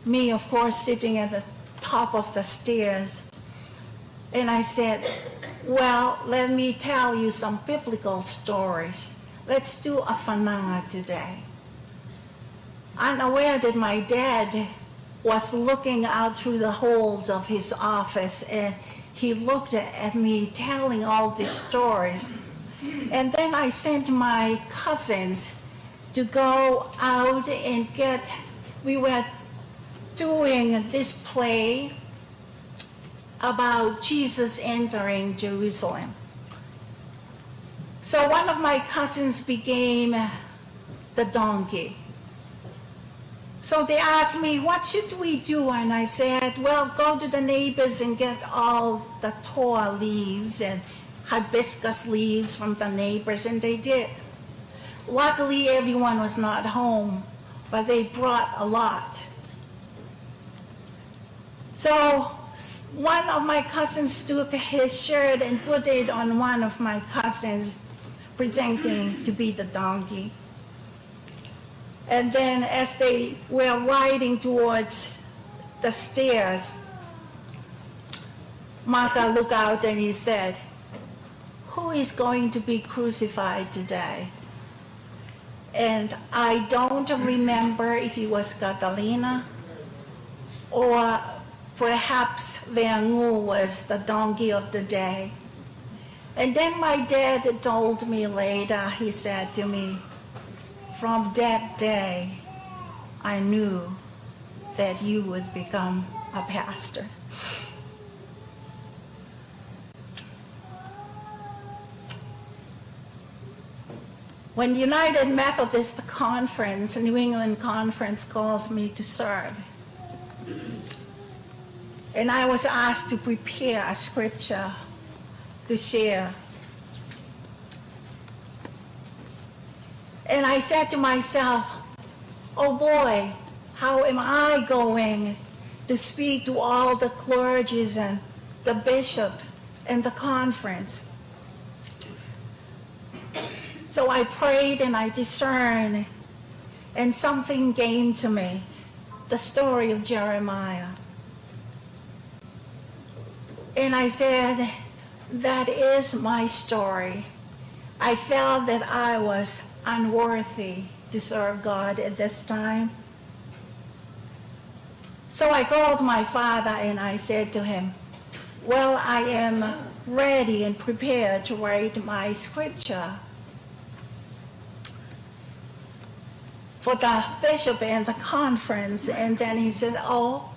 Me, of course, sitting at the top of the stairs. And I said, "Well, let me tell you some biblical stories. Let's do a fananga today." Unaware that my dad was looking out through the halls of his office, and he looked at me telling all these stories. And then I sent my cousins to go out and get, we were doing this play about Jesus entering Jerusalem. So one of my cousins became the donkey. So they asked me, "What should we do?" And I said, "Well, go to the neighbors and get all the toa leaves and hibiscus leaves from the neighbors," and they did. Luckily, everyone was not home, but they brought a lot. So s-, one of my cousins took his shirt and put it on one of my cousins, pretending to be the donkey. And then as they were riding towards the stairs, Maka looked out and he said, "Who is going to be crucified today?" And I don't remember if it was Catalina or perhaps Veangu was the donkey of the day. And then my dad told me later, he said to me, "From that day, I knew that you would become a pastor." When United Methodist Conference, New England Conference, called me to serve, and I was asked to prepare a scripture to share. And I said to myself, "Oh boy, how am I going to speak to all the clergies and the bishop and the conference?" So I prayed and I discerned, and something came to me, the story of Jeremiah. And I said, "That is my story." I felt that I was unworthy to serve God at this time. So I called my father and I said to him, "Well, I am ready and prepared to write my scripture." for the bishop and the conference. And then he said, "Oh,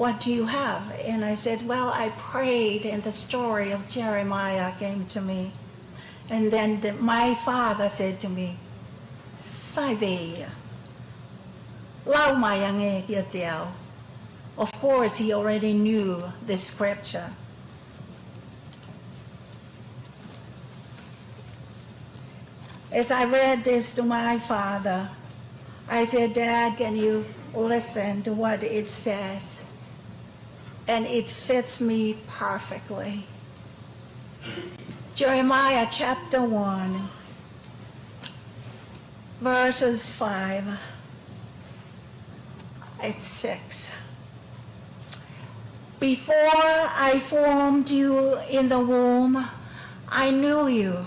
what do you have?" And I said, "Well, I prayed and the story of Jeremiah came to me." And then the, my father said to me, "Sai pē ia. Lau mai ange kiate au." Of course, he already knew the scripture. As I read this to my father, I said, "Dad, can you listen to what it says?" And it fits me perfectly. Jeremiah chapter one, verses five and six. "Before I formed you in the womb, I knew you.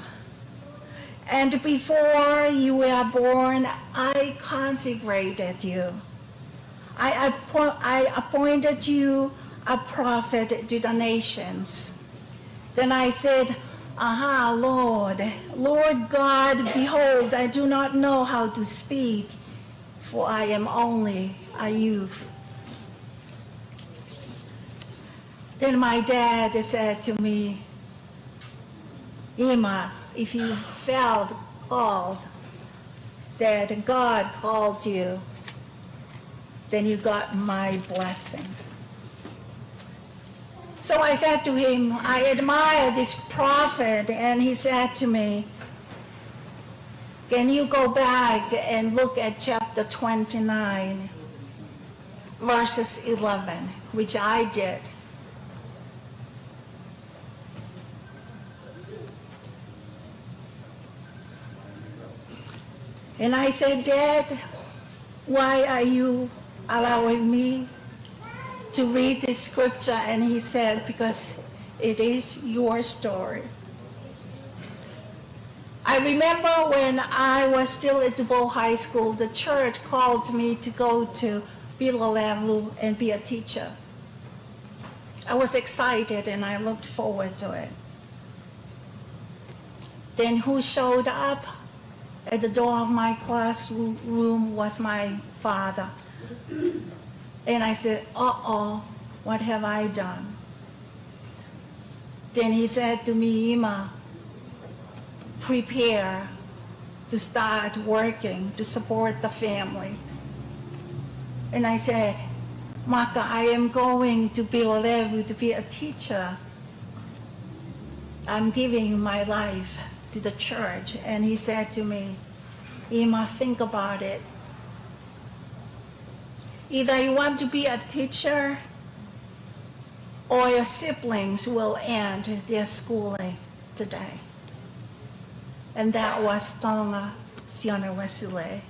And before you were born, I consecrated you. I, appo- I appointed you a prophet to the nations." Then I said, "Aha, Lord, Lord God, behold, I do not know how to speak, for I am only a youth." Then my dad said to me, "Ima, if you felt called, that God called you, then you got my blessings." So I said to him, "I admire this prophet," and he said to me, "Can you go back and look at chapter twenty-nine, verses eleven?" Which I did. And I said, "Dad, why are you allowing me to read this scripture?" And he said, "Because it is your story." I remember when I was still at Tupou High School, the church called me to go to Pilolevu and be a teacher. I was excited and I looked forward to it. Then who showed up at the door of my classroom was my father. And I said, "Uh-oh, what have I done?" Then he said to me, "Ima, prepare to start working to support the family." And I said, "Maka, I am going to Pilolevu to be a teacher. I'm giving my life to the church." And he said to me, "Ima, think about it. Either you want to be a teacher or your siblings will end their schooling today." And that was Tonga Sione Uesile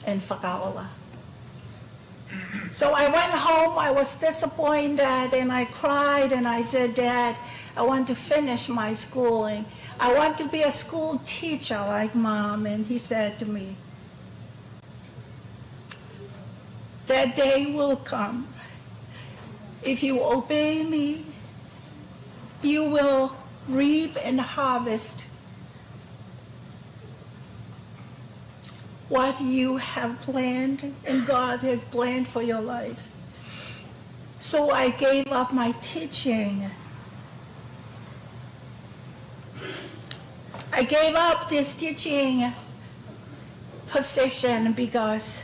in Fakaʻola. So I went home, I was disappointed, and I cried, and I said, "Dad, I want to finish my schooling. I want to be a school teacher like Mom." And he said to me, "That day will come. If you obey me, you will reap and harvest what you have planned and God has planned for your life." So I gave up my teaching. I gave up this teaching position because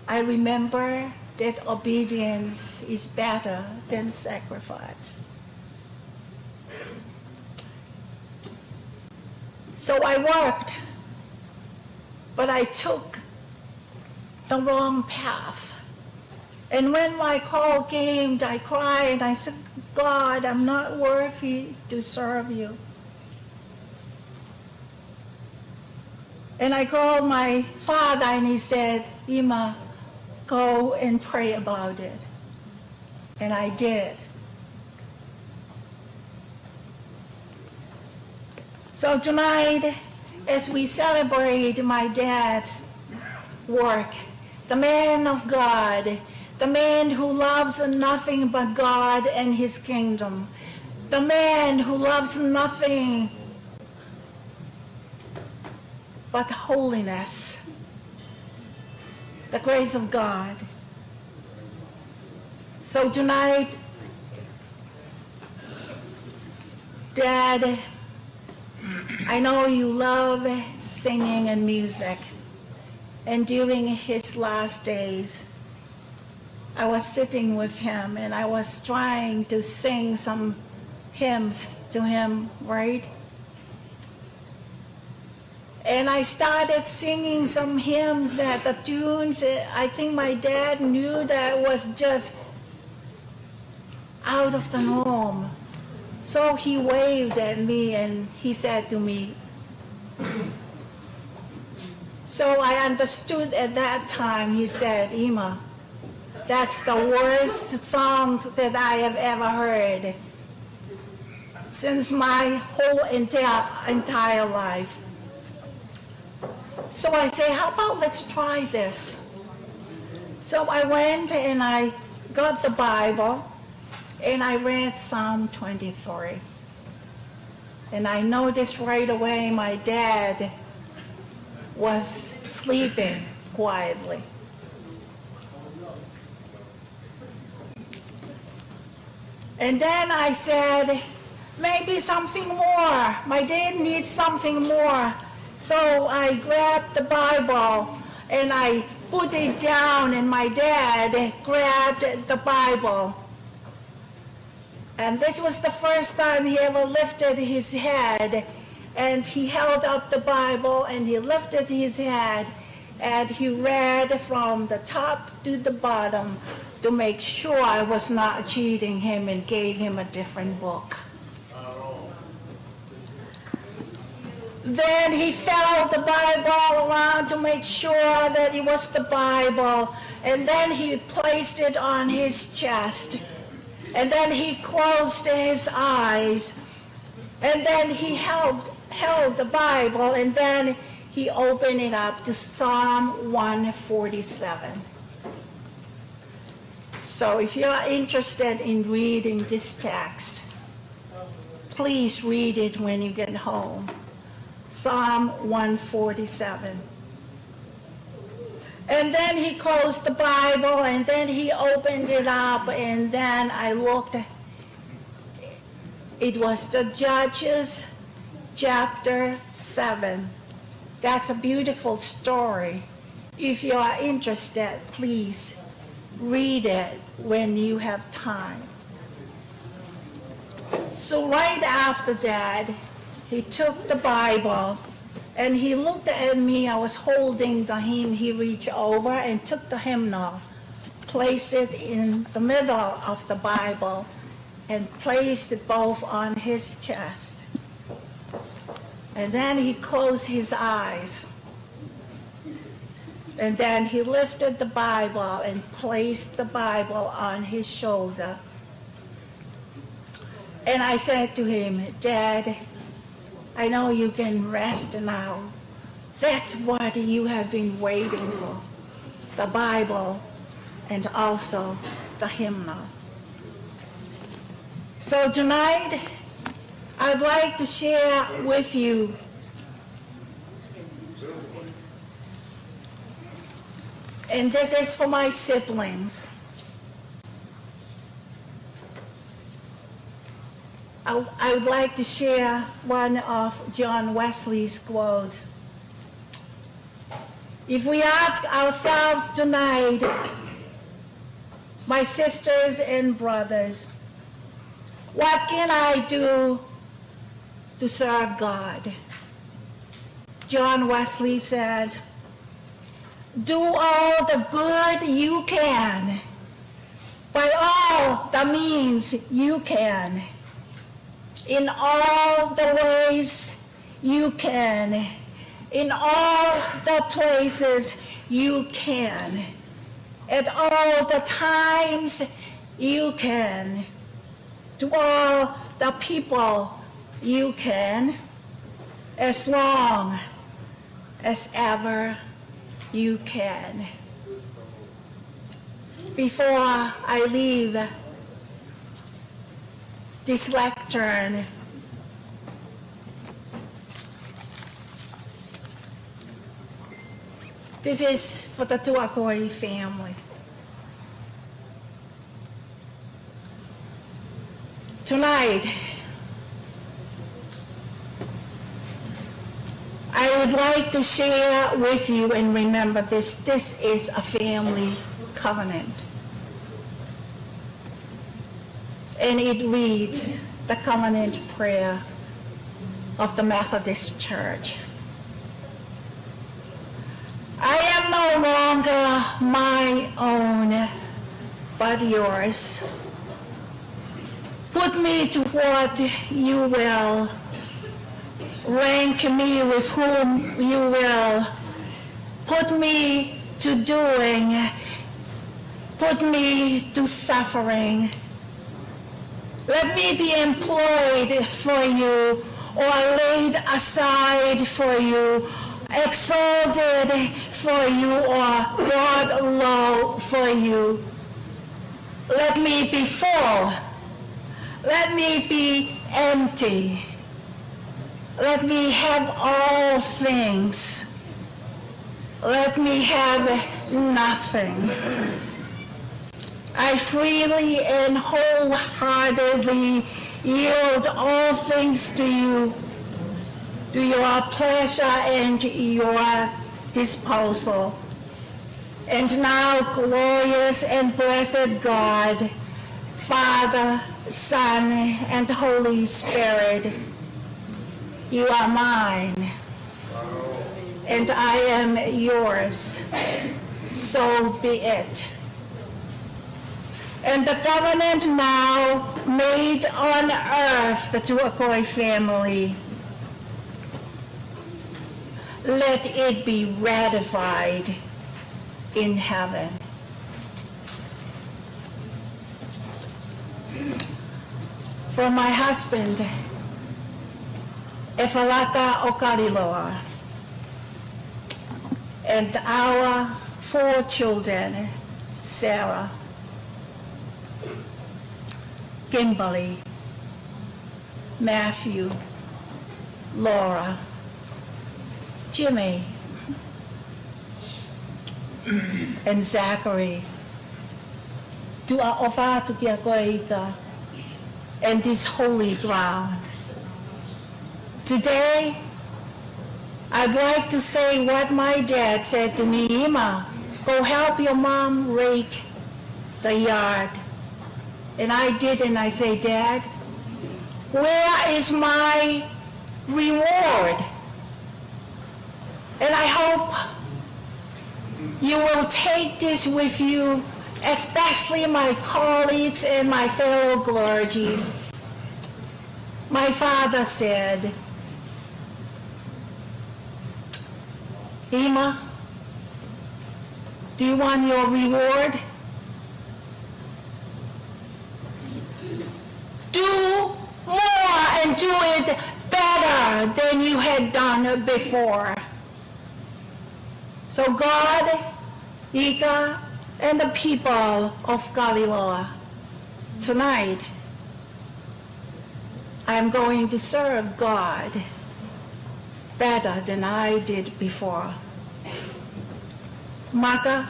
I remember that obedience is better than sacrifice. So I worked, but I took the wrong path. And when my call came, I cried and I said, "God, I'm not worthy to serve you." And I called my father and he said, "Ima, go and pray about it." And I did. So tonight, as we celebrate my dad's work, the man of God, the man who loves nothing but God and his kingdom, the man who loves nothing but holiness, the grace of God. So tonight, Dad, I know you love singing and music, and during his last days, I was sitting with him and I was trying to sing some hymns to him, right? And I started singing some hymns that the tunes, eh, I think my dad knew that was just out of the norm. So he waved at me and he said to me, so I understood at that time, he said, "Ima, that's the worst songs that I have ever heard since my whole entire, entire life." So I say, "How about let's try this?" So I went and I got the Bible and I read Psalm twenty-three. And I noticed right away my dad was sleeping quietly. And then I said, "Maybe something more. My dad needs something more." So I grabbed the Bible and I put it down, and my dad grabbed the Bible. And this was the first time he ever lifted his head. And he held up the Bible and he lifted his head and he read from the top to the bottom to make sure I was not cheating him and gave him a different book. Then he felt the Bible around to make sure that it was the Bible. And then he placed it on his chest. And then he closed his eyes. And then he held, held the Bible. And then he opened it up to Psalm one forty-seven. So if you are interested in reading this text, please read it when you get home. Psalm one forty-seven. And then he closed the Bible, and then he opened it up, and then I looked. It was the Judges chapter seven. That's a beautiful story. If you are interested, please read it when you have time. So right after that, he took the Bible and he looked at me. I was holding the hymn. He reached over and took the hymnal, placed it in the middle of the Bible, and placed it both on his chest. And then he closed his eyes. And then he lifted the Bible and placed the Bible on his shoulder. And I said to him, "Dad, I know you can rest now. That's what you have been waiting for, the Bible and also the hymnal." So tonight, I'd like to share with you, and this is for my siblings. I, I would like to share one of John Wesley's quotes. If we ask ourselves tonight, my sisters and brothers, "What can I do to serve God?" John Wesley says, "Do all the good you can by all the means you can, in all the ways you can, in all the places you can, at all the times you can, to all the people you can, as long as ever you can." Before I leave this lectern, This is for the Tuakoi family. Tonight, I would like to share with you and remember this. This is a family covenant. And it reads the covenant prayer of the Methodist Church. I am no longer my own, but yours. Put me to what you will. Rank me with whom you will. Put me to doing. Put me to suffering. Let me be employed for you, or laid aside for you, exalted for you, or brought low for you. Let me be full. Let me be empty. Let me have all things. Let me have nothing. I freely and wholeheartedly yield all things to you, to your pleasure and your disposal. And now, glorious and blessed God, Father, Son, and Holy Spirit, you are mine, and I am yours. So be it. And the covenant now made on earth, the Tuakoi family, let it be ratified in heaven. For my husband, Efalata ʻo Kaliloa, and our four children, Sarah, Kimberly, Matthew, Laura, Jimmy, and Zachary. Tuʻa ʻofa atu kia koe Ika, and this holy ground. Today, I'd like to say what my dad said to me, "Ima, go help your mom rake the yard." And I did, and I say, "Dad, where is my reward?" And I hope you will take this with you, especially my colleagues and my fellow clergies. My father said, "Ima, do you want your reward? Do more and do it better than you had done before." So God, Ika, and the people of Kaliloa, tonight, I'm going to serve God better than I did before. Maka,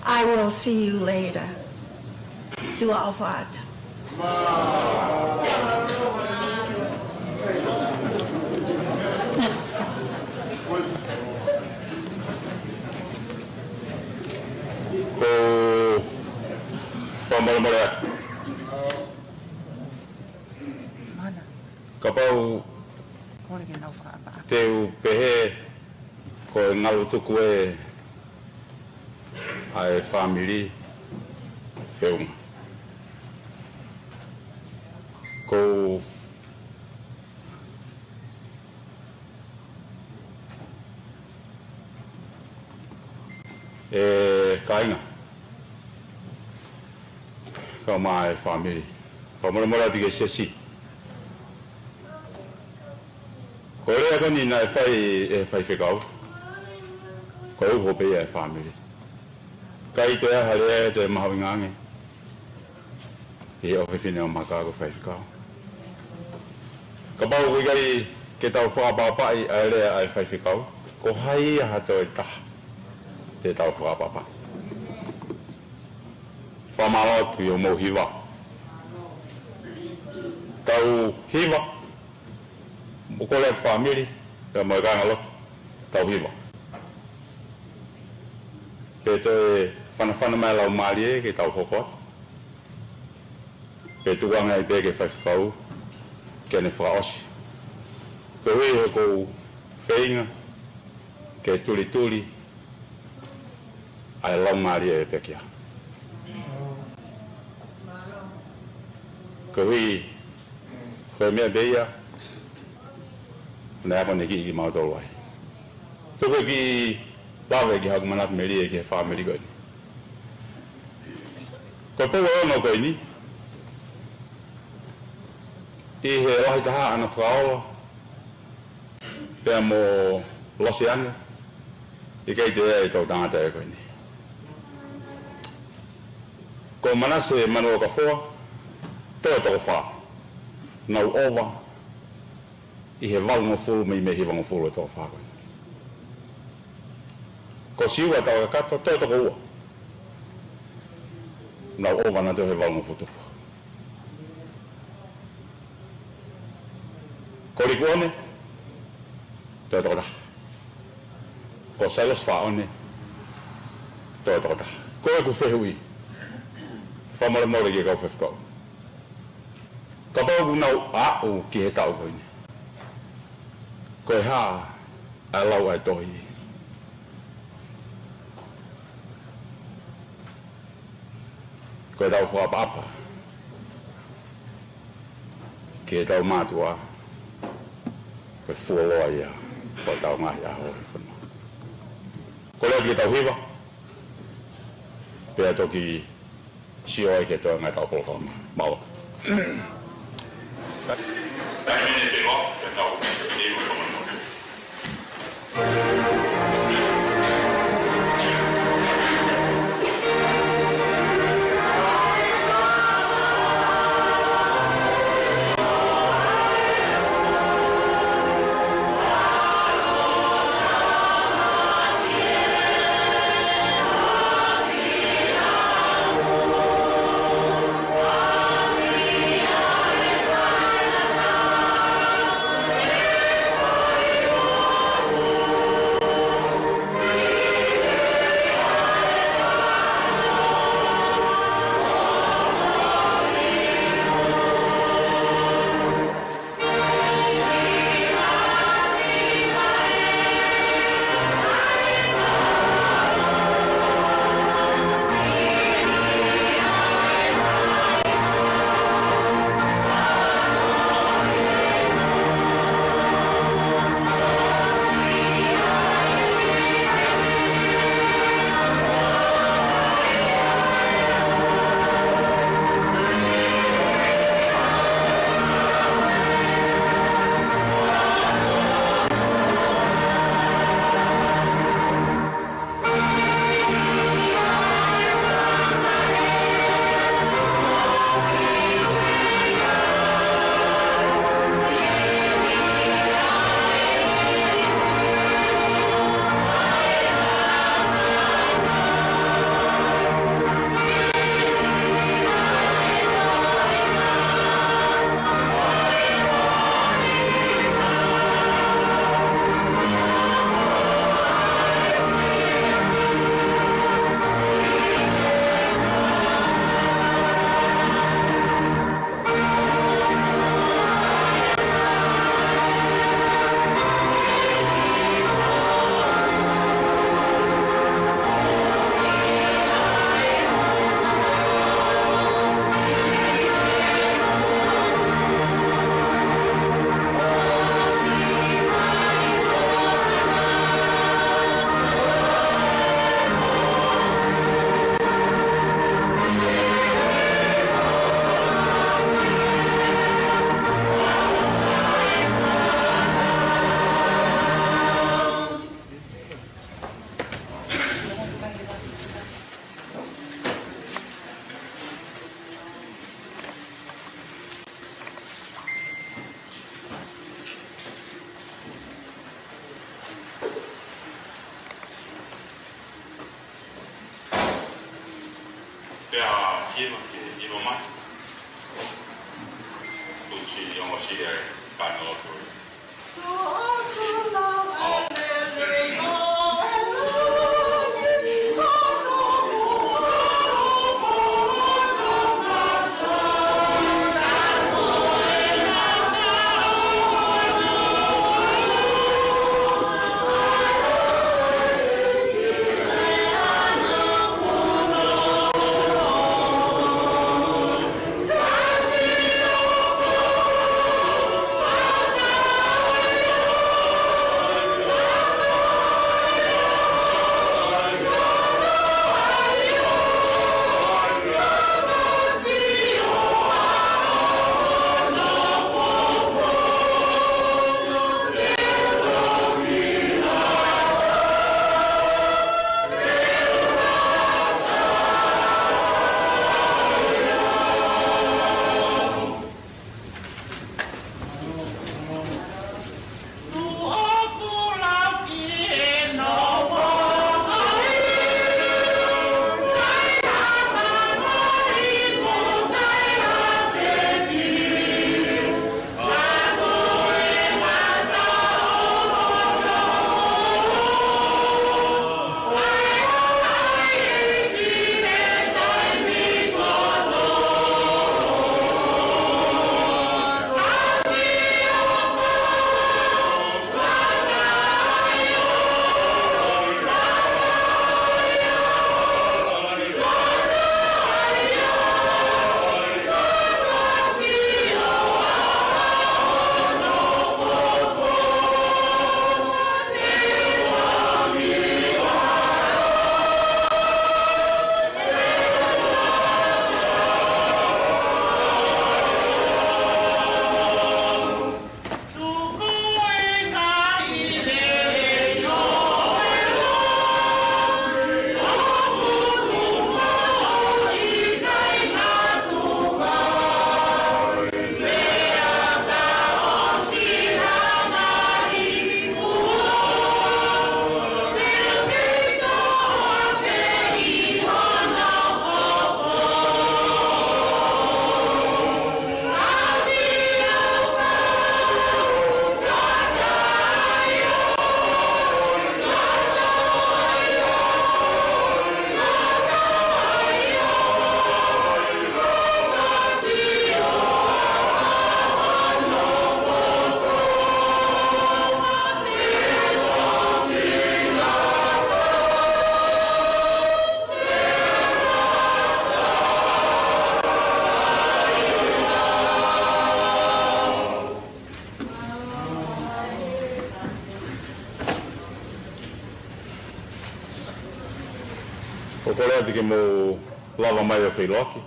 I will see you later. Tuʻa ʻofa atu. Ko e fakamolemole atu. Kapau te u pehē ko e ngalu tuku ē ʻa e fāmili feʻunga. Ko e kāinga, kae ʻumaʻā e fāmili, fakamolemole atu ki he siasi. Ko e lea ko eni naʻe fai ʻe he faifekau, ko e uho pē ia ʻa e fāmili. ʻIkai toe ʻi ai ha lea ʻe toe mahuʻinga ange ʻi he ʻofefine ʻo Maka ko e faifekau. Kapau ʻoku ʻikai ke tau fakaʻapaʻapaʻi ʻa e lea ʻa e faifekau, Ko hai ia ha toe taha te tau fakaʻapaʻapaʻi? Fakamālō atu ʻi hoʻomou hiva. Tau hiva, mo kole atu fāmili, pea mo e kāingalotu, tau hiva. Pea toe fanafana mai e Laumālie ke tau hoko atu. Pea tukuange ai pē ki he faifekau ke ne fakaʻosi. Koeʻuhi he ʻoku ou feinga ke tulituli ʻa e Laumālie ʻo e pekia. Koeʻuhi ko e meʻa pē ia naʻe akonekina kimautolu ai. Tuku ke u lave ki haʻaku manatu melie ki he fāmili ko eni. Ko e pou ʻe ono ko eni, ʻi he lahi taha ʻa ʻAna Fakaola pea mo Losiane, ʻikai toe ʻi ai e toʻutangata ia ko eni. Ko Manase Manuʻa Kafoa, toe toko fā. Nau ʻova ʻi he valungofulu mei he hivangofulu e toko fā ko eni. Ko Siua Tauakakato, toe toko ua. Nau ʻova nautolu he valungofulu tupu. Ko Likuone, toe toko taha. Ko Sailosi Faʻone, toe toko taha. Ko ʻeku fehuʻi, fakamolemole ki he kau faifekau. Kapau ʻoku nau aʻu ki he taʻu ko eni, ko e hā ʻa e lau ʻa e tohi? Ko ʻetau fakaʻapaʻapa ki heʻetau mātuʻa, ko e fuoloa ia ʻo ʻetau ngaahi ʻaho he fonua. Kole atu ke tau hiva, pea toki sio ai ki he toenga ʻetau polokalama. Mālō. Pea hiva ke hiva mai. Kuo ʻosi, ʻosi e kāingalotu. ʻOku ou kole atu ke mou lava mai ʻo feʻiloaki.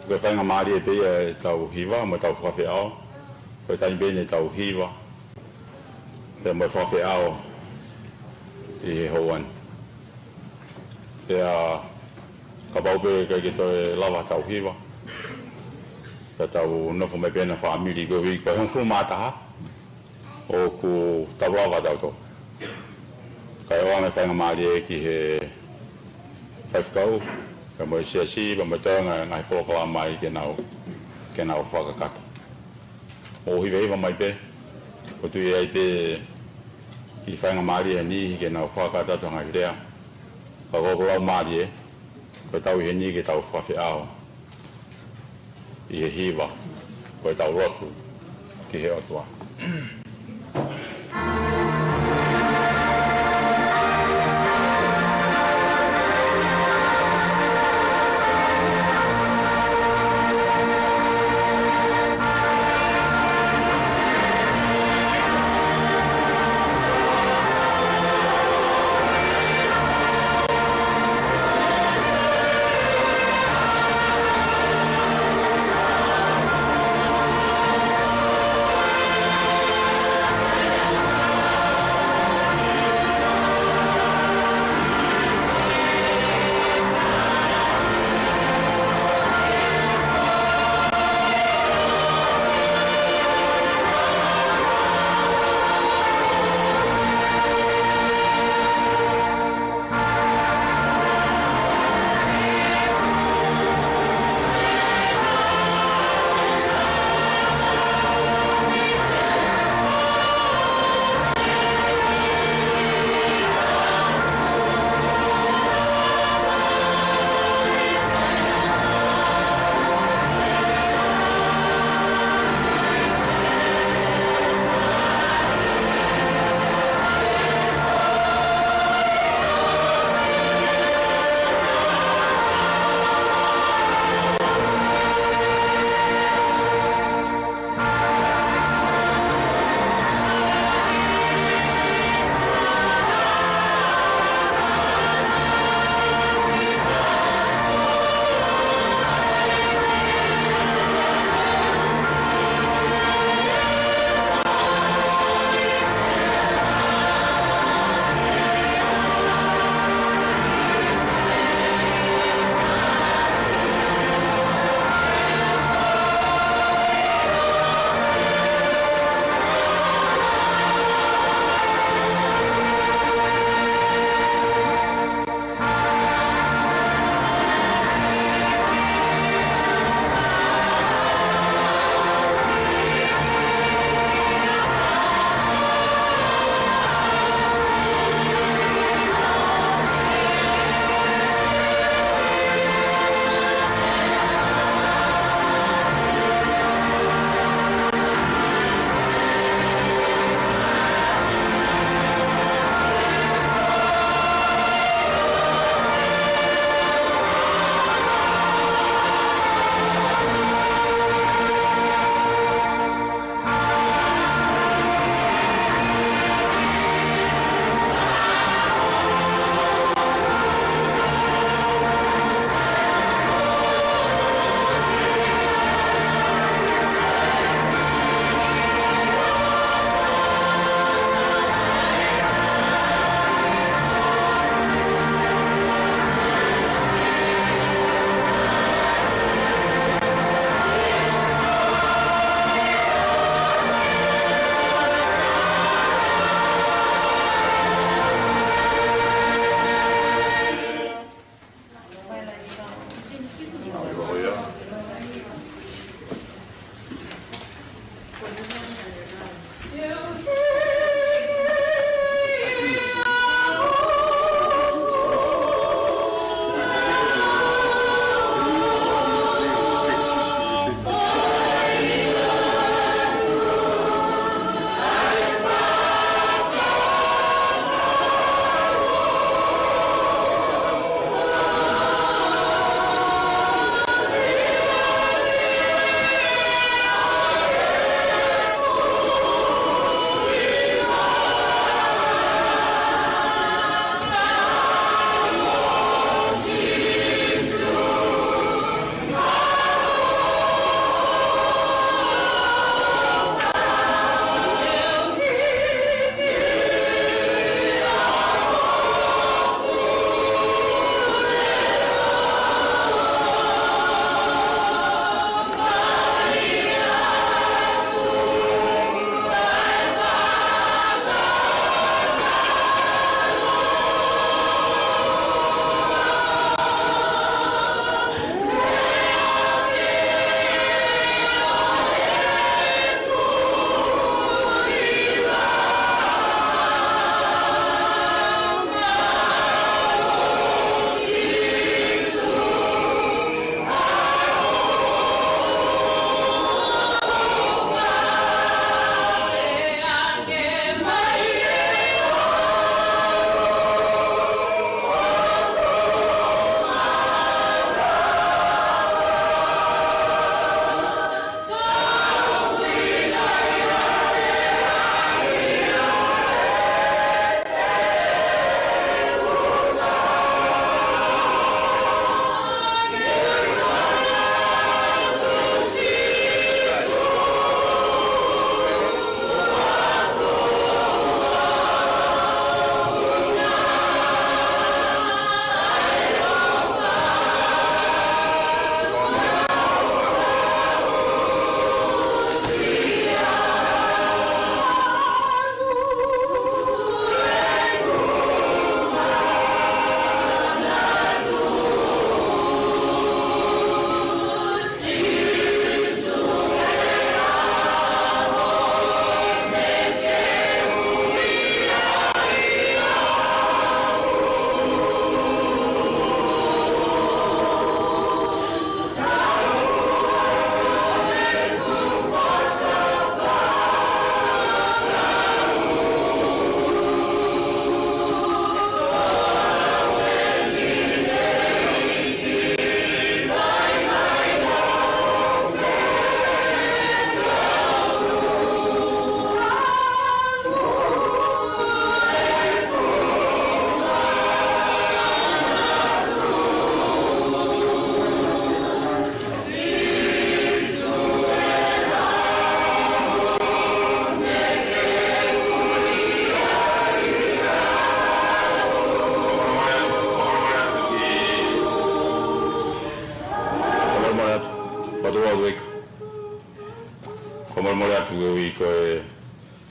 Ko e faingamālie pē ia ʻetau hiva mo ʻetau fakafeʻao. Ko e taimi pē eni ʻetau hiva pea mo e fakafeʻao ʻi he houa ni. Pea kapau pē ʻikai ke toe lava ʻetau hiva, pea tau nofo mai pē ʻena fāmili koeʻuhi ko e hongofulu mā taha ʻoku tau lava tautolu. Kae ʻoange faingamālie ki he faifekau, pea mo e siasi, pea mo e toenga ngaahi polokalama ai ke nau, ke nau fakakakato. Mou hivahiva mai pē, ʻoku ou tui ai pē ʻe faingamālie ʻe niʻihi ke nau fakakakato atu ha ngaahi lea. Ka ko hoku laumālie, ko e tau ʻi heni ke tau fakafeʻao ʻi he hiva, ko e tau lotu ki he ʻOtua.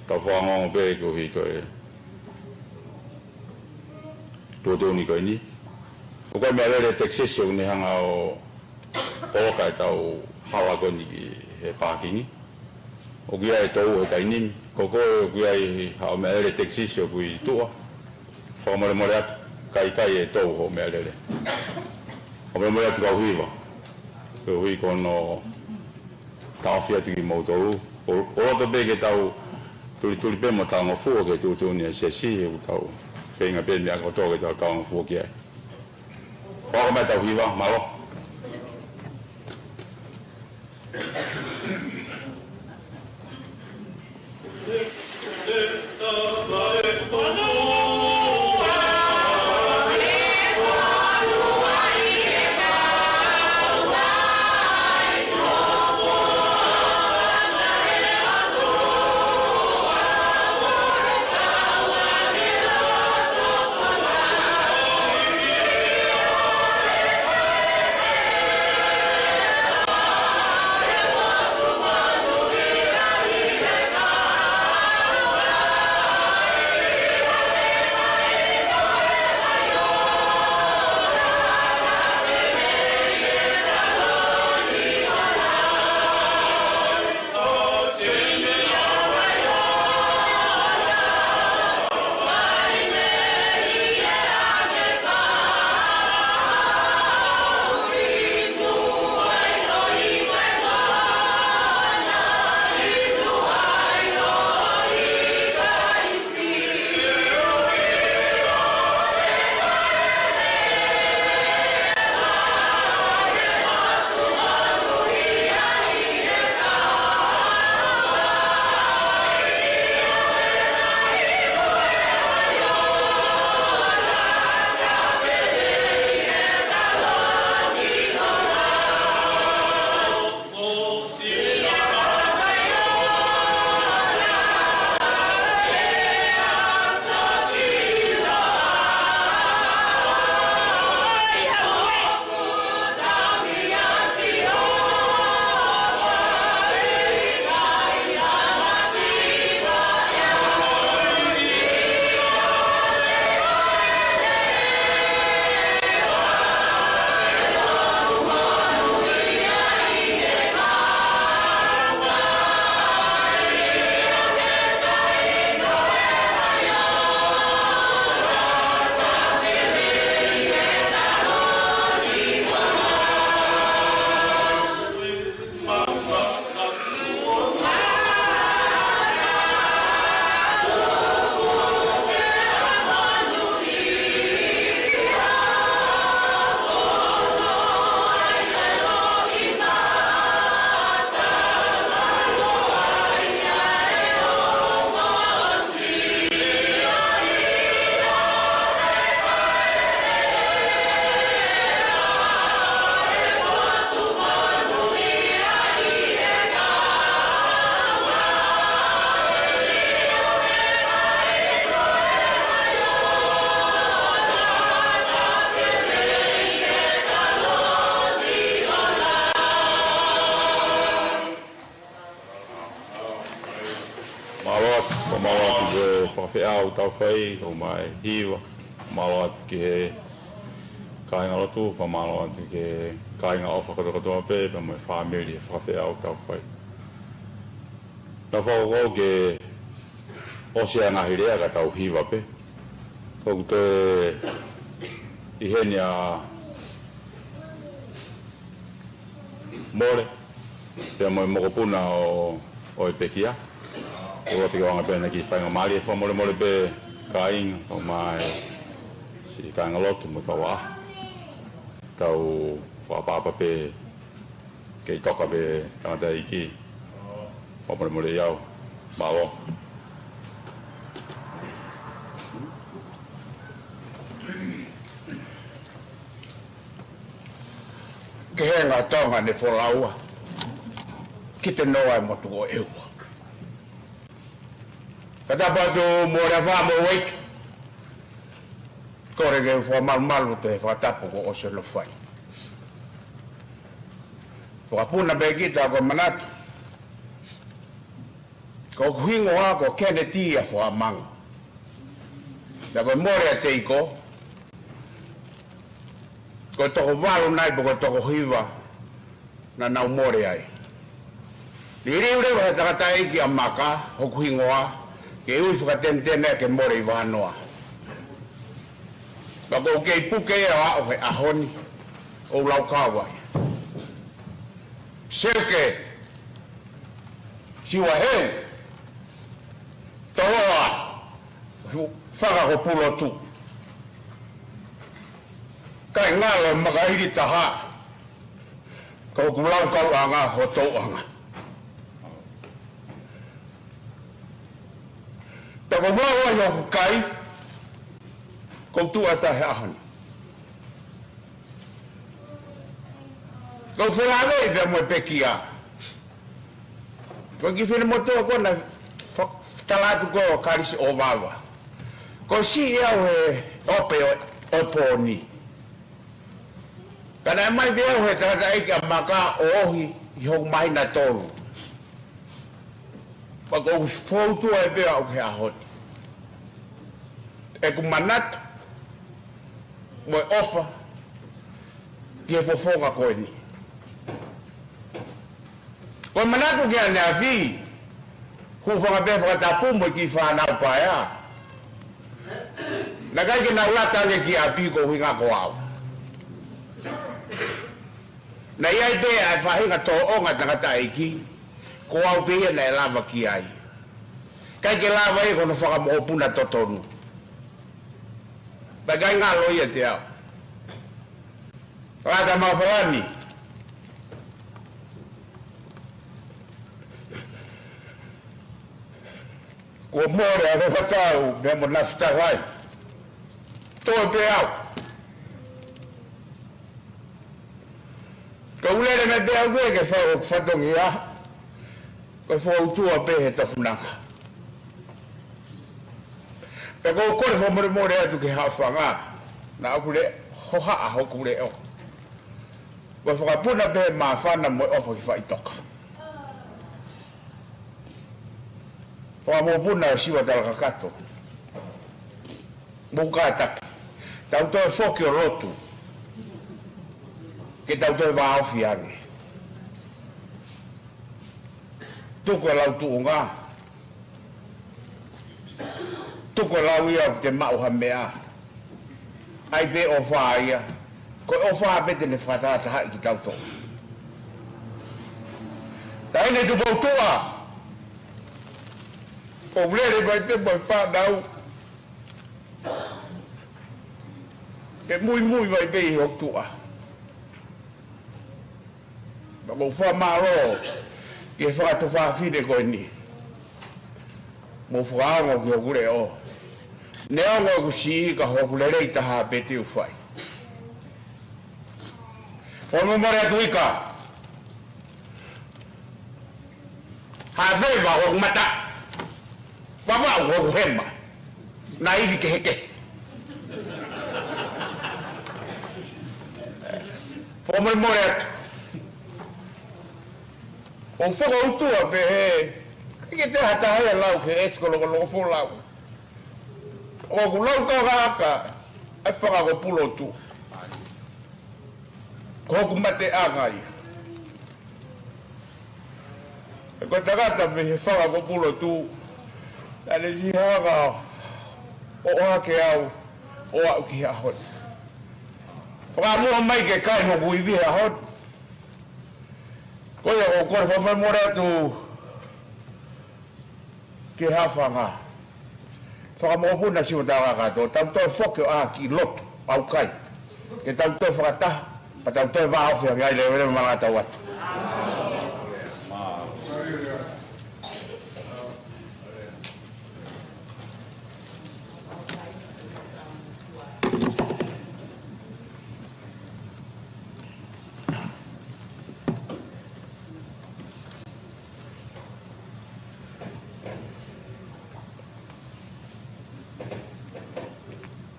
Tau fakaongoongo pē koeʻuhi ko e tuʻutuʻuni ko eni. ʻOku ʻi ai e meʻalele Texas ʻoku ne hanga ʻo poloka ʻetau hala ko eni ki he pākingi. ʻOku ʻi ai e tou he taimi ni. Ko koe ʻoku ʻi ai haʻo meʻalele Texas ʻoku ʻi tuʻa, fakamolemole atu, kaikai e tou hoʻo meʻalele. Fakamolemole atu kau hiva. Koeʻuhi ko hono taʻofi atu kimoutolu. ʻO, ʻo loto pē ke tau tulituli pē mo talangofua ki he tuʻutuʻuni ʻa e siasi, he ʻoku tau feinga pē meʻa kotoa ke tau talangofua ki ai. Fakaʻosi mai tau hiva, mālō. Mālō atu, fakamālō atu ki he fakafeʻao ʻoku tau fai, ʻo mai hiva. Mālō atu ki he kāingalotu, fakamālō atu ki he kāinga ʻofa kotokotoa pē, pea mo e fāmili he fakafeʻao ʻoku tau fai. Naʻa fakakau ke ʻosi ʻa e ngaahi lea ka tau hiva pē. ʻOku toe ʻi heni ʻa Mole, pea mo e mokopuna ʻo, ʻo e pekia. ʻOku ou loto ke u ʻoange pē ʻena kiʻi faingamālie, fakamolemole pē kāinga, kau mai siʻi kāingalotu mo e kau ʻaʻahi. Tau fakaʻapaʻapa pē kei toka pē tangataʻeiki. Fakamolemole ʻi au. Mālō. Ke henga Tonga ne folaua, kite noa e motu ʻo ʻEua. Fakatapu atu Mole ʻa Fā mo Uaiki. Kole ke fakamalumalu atu he fakatapu kuo ʻosi hono fai. Fakapuna pē kita ko e manatu. Ko hoku hingoa ko Keneti ʻa Foamanga. Naʻa ko e mole ʻa Teiko, ko e toko valu nai pe ko e toko hiva naʻa nau mole ai. Liliu leva he tangataʻeiki ʻa Maka hoku hingoa, ke ui fakatenetene ke mole ʻi vanoa. Pea ʻoku ou kei puke ia ʻo aʻu he ʻaho ni, ʻo u laukau ai. Seuke, Siua Heu, Toloa, Fanga ko Pulotu. Kae ngalo e makaʻili taha, ko hoku laukauʻanga ho touʻanga. Pea ko e ua ua ʻi hoku kai, ko u tuʻu atu he ʻaho ni. Ko u felāveʻi pea mo e pekia. Ko e kiʻi finemotuʻa ko ena, fa-, tala atu ko Kalisi ʻo Vava. Ko e siʻi au he ope ʻo, ʻo e pō ni. Ka naʻe ʻomai pē au he tangataʻeiki ʻa Maka ʻo ohi ʻi hoku māhina tolu. Pea ko u foutua ai pē au ki he ʻaho ni. ʻEku manatu mo e ʻofa ki he fofonga ko eni. Ko e manatu ki ʻaneafi, hūfanga pē fakatapu mo e kiʻi fānau paea. Naʻe ʻikai ke nau lata ange ki ʻapi ko e ʻuhinga ko au. Naʻe ʻi ai pē ʻa e faʻahinga tōʻonga tangataʻeiki, ko au pē ia naʻe lava ki ai. ʻIkai ke lava ia ko hono fakamoʻopuna totonu. Pea ʻikai ngalo ia ʻiate au. Lata mafalani. Kuo mole ʻa Lovatau pea mo Nafitavai. Toe pē au. Ka u lele mai pē au ke fai hoku fatongia. Ko e foutua pē he tafunanga. Pea ko u kole fakamolemole atu ki he haʻofanga. Naʻa ku le hohaʻa hoku leʻo. Ko e fakapuna pē māfana mo e ʻofa ki faʻitoka. Fakamoʻopuna ʻo Siua Talakakato. Mou kātaki. Tau toe foki ʻo lotu. Ke tau toe vāofi ange. Tuku e lau tuʻunga. Tuku e lau ia ʻoku te maʻu ha meʻa. ʻAi pē ʻofa ia. Ko e ʻofa pē te ne fakatahatahaʻi kitautolu. Taʻahine Tupoutuʻa. Ko u lele mai pē mo e fānau. Ke muimui mai pē ʻi hoku tuʻa. Pea ko u fakamālō ki he fakatuofāfine ko eni. Mou fakaongo ki hoku leʻo. Neongo ʻeku siʻi ka ko hoku lelei taha pē te u fai. Fakamolemole atu Ika. Haʻu fai ʻa hoku mata. Vavaʻu hoku hema. Naʻe ivi kehekehe. Fakamolemole atu. ʻOku ou fakautua pē he ʻikai ke toe ha taha ia ʻe lau ki he ʻEsi ko Lokoloko Folau. ʻOku lau kakaaka ʻa e fanga ko Pulotu. Ko hoku mateʻanga ia. He ko e tangata mei he fanga ko Pulotu, naʻa ne siʻi hanga ʻo ʻohake au ʻo aʻu ki he ʻaho ni. Fakamuʻa mai ke kai hoku ivi he ʻaho ni. Ko ia ʻoku ou kole fakamolemole atu ki he haʻofanga. Fakamoʻopuna Siua Talakakato, tau toe foki ʻo ʻā ki lotu, ʻaukai. Ke tau toe fakataha, pea tau toe vāofi ange ai, leveleva, malanga tau atu.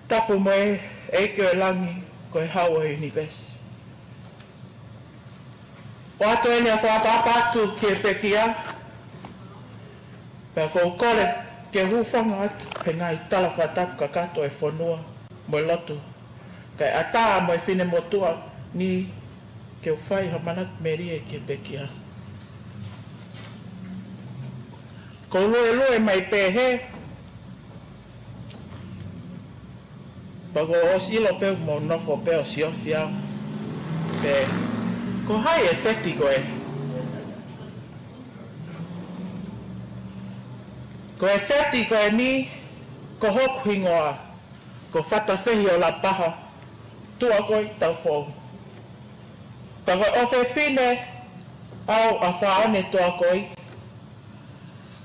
Tapu mo e ʻEiki ʻo e langi, ko e Hau ʻo e ʻunivēsi. ʻOatu eni ʻa e fakaʻapaʻapa atu ki he pekia, Pea ʻoku ou kole ke u hūfanga atu he ngaahi tala fakatapu kakato ʻo e fonua mo e lotu, kae ʻatā mo e finemotuʻa ni ke u fai ha manatu melie ki he pekia. ʻOku ou luelue mai pē he pea ʻoku ou ʻosi ʻilo pē ʻoku mou nofo pē ʻo siofi au. Pea ko hai e feti ko ē? Ko e feti ko eni ko hoku hingoa, ko Fatafehi ʻo Lapaha, tuʻa ko ē ʻi Taufou. Pea ko e ʻofefine au ʻa Faone Tuakoi.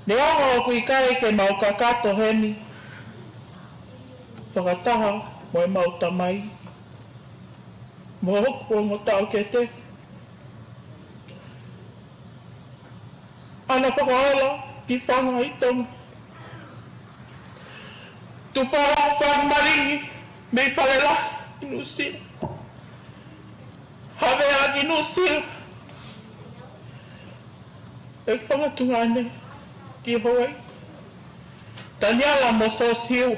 Neongo ʻoku ʻikai ke mau kakato heni fakataha mo ʻemau tamai mo hoku ongo taʻokete, ʻa ʻena fakaola ki fanga ʻi Tonga. Tupou Fakamaligi mei Falelahi ʻi Nuʻusila. Havea ki Nuʻusila ʻeku fanga tuongaʻane ki Hawaiʻi, Taniela mo Sosiu.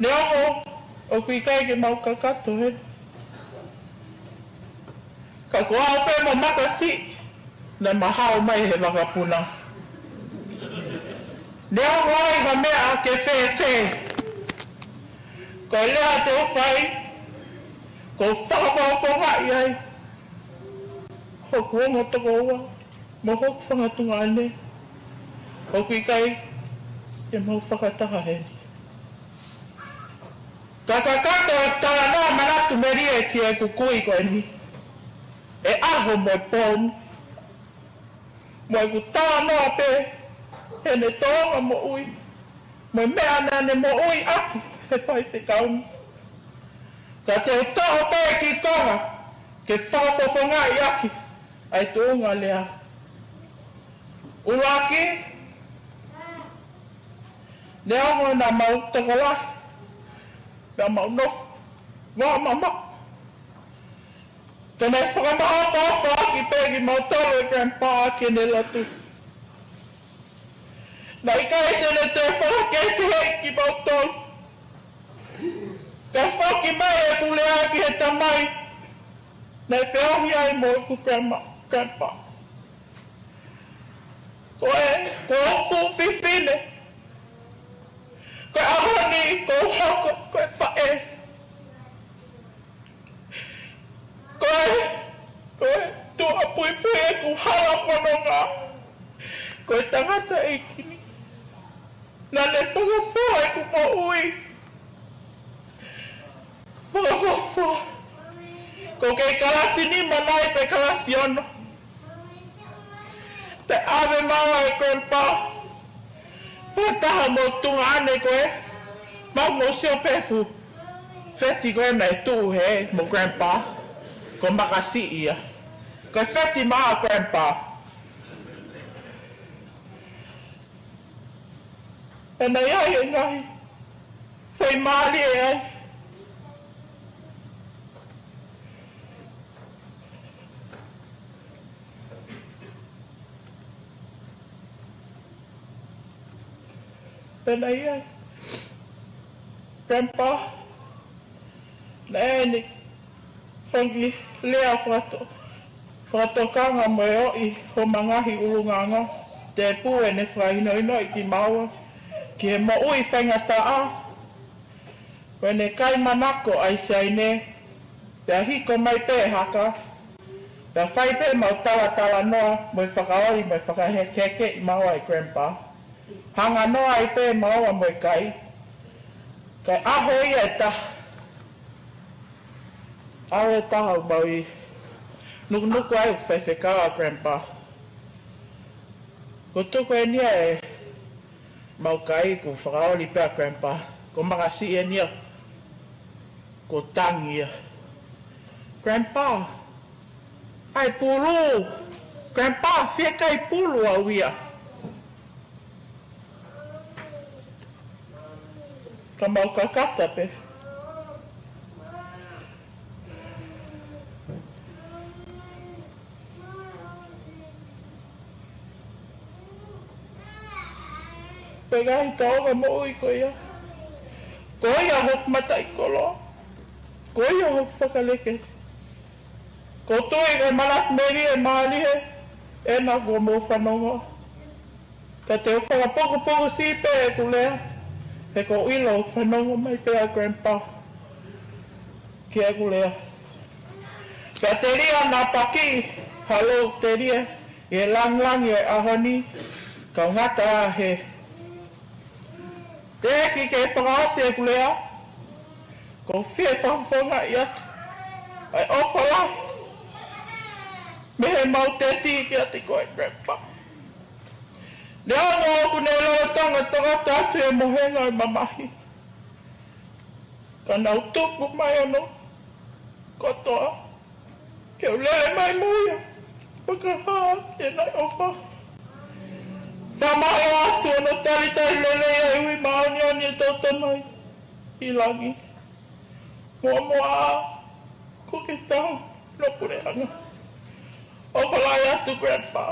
Neongo ʻoku ʻikai ke mau kakato heni, ka ko au pē mo Makasiʻi naʻa ma hao mai he vakapuna. Neongo ai ha meʻa ke fēfē, ko e lea te u fai, ʻoku ou fakafofongaʻi ai hoku ongo tokoua mo hoku fanga tuongaʻane ʻoku ʻikai ke mau fakataha heni. Ka kakato e talanoa manatu melie ki heʻeku kui ko eni, e ʻaho mo e pō ni, mo ʻeku talanoa pē heʻene tōʻonga moʻui mo e meʻa naʻa ne moʻui ʻaki he faifekau ni. Ka te u toʻo pē ki konga ke fakafofongaʻi ʻaki ʻa e tuʻunga lea. ʻUluaki, neongo naʻa mau tokolahi, naʻa mau nofo vaomamaʻo, ka naʻe fakamaʻopoʻopo ʻaki pē kimautolu ʻe Grandpa ki heʻene lotu. Naʻe ʻikai te ne toe fakakehekeheʻi kimautolu. Ka foki mai ʻeku lea ki he tamai naʻe feohi ai mo ʻeku grandma, grandpa. Ko e, ko hoku fefine. Ko e ʻaho ni, ko hoku, ko e faʻē. Ko e, ko e tuʻa puipui ʻeku hala fononga, ko e tangataʻeiki ni. Naʻa ne fakafoa ʻeku moʻui. Fakafoa. ʻOku ou kei kalasi nima nai pe kalasi ono. Pea ʻave mai ʻe Grandpa fakataha mo e tuongaʻane ko ē, mau mo sio pē he fuʻu feti ko ē naʻe tuʻu hē mo Grandpa, ko Makasiʻi ia. Ko e feti mai ʻa Grandpa. Pea naʻe ʻi ai e ngaahi faingamālie ai. Pea naʻe ʻi ai Grandpa, naʻe ʻi ai ʻene fanga lea fakato-, fakatokanga mo e ʻoʻi homa ngaahi ʻulungaanga, tēpū ʻene fakahinohinoʻi kimaua ki he moʻui faingataʻa ʻo ʻene kai manako ʻa e Siaine, pea hiko mai pē haka, pea fai pē mau talatalanoa mo e fakaoli mo e fakahekeheke ʻi maua ʻe Grandpa. Hanga noa ai pē maua mo e kai, kae ʻaho ia ʻe taha, ʻaho ʻe taha ʻoku mau ʻi nukunuku ai ʻoku faifekau ʻa Grandpa. Ko e tuku eni ia ʻemau kai kuo fakaoli pē ʻa Grandpa, ko Makasiʻi eni ia kuo tangi ia. Grandpa, ʻai pulu. Grandpa, fiekaipulu au ia. Ka mau kakata pē. e ngaahi taʻonga moʻui ko ia. Ko ia hoku mataʻikoloa. Ko ia hoku fakalekesi. Ko e tui ko e manatu melie mālie ʻena kuo mou fanongo. Ka te u fakapukupuku siʻi pē ʻeku lea, he ʻoku ou ʻilo ʻoku fanongo mai pē ʻa Grandpa ki heʻeku lea. Ka telia naʻa paki, halo telia, ʻi he langilangi ʻo e ʻaho ni, ka ʻoku ngata ʻa e hē. Teʻeki ke fakaʻosi ʻeku lea, ʻoku ou fie fakafofongaʻi atu ʻa e ʻofa lahi mei he mauteti kiate koe, Grandpa. Neongo ʻoku ne lolotonga tokanga atu he mohenga ʻo e mamahi, ka naʻa ku tuku mai hono kotoa ke u lele mai mo ia, fakahā ʻena ʻofa. Fakamālō atu hono talitali lelei ʻa e ui māʻoniʻoni ʻe toto mai ʻi langi. Muʻomuʻa ko ke tau no puleʻanga. ʻOfa lahi atu, Grandpa.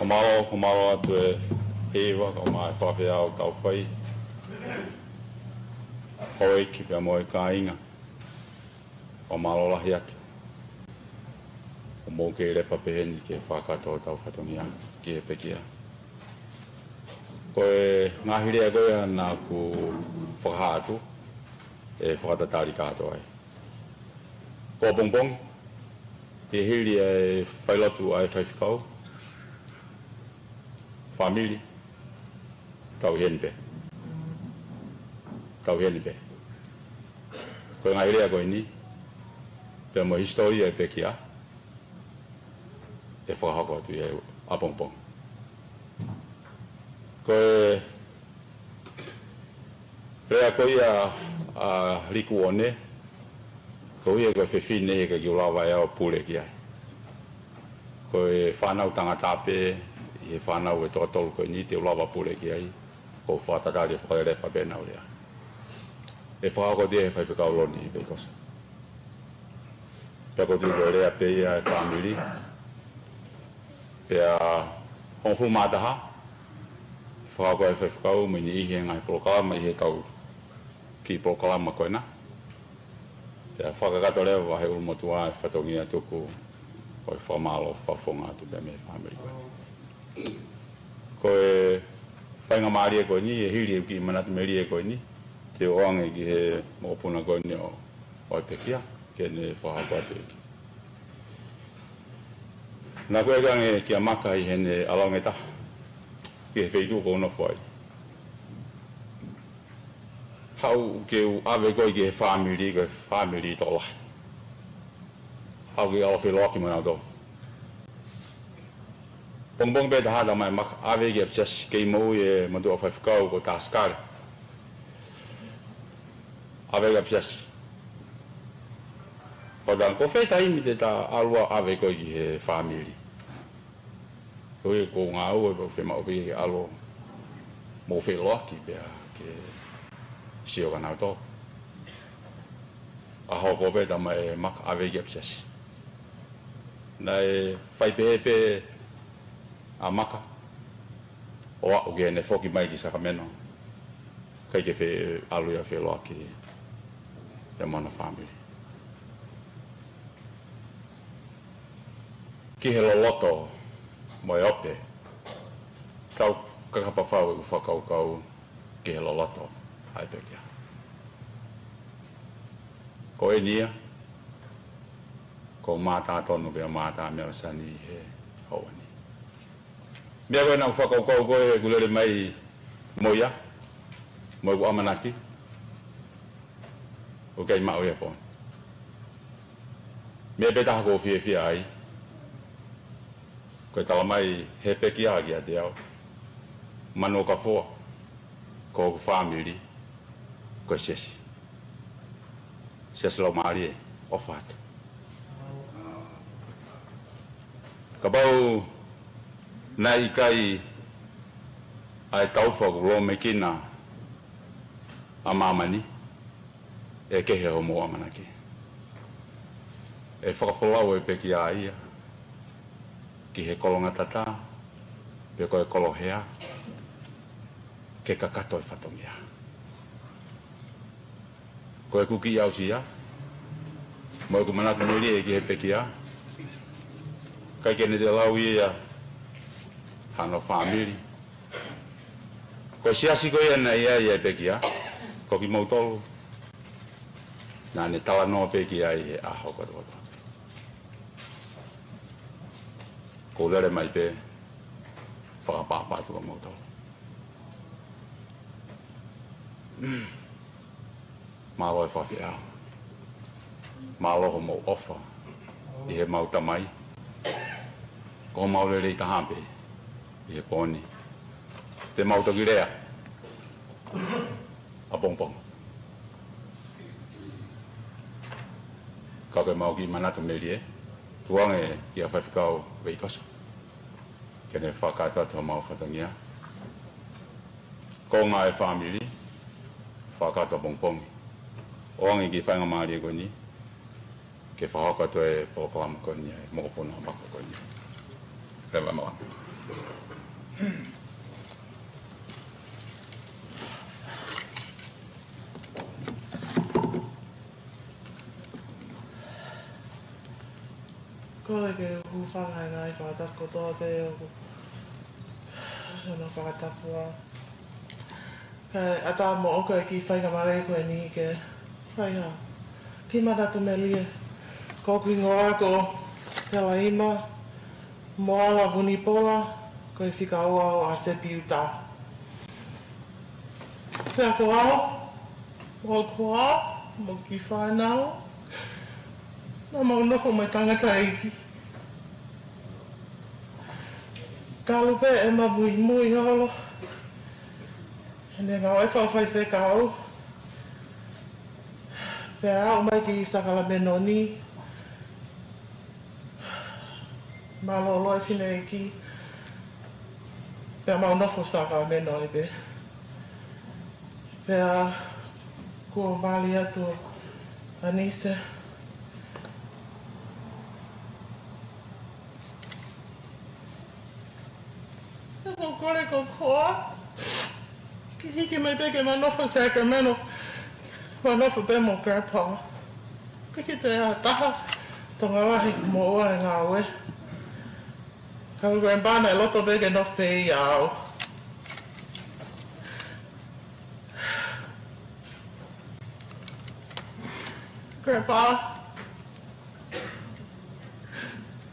Mālō, mālō atu e hiva, kae ʻumaʻā e fakafeʻao ʻoku tau fai. Houʻeiki pea mo e kāinga. Fakamālō lahi atu. ʻOku mou kei lepa pehē ni ke fakakakato hotau fatongia ki he pekia. Ko e ngaahi lea ko ia naʻa ku fakahā atu, ʻe fakatatali kātoa ai. Ko ʻapongipongi, ʻi he hili ʻa e failotu ʻa e faifekau, fāmili, tau ʻi heni pē. Tau ʻi heni pē. Ko e ngaahi lea ko eni, pea mo e hisitōlia ʻo e pekia, ʻe fakahoko atu ia ʻapongipongi. Ko e lea ko ia ʻa Liku ʻo ne, ko ia ko e fefine ia ʻikai ke u lava ʻe au ʻo pule ki ai. Ko e fānau tangata pē, ʻi he fānau ʻe toko tolu ko eni te u lava pule ki ai, ʻoku ou fakatatali ʻo fakalelepa pē ʻenau lea. ʻE fakahoko atu ia ʻe he faifekau Loni Veikosa. Pea ko e tuʻu ko e lea pē ia ʻa e fāmili. Pea hongofulu mā taha, ʻe fakahoko ʻe he faifekau mo e niʻihi e ngaahi polokalama ʻi he kau kiʻi polokalama ko ena. Pea fakakakato leva ʻe he ʻulumotuʻa e fatongia tuku ʻo e fakamālō fakafofonga atu pē mei he fāmili ko ena. Ko e faingamālie ko eni, ʻe hili ʻeku kiʻi manatu melie ko eni, te u ʻoange ki he mokopuna ko eni ʻo, ʻo e pekia, ke ne fakahoko atu ʻeku. Naʻa ku ʻeke ange kia Maka ʻi heʻene ʻalu ange ʻe taha ki he feituʻu ʻoku ou nofo ai. Haʻu ke u ʻave koe ki he fāmili, ko e fāmili tokolahi. Haʻu ke ʻalu ʻo feʻiloaki mo nautolu. Pongipongi pē taha talamai ʻe Maka, ʻave ki ʻapisiasi, kei moʻui e motuʻa faifekau ko Tasikale. ʻAve ki ʻapisiasi. Pea u talaange, ko fē taimi te ta ʻalu ʻo ʻave koe ki he fāmili? Ko ia ʻoku ou ngāue pea ʻoku fiemaʻu pē ke ʻalu ʻo mou feʻiloaki pea ke sio kia nautolu. ʻAho ko ē pē talamai ʻe Maka, ʻave ki ʻapisiasi. Naʻe fai pehē pē ʻa Maka ʻo aʻu ki heʻene foki mai ki Sacramento. ʻIkai ke fie ʻalu ia ʻo feʻiloaki ia mo hono fāmili. Ki he loloto mo e ope, tau kakapa fau ʻeku fakakaukau ki he loloto ʻa e pekia. Ko eni ia, ko Mata Tonu pea Mata Melasani ʻi he houa ni. Meʻa ko ē naʻa ku fakakaukau ko ē ʻeku lele mai mo ia, mo ʻeku ʻamanaki, ʻoku ʻikai maʻu ia he pō ni. Meʻa pē taha ʻoku ou fiefia ai, ko e talamai ʻe he pekia kiate au, Manuʻokafoa, ko hoku fāmili, ko e siasi. Siasi Laumālie, ʻofa atu. Kapau naʻe ʻikai ʻa e taufa ʻoku lōmekina ʻa māmani, ʻe kehe hoʻomou ʻamanaki. ʻE fakafolau e pekia ia ki he kolonga tata, pe ko e kolo hea, ke kakato e fatongia. Ko ʻeku kiʻi aʻusia mo ʻeku manatu melie ki he pekia, ʻikai ke ne toe lau ia hano fāmili. Ko e siasi ko ia naʻe ʻi ai e pekia, ko kimoutolu naʻa ne talanoa pē ki ai he ʻaho kotoa. Ko u lele mai pē, fakaʻapaʻapa atu kia moutolu. Mālō e fakafeʻao. Mālō hoʻomou ʻofa ʻi heʻemau tamai. Ko homau lelei taha pē ʻi he pō ni. Te mau toki lea ʻapongipongi. Ka ko ʻemau kiʻi manatu melie, tuku ange kia Faifekau Veikosa ke ne fakakakato atu homau fatongia. Ko e ngaahi fāmili, fakakakato ʻapongipongi. ʻOange ki he faingamālie ko eni ke fakahoko atu e polokalama ko eni, e mokopuna ʻa Maka ko eni. Leva e malanga. Kole ke u hūfanga he ngaahi fakatapu kotoa pē ʻoku ʻosi hono fakatapu ā. Kae ʻatā moʻoku e kiʻi faingamālie ko eni ke fai ha kiʻi manatu melie. Ko hoku hingoa ko Selaima Moala Vunipola, ko e fika ua ʻo ʻAsepiuta. Pea ko au, mo hoku hoa, mo e kiʻi fānau, naʻa mau nofo mo e tangataʻeiki. Talu pē ʻema muimui holo heʻene ngāue fakafaifekau, pea aʻu mai ki Sakalameno ni, mālōlō e fineʻeiki, pea mau nofo Sakalameno ai pē. Pea kuo mali atu ʻa Nise. Pea ʻoku ou kole ko e hoa ke hiki mai pē ke mau nofo Sacramento, mau nofo pē mo Grandpa. ʻIkai ke toe ʻi ai ha taha Tonga lahi mo ua e ngāue. Ka ko Grandpa naʻe loto pē ke nofo pē ia ʻo aʻu. Grandpa,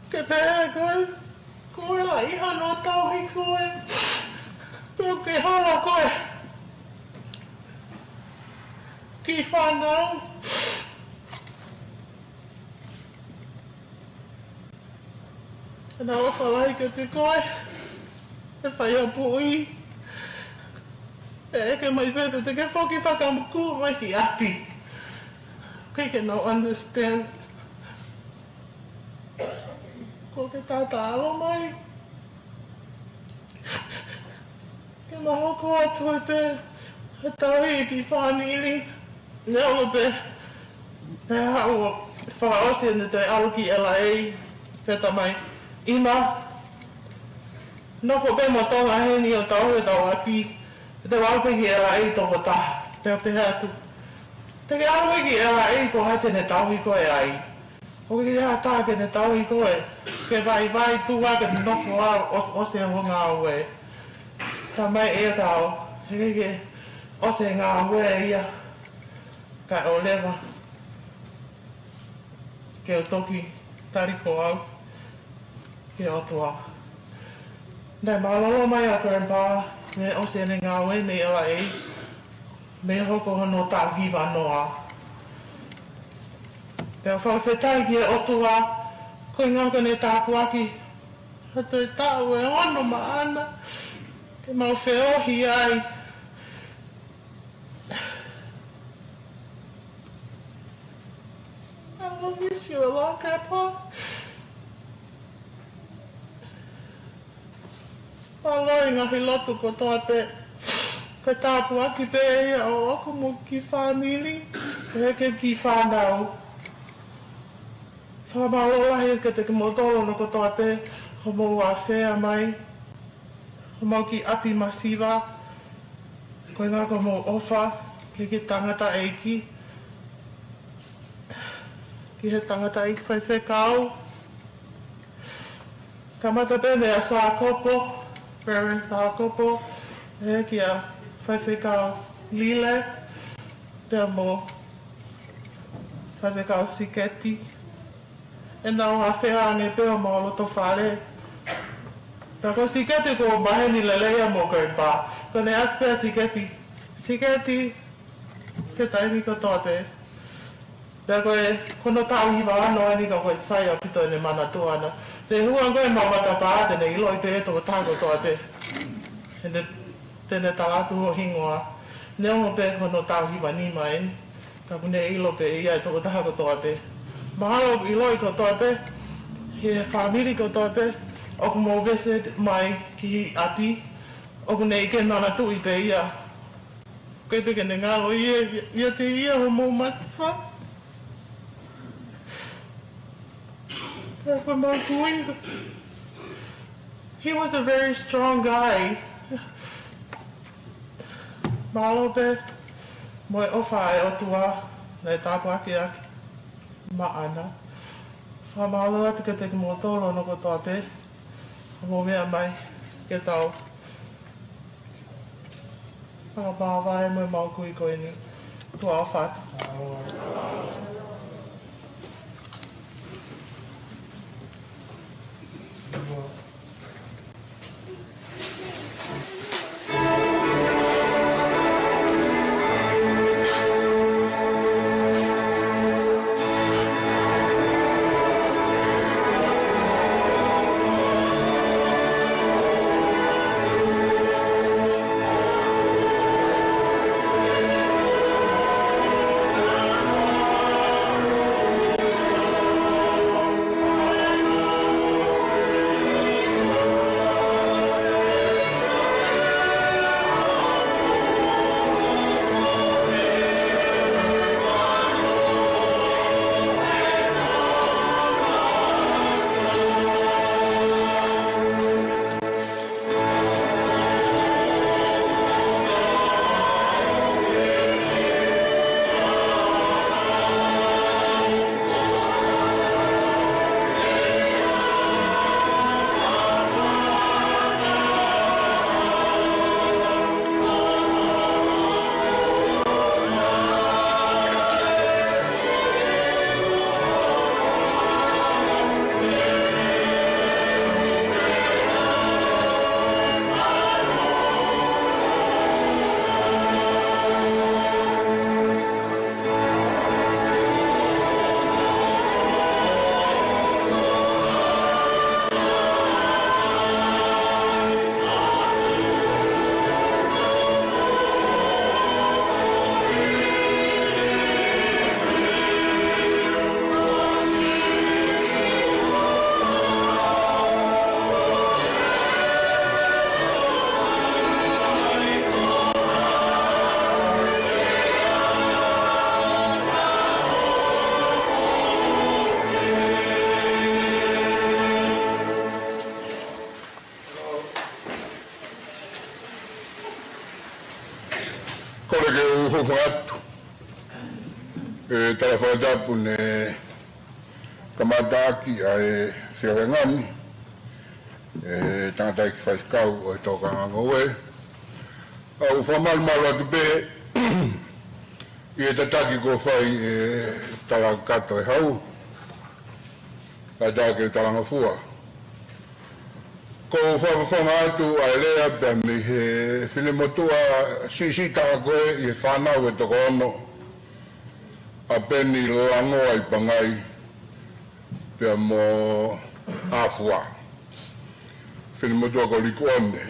ke pehē koe, ko e laʻi hano tauhi koe, pea ke hala koe ki fānau. Naʻa ʻofa lahi kiate koe, e fai ʻo puʻi, e ʻeke mai pē pe te ke foki fakamuku mai ki ʻapi. ʻIkai ke nau understand. Ko ke tātālo mai ke mau hoko atu ai pē ʻo tauhi e kiʻi fāmili. Neongo pē naʻe haʻu ʻo fakaʻosi ʻene toe ʻalu ki L A, pea talamai, ʻIma, nofo pē mo Tonga heni ʻo tauhi ʻetau ʻapi, pea te u ʻalu pē ki L A tokotaha. Pea u pehē atu, te ke ʻalu pē ki L A, ko hai te ne tauhi koe ai? ʻOku ʻikai ke ʻi ai ha taha ke ne tauhi koe, ke vaivai, tuʻu ā ke nofo ā ʻo, ʻosi hoʻo ngāue. Talamai ʻe ia, ka ʻoku ʻikai ke ʻosi e ngāue ia, kae ʻoua leva ke u toki tali koe au ki he ʻOtua. Naʻe mālōlō mai ʻa Grandpa mei he ʻosi ʻene ngāue mei L A, mei he hoko hono taʻu hiva noa. Pea fakafetaʻi ki he ʻOtua, ko e ʻuhinga ko ʻene tāpuaki ha toe taʻu ʻe ono maʻana ke mau feohi ai. I will miss you a lot, Grandpa. Mālō e ngaahi lotu kotoa pē. Ko e tāpuaki pē ia ʻoʻoku mo e kiʻi fāmili, pehē ki he kiʻi fānau. Fakamālō lahi kiate kimoutolu hono kotoa pē, hoʻomou āfea mai homau kiʻi ʻapi masiva, ko e ʻuhinga ko hoʻomou ʻofa ki he kiʻi tangataʻeiki, ki he tangataʻeiki faifekau. Kamata pē meia Sākopo, Reverend Sākopo, ē, kia Faifekau Lile, pea mo Faifekau Siketi. ʻEnau āfea ange pē homau loto fale. Pea ko Siketi ko e maheni lelei ia mo Grandpa. Ko ʻene ʻasi pē ʻa Siketi, Siketi, ki he taimi kotoa pē. Pea ko e, ko hono taʻu hiva noa eni ka ko e sai ʻaupito ʻene manatu ʻana. Te hua ko e mau matapā te ne ʻiloʻi pē e tokotaha kotoa pē. Te ne, te ne tala atu hoʻo hingoa. Neongo pē ko hono taʻu hiva nima eni, ka ʻoku ne ʻilo pē ʻe ia e tokotaha kotoa pē. Mahalo ʻoku ʻiloʻi kotoa pē ʻe he fāmili kotoa pē ʻoku mou visit mai ki ʻapi, ʻoku ne ʻi ai ke manatuʻi pē ia. ʻIkai pē ke ne ngalo ia, ia, ʻiate ia hoʻomou matufa. Pea ko ʻemau kui, He was a very strong guy. Mālō pē mo e ʻofa ʻa e ʻOtua naʻe tāpuakiʻaki maʻana. Fakamālō atu kiate kimoutolu hono kotoa pē, hoʻomou meʻa mai ke tau fakamāvae mo e mau kui ko eni. Tuʻa ʻofa atu. Kole ke u hūfanga atu e tala fakatapu ne kamataʻaki ʻa e feohi ngani, e tangataʻeiki faifekau ʻo e tokanga ngoue. ʻOku ou fakamalumalu atu pē ʻi he tataki kuo fai ʻe Talakato e Hau, ʻa e taki ʻo Talangofua. ʻOku ou fakafofonga atu ʻa e lea pea mei he finemotuʻa siʻisiʻi taha ko ē ʻi he fānau ʻe toko ono, ʻa Peni Langoa ʻi Pangai, pea mo ʻAfua, finemotuʻa ko Likuone.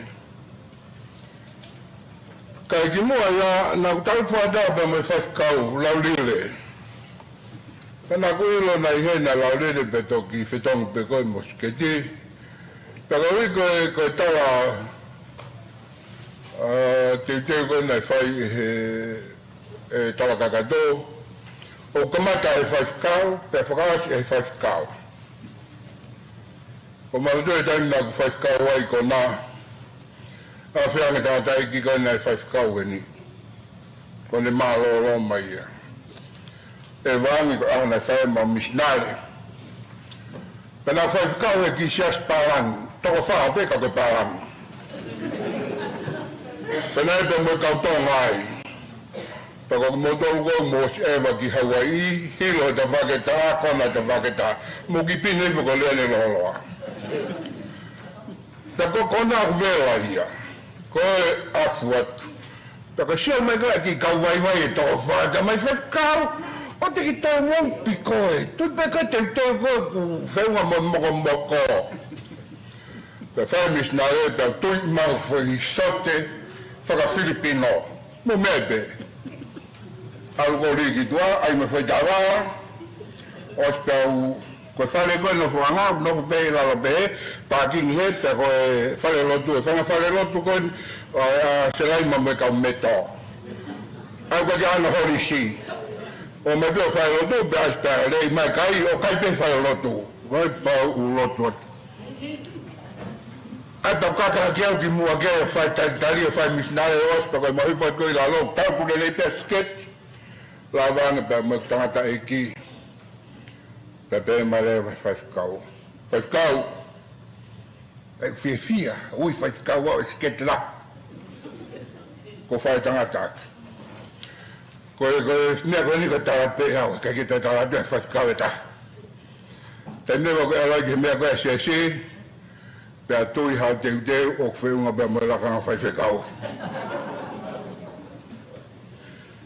Kae kimuʻa ia, naʻa ku tau fuata pea mo e faifekau Laulile. Ka naʻa ku ʻilo naʻe ʻi heni ʻa Laulile pea toki fetongi pē ko ē mo siketi. Pea ko e, ko e, ko e tala, ʻa, teuteu ko ē naʻe fai ʻe he, ʻe Talakato, ʻo kamata ʻe he faifekau, pea fakaʻosi ʻe he faifekau. ʻO mautolu e taimi naʻa ku faifekau ai ko ena, ʻa e feange tangataʻeiki ko ena ʻe faifekau eni. Ko ʻene mālōlō mai ia. ʻE vangi ko e ʻaho naʻe fai ai ʻema misinale. Pea naʻa ku faifekau he kiʻi siasi pālangi, toko fā pē ka ko e pālangi. Pea naʻe pē mo e kau Tonga ai. Pea ko kimoutolu ko ē mou ʻosi ʻeva ki Hauaiʻi, hilo he tafaʻaki ʻe taha, kona he tafaʻaki ʻe taha. Mou kiʻi pine hifo ko e lea ʻene lōloa. Pea ko, ko ena ʻoku vela ia. Ko e ʻAfua atu. Pea ko e sio mai ko ē kiʻi kau vaivai ʻe toko fā, ka mai faifekau, ʻoua te ke tau mou piko ē. Tui pē ko e teuteu ko ē ʻoku feʻunga mo e mokomoko. Pea fai e misinale, pea u tui mai ʻoku foʻi sote fakafilipino. Mo meʻa pē. ʻAlu ko ē ki tuʻa, ʻai mo e foʻi tava. ʻOsi pea u, ko e fale ko ē nofoʻanga, nofo pē ʻi lalo pē, pākingi hē, pea ko e falelotu, e fanga falelotu ko ē, ʻa, ʻa Selaima mo e kau Meto. ʻAi ko ē ki ana holisi. ʻO mai pē ʻo falelotu, pea ʻosi pea lei mai kai, ʻo kai pē falelotu. Vai pau u lotu atu. ʻAi pau kaka hake au ki muʻa ke fai talitali ʻo fai misinale ʻo ʻosi pea ko e mahi fai ko ʻi lalo. Tau ku lelei pea siketi. Lava ange pea mo e tangataʻeiki. Pea pehē mai leva faifekau. Faifekau. ʻE fiefia, ui faifekau au ʻe siketi la. Ko fai tangataʻeiki. Ko e, ko e, meʻa ko eni ko e tala pē au, ʻikai ke toe tala pē faifekau ʻe taha. Taimi ko ē ʻalu ai ki he meʻa ko ē ʻa e siasi, pea tui haʻo teuteu ʻoku feʻunga pea mo e lakanga faifekau.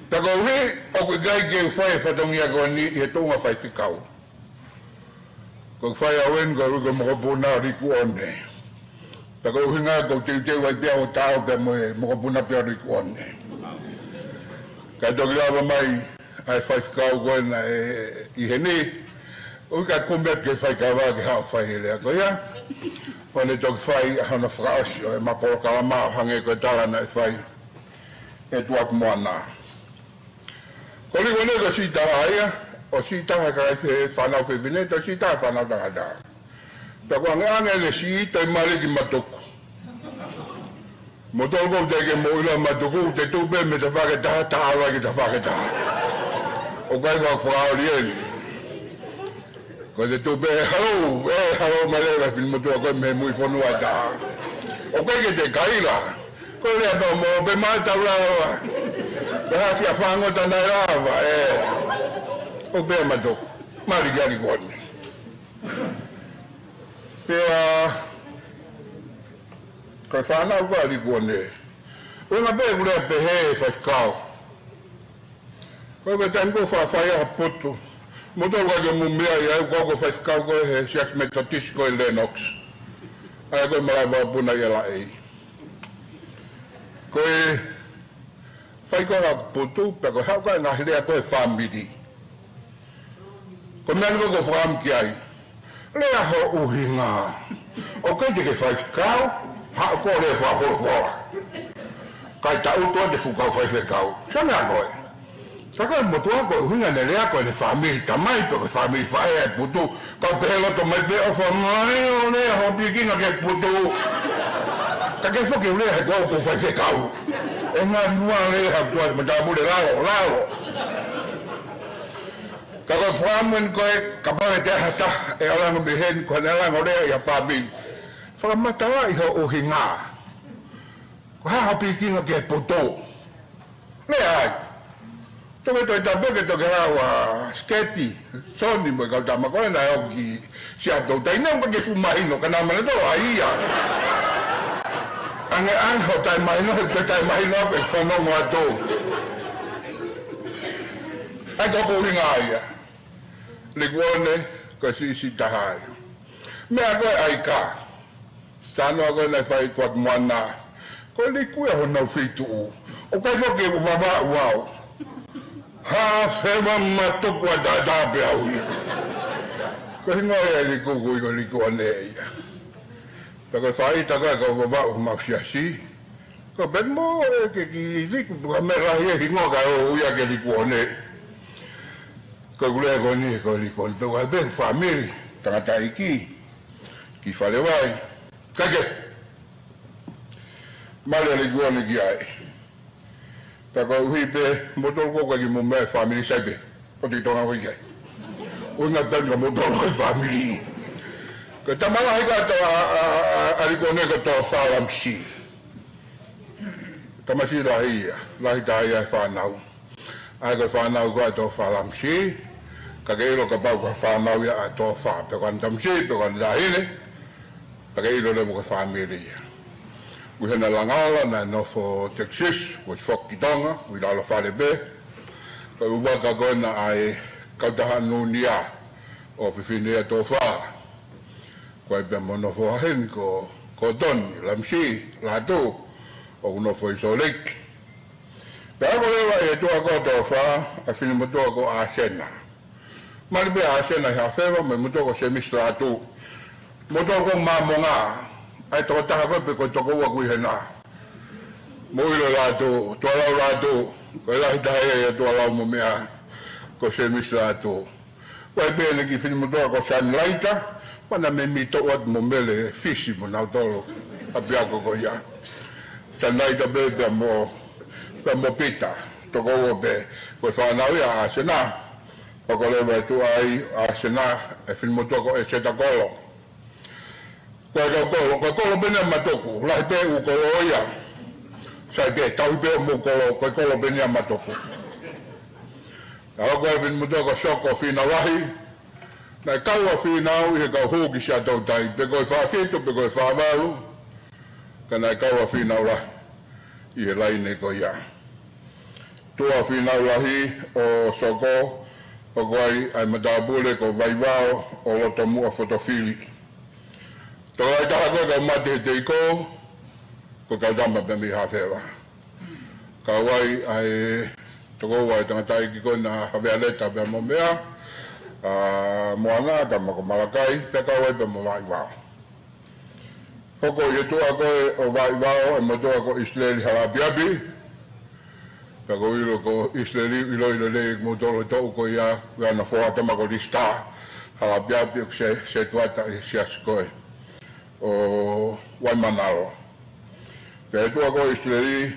Pea koeʻuhi, ʻoku ʻikai ke u fai e fatongia ko eni ʻi he tuʻunga faifekau. Ko e fai au eni ko e ui ko e mokopuna ʻo Likuone. Pea ko e ʻuhinga ko e teuteu ai pea ʻo tau pea mo e mokopuna pea ʻo Likuone. Kae toki lava mai ʻa e faifekau ko ena ʻi heni. ʻOku ʻikai kumi atu ke fai kava ke haʻu fai e lea ko ia. ʻO ne toki fai ʻa hono fakaʻosi ʻo ʻema polokalama ʻo hangē ko e tala naʻe fai ʻe Tuakimuʻana. Ko Likuone ko e siʻi taha ia, ʻo siʻi taha ka ʻi he fānau fefine, toe siʻi taha fānau tangata. Pea ko e ʻangeʻange ʻene siʻi toe mali ki Matuku. Mo tolu ko te ke mo ila Matuku, te tuʻu pē mei tafaʻaki ʻe taha, taʻalo ki tafaʻaki ʻe taha. ʻOku ʻikai ko e fakaoli eni. Ko te tuʻu pē, hello, ē, hello, mai leva e fini motuʻa ko ē mei mui fonua ʻe taha. ʻOku ʻikai ke te kaila. Ko e lea pē mo pē mai tau lava. Pea hasi a fango tana e lava, ē. ʻO pē Matuku. Mali ki a Likuone. Pea, ko e fānau ko ē ʻa Likuone. ʻUhinga pē ʻeku lea pehē faifekau. Ko e taimi ko ē ʻoku faʻa fai ai ha putu. Mo tau ka ke mo meʻa ia, ʻoku ou ko e faifekau ko ē he Siasi Metotisi ko ē Lennox. ʻA ia ko e malaʻe vakapuna ia laʻei. Ko e fai ko ē ha putu, pea ko e haʻu ko ē ngaahi lea ko ē fāmili. Ko e meʻa ni ko ē ʻoku ou fakaʻamu ki ai. Lea ho ʻuhinga. ʻOku ʻikai te ke faifekau, haʻu ko e lea fakafolofola. Kae taʻutu atu e fuʻu kau faifekau. Sio meʻa ko ē. Ka ko e motuʻa ko e ʻuhinga ʻene lea ko ʻene fāmili tamai, pe ko e fāmili faʻē ʻa e putu. Kau pehē loto mai pē ʻofa mai ʻo lea ho pikinga ki he putu. Ka ke foki lea he ko ʻoku ou faifekau. ʻE ngali lua lea ha tuat matāpule lalo, lalo. Ka ko e fakaʻamu eni ko ē, kapau ʻe ʻi ai ha taha ʻe ʻalu ange mei heni, ko ʻene ʻalu ange ʻo lea ʻi ha fāmili. Fakamatalaʻi ho ʻuhinga. Ko e hā ho pikinga ki he putu. Lea ai. Toki toe tapu ke toki haʻu ʻa Siketi, Soni mo e kau tama ko ē naʻe ō ki Siato. Taʻi nau ka ke fuʻu mahino, ka naʻa manato ai ia. ʻAngeʻange ho taʻe mahino, he toe taʻe mahino ʻaku ʻeku fanongo atu. ʻAi ko ʻeku ʻuhinga ia. Likuone, ko e siʻisiʻi taha ia. Meʻa ko ē ʻa e ika. Talanoa ko ē naʻe fai ʻe Tuakimuʻana. Ko Liku ia honau feituʻu. ʻOku ʻikai foki ʻeku vavaʻu au. Hafeva Matuku ʻa tātā pē au ia. Ko e hingoa ia ʻo Liku, ko Likuone ia. Pea ko e faʻahitaʻu ko ē ʻoku ou vavaʻu homau siasi. Ko e pehē mo e ke ki Liku, pea ko e meʻa lahi e hingoa ka ʻoku ui ia ke Likuone. Ko e kulea ko eni ko Likuone, pea ko e pehē fāmili, tangataʻeiki, ki Falevai. Kae kehe. Mali ʻa Likuone ki ai. Pea koeʻuhi pē, mou tolu ko ē ʻoku ʻikai ke mou meʻa e fāmili sai pē. ʻOku te tonga ko ē ki ai. ʻUhinga pē ka mou tolu ko ē fāmili. Ko e tama lahi ko ē ʻa, ʻa, ʻa, ʻa Likuone ko Tofa Lamisi. Tamasiʻi lahi ia, lahi taha ia he fānau. ʻA ia ko e fānau ko ē ʻa Tofa Lamisi, ka ke ʻilo kapau ko e fānau ia ʻa Tofa, pe ko ʻene tamasiʻi, pe ko ʻene taʻahine, ka ke ʻilo leva ko e fāmili ia. Ko ʻene langaola naʻe nofo Texas, ko e foki ki Tonga, ko e lalo fale pē, ko e ʻū vaka ko ena ʻa e kautaha Nunia, ʻo fefine ʻa Tofa. Ko e pea mo nofo heni ko, ko Toni, Lamisi, Latu, ʻoku nofo ʻi Salt Lake. Pea ko leva e tuʻa ko Tofa, ʻa e fini motuʻa ko ʻAsena. Mali pē ʻAsena ʻi Hafeva, mo e motuʻa ko Semisi Latu. Motuʻa ko Māmonga, ʻa e tokotaha ko ē pē ko e tokoua ʻoku ʻi hena. Mou ʻilo Latu, Tuʻalau Latu, ko e lahi taha ia ʻia Tuʻalau mo meʻa, ko Semisi Latu. Ko e pehē ʻene kiʻi fini motuʻa ko Sanilaita, mana me mito atu mo Mele Fisi mo nautolu. ʻapiako ko ia. Sanaita pē pea mo, pea mo Pita. Toko ua pē. Ko e fānau ia ʻa ʻAsena. Hoko leva e tuʻa ʻa ʻAsena, ʻe finemotuʻa ko ʻEseta Kolo. Ko e kau kolo, ko e kolo pē eni ʻa Matuku, lahi pē ʻū kolo ia. Sai pē, tauhi pē ʻo mo kolo, ko e kolo pē eni ʻa Matuku. Ka hoko e finemotuʻa ko Soko Fīnau Lahi, naʻe kau ʻa Fīnau ʻi he kau hū ki Siaʻatoutai, pe ko e fā fitu, pe ko e fā valu, ka naʻe kau ʻa Fīnau Lahi ʻi he laine ko ia. Tuʻa Fīnau Lahi ʻo Soko, hoko ai ʻa e matāpule ko Vaivao ʻo Lotomuʻa Fotofili. Tokolahi taha ko e kau mate he teiko, ko e kau tama pē mei Hafeva. Kau ai ʻa e toko ua e tangataʻeiki ko ena, Havea Leta pea mo Mea, ʻa Moana, tama ko Malakai, pea kau ai pea mo Vaivao. Hoko ʻi he tuʻa ko ē ʻo Vaivao e motuʻa ko ʻIsileli Halaʻapiʻapi. Pea ʻoku ou ʻilo ko ʻIsileli, ʻiloʻilo lelei ʻe kimoutolu e toʻu ko ia, ʻa ʻana foha, tama ko Lisita Halaʻapiʻapi, ʻoku se, setuata ʻi he siasi ko ē ʻo Waimānalo. Pea ʻi he tuʻa ko ē ʻo ʻIsileli,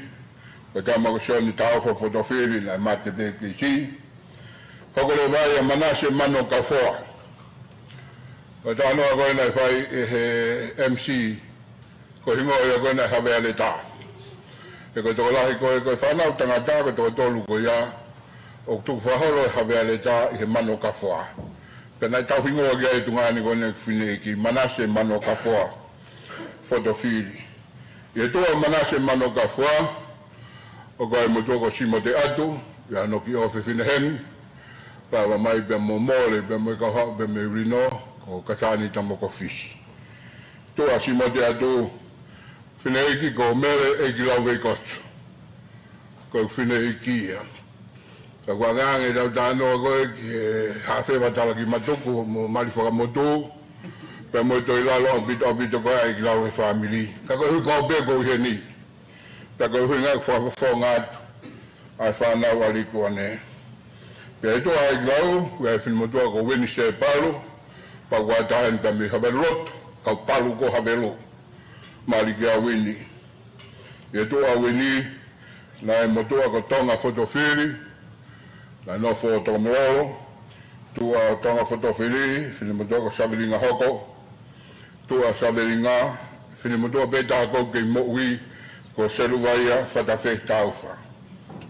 ko e tama ko Sione Taofa Fotofili, naʻe mate pē ʻi Fisi. Hoko leva ai ʻa Manase Manokafoa. Ko e talanoa ko ē naʻe fai ʻe he M C, ko e hingoa ia ko ena ʻa Havea Leta. He ko e tokolahi ko ē, ko e fānau tangata, ko e toko tolu ko ia, ʻoku tuku fakaholo ʻe Havea Leta ʻi he Manokafoa. Pea naʻe tauhingoa ki ai e tuongaʻane ko ena ʻeku fineʻeiki, Manase Manokafoa Fotofili. ʻI he tuʻa ʻo Manase Manokafoa, hoko ai e motuʻa ko Simote ʻAtu, ʻa hono kiʻi ʻofefine heni, lava mai pea mo Mole, pea mo e kau haʻu pē mei Rino, ko Kasani, tama ko Fisi. Tuʻa ʻo Simote ʻAtu, fineʻeiki ko Mele ʻEikilau Veikoso. Ko e fineʻeiki ia. Ka ʻoku angaange ʻetau talanoa ko ē ki he Hafeva, Talaki, Matuku mo Mali Fakamotu, pea mo e toe lalo ʻaupito, ʻaupito ko ē ʻa ʻEikilau he fāmili. Ka koeʻuhi ko au pē ʻoku ou ʻi heni, pea koeʻuhi ngaahi fakafofonga atu ʻa e fānau ʻa Likuone. Pea ʻi he tuʻa ʻo ʻEikilau, ʻoku ʻi ai e finemotuʻa ko Uini Sepalu, pea ʻoku ʻatā heni pea mei Haveluloto, kau Palu ko Havelu, mali kia Uini. ʻI he tuʻa ʻo Uini, naʻe motuʻa ko Tonga Fotofili, naʻe nofo ʻi Tonga Mololo. Tuʻa ʻo Tonga Fotofili, finemotuʻa ko Savelinga Hoko. Tuʻa ʻo Savelinga, finemotuʻa pē taha ʻoku kei moʻui, ko Seluvaia Fatafehi Taufa.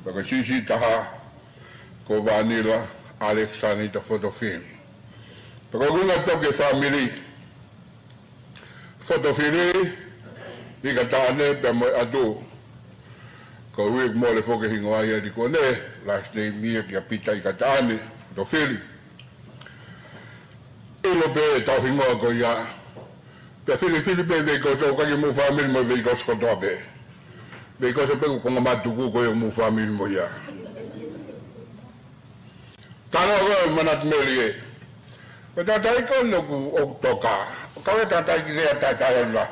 Pea ko e siʻisiʻi taha, ko Vanila ʻAlekisanita Fotofili. Pea ko e ʻuhinga ʻoku tau ki he fāmili Fotofili, ʻIkataʻane pea mo e ʻAtu. Ko e ʻuhi ʻoku mole foki e hingoa ia ʻa Likuone, last name ia kia Pita ʻIkataʻane Fotofili. ʻIlo pē ʻetau hingoa ko ia. Pea filifili pē Veikoso, ʻoku ʻikai ke mou fāmili mo Veikoso kotoa pē. Veikoso pē ko Konga Matuku ko ia ʻoku mou fāmili mo ia. Talanoa ko ē ʻo Manatu Melie. Ko e tangataʻeiki ko eni ʻoku, ʻoku toka. ʻOku kau e tangataʻeiki lea taʻetaʻeʻaonga.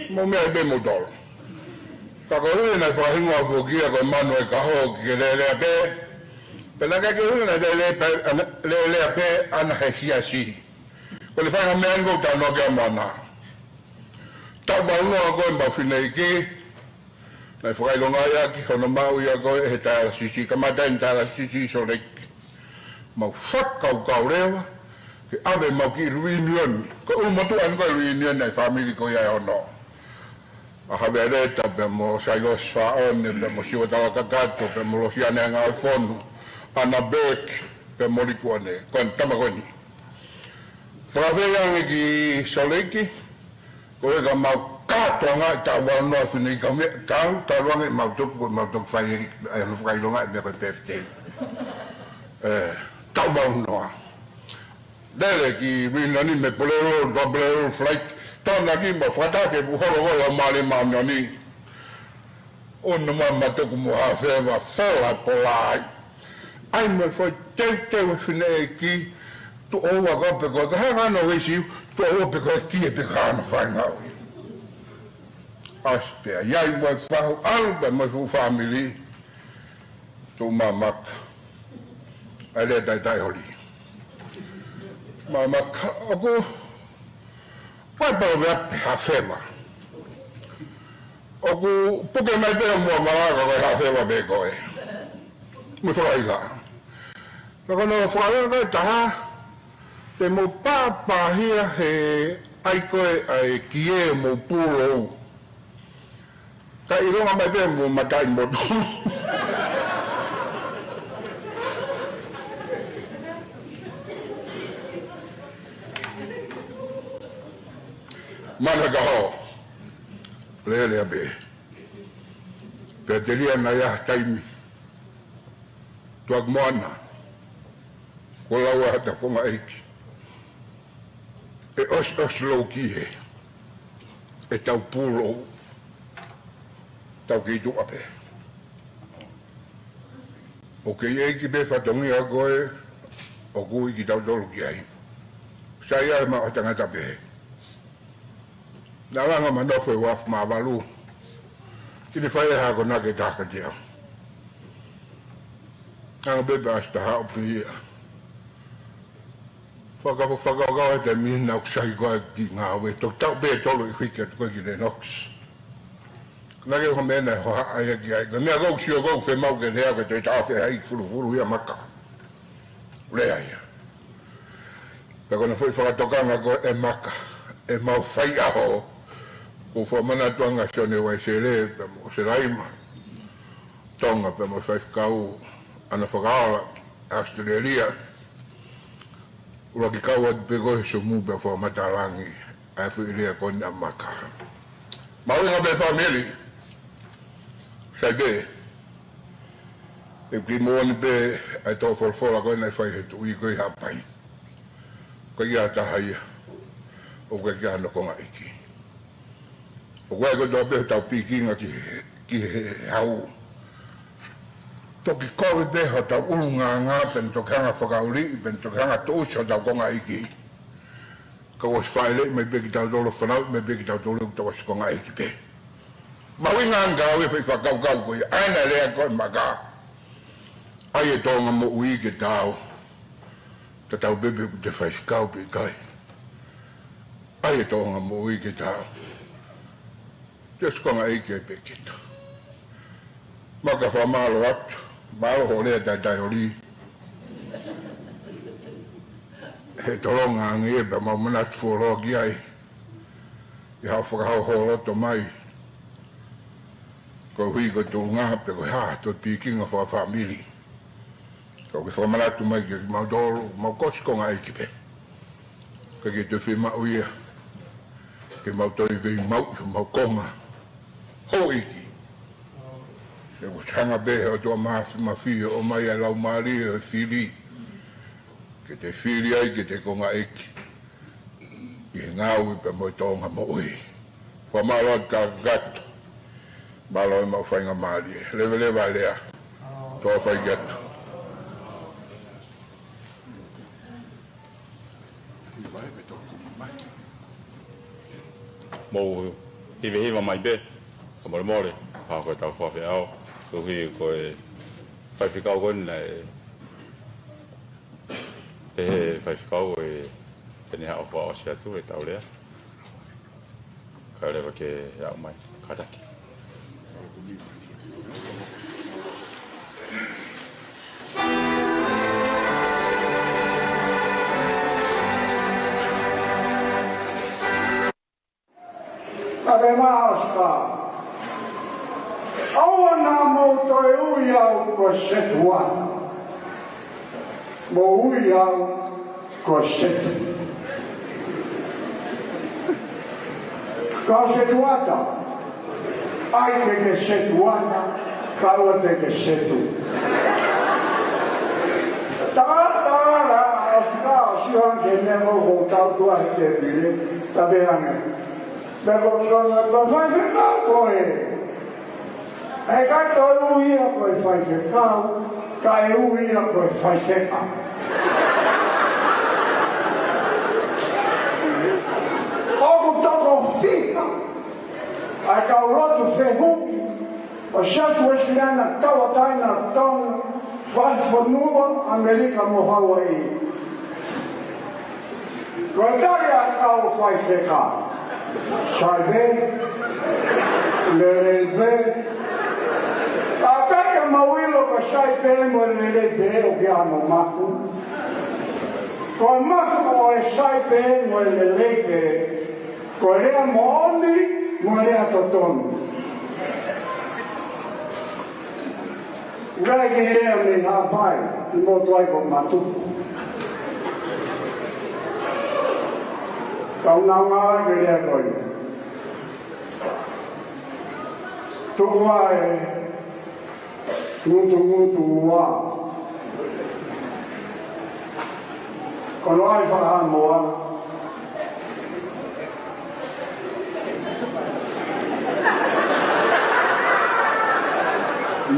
Mou meaʻi pē moutolu. Ka ko e ʻuhi naʻe fakahingoa foki ia ko e manu ʻo e kaho ʻoku ke lelea pē. Pea naʻe ʻikai ke ʻuhi naʻe lelea pē, ʻana, lelea pē ʻana he siasi. Ko e faʻahinga meʻa eni ʻoku ou talanoa ki ai ʻamui ʻana. Taʻu valu noa ko ē ʻemau fineʻeiki, naʻe fakaʻilongaʻi ʻaki hono maʻu ia ko ē he dialysis, kamata eni dialysis ʻi Salt Lake. Mau fakakaukau leva ke ʻave ʻemau kiʻi reunion. Ko e ʻulumotuʻa eni ko e reunion ʻa e fāmili ko ia ʻe ono. ʻA Havea Leta pea mo Sailosi Faʻone, pea mo Siua Talakakato, pea mo Losiane Ngāue Fonu, ʻAna Burke, pea mo Likuone. Ko e tama ko eni. Fakafeʻiloaki ki Salt Lake, ko e ka mau kātoa ngaahi taʻu valu noa fineʻeiki, ka meʻa talu, talu ange ʻemau tupu, ko ʻemau toki fai eni, ʻa e fakaʻilonga e meʻa ko e birthday. ʻE, taʻu valu noa. Lele ki Vinani mei Pulelulu, Pulelulu flight, tau na ki mo fakatake fu holo holo mali ma nani. ʻO na ma Matuku mo Hafeva fola pola ai. ʻAi mo e foʻi teuteu e fineʻeiki, tuʻo ua ka pe ko e ka hanga no vesi, tuʻo ua pe ko e kie pe ka hano fai ngau. ʻAsi pē, ʻi ai mo e fahu, ʻalu pē mo e fuʻu fāmili, tuʻu Mamaka. ʻAi lea taʻetaʻeholi. Mamaka, ʻoku Ko e paloveape, hafeva. ʻOku puke mai pē muʻa malaka ko e hafeva pē ko ē. Mo e fakaila. Ka ko hono fakaila ko e taha, te mou pāpāhia he ʻai ko ē ʻa e kie mo pulou. Ka ʻilonga mai pē mo mataʻimotu. Mana ka ho. Lele a pē. Pea telia na ia taimi. Tuaku moana. Ko lau ʻa hata konga ʻeiki. ʻE ʻosiʻosi lou kie. ʻE tau pulou. Tau kei tuʻa pē. ʻOku kei ʻeiki pē fatongia ko ē, ʻoku ui kitautolu ki ai. Sai ai ma o tangata pē. Na langa ma nofo e uafu ma valu. Kini fai e hako na ke taka tia. Anga pē pea ʻasi taha o pē ia. Faka-, fakakau e te mihina ʻoku sai ko ē ki ngāue. Toki tau pē tolu i hiki atu ko ē ki Lennox. Na ke ho mena ho ha ai ki ai. Ka mea kau sio kau fe mau ke lea ke te tafe hai fulufulu ia maka. Lea ia. Pea ko na foʻi fakatokanga ko e maka. ʻE mau fai ʻaho. Ko fua mana tuanga Sione Uaisele, pea mo Selaima. Tonga, pea mo faifekau, ana fakaola, Australia. Ula ki kau atu pē ko e sumu pea fua matalangi. ʻA e fuʻi lea ko ena maka. Mahuʻinga pē fāmili. Sai pē. ʻE ki moani pē ʻa e tō folofola ko ena ʻe fai he tuʻi ko ē Haʻapai. Ko ia taha ia. ʻOku ʻikai ke ʻi ai hano konga ʻeiki. ʻOku ʻi ai ko e tō pē tau pikinga ki he, ki he hau. Toki kovi pē hotau ʻulungaanga, pea toki hanga fakauli, pea toki hanga tuʻusi hotau konga ʻeiki. Ka ʻosi fāʻeleʻi mai pē kitautolu, fanauʻi mai pē kitautolu, ʻoku tau ʻosi konga ʻeiki pē. Mahuʻinga ange ka ʻoku ʻi ai e foʻi fakakaukau ko ia, ʻa ena lea ko e maka. ʻAi e tōʻonga moʻui ke tau. Tatau pē pe ʻoku te faifekau pe ʻikai. ʻAi e tōʻonga moʻui ke tau. Te ʻosi konga ʻeiki ai pē kita. Maka fakamālō atu, mālō hoʻo lea taitai oli. He tolonga ange ia pea mau manatu fuoloa ki ai. ʻI haʻo fakahōhōloto mai. Koeʻuhi ko e tuʻunga pe ko e hā, tō pikinga fakafāmili. Ka ʻoku ke fakamanatu mai kiate kimautolu, mau ʻosi konga ʻeiki pē. Ka ke te fiemaʻu ia. Ke mau toe vei mau ʻi homau konga. Houʻeiki. ʻE ʻosi hanga pē he ʻOtua Mafimafi ʻo ʻomai ʻa e laumālie ʻo e fili. Ke te fili ai, ke te konga ʻeiki. ʻI he ngāue pea mo e tōʻonga moʻui. Fakamālō atu kakato. Mālō e maʻu faingamālie. Leveleva e lea. Tō fai ki atu. Mou hivehiva mai pē. Ka molemole. Pea ko e tau fakafeʻao. Koeʻuhi ko e faifekau ko ena ʻe Pehē faifekau ʻe te ne haʻu fakaʻosi atu e tau lea. Kae ʻoleva ke aʻu mai. Kātaki. Ka ke maʻoska. ʻOua naʻa mou toe ui au ko e Setuata. Mou ui au ko e Setu. Ka Setuata. ʻAi ke ke Setuata. Ka ʻoua te ke Setu. Tangata la, ʻosi ka, ʻosi ʻoange ke meʻa mo ko tau tua he tēpile, ta pehē ange. Pea ko, ko, ko faifekau ko ē. ʻE ʻikai toe ui ia ko e faifekau, kae ui ia ko e faifeka. ʻOku toko fiha ʻa e kau lotu fehuki ʻo e Siasi Uēsiliana Tauʻatāina ʻo Tonga, Vahefonua, ʻAmelika mo Hauaiʻi. Ko e tali ʻa e kau faifekau. Sai pē, lelei pē. Ka ʻikai ke mou ʻilo ko e sai pē mo e lelei pē ʻoku ʻi ai mo Maku. Ko e Maku ʻo e sai pē mo e lelei pē, ko e lea moʻoni mo e lea totonu. ʻIkai ke lea mei Haʻapai, ʻi motu ai ko Matuku. Kau nau ngala ke lea ko ia. Tuku ā e ngutungutu ua. Ko hono ʻai fakahamoa.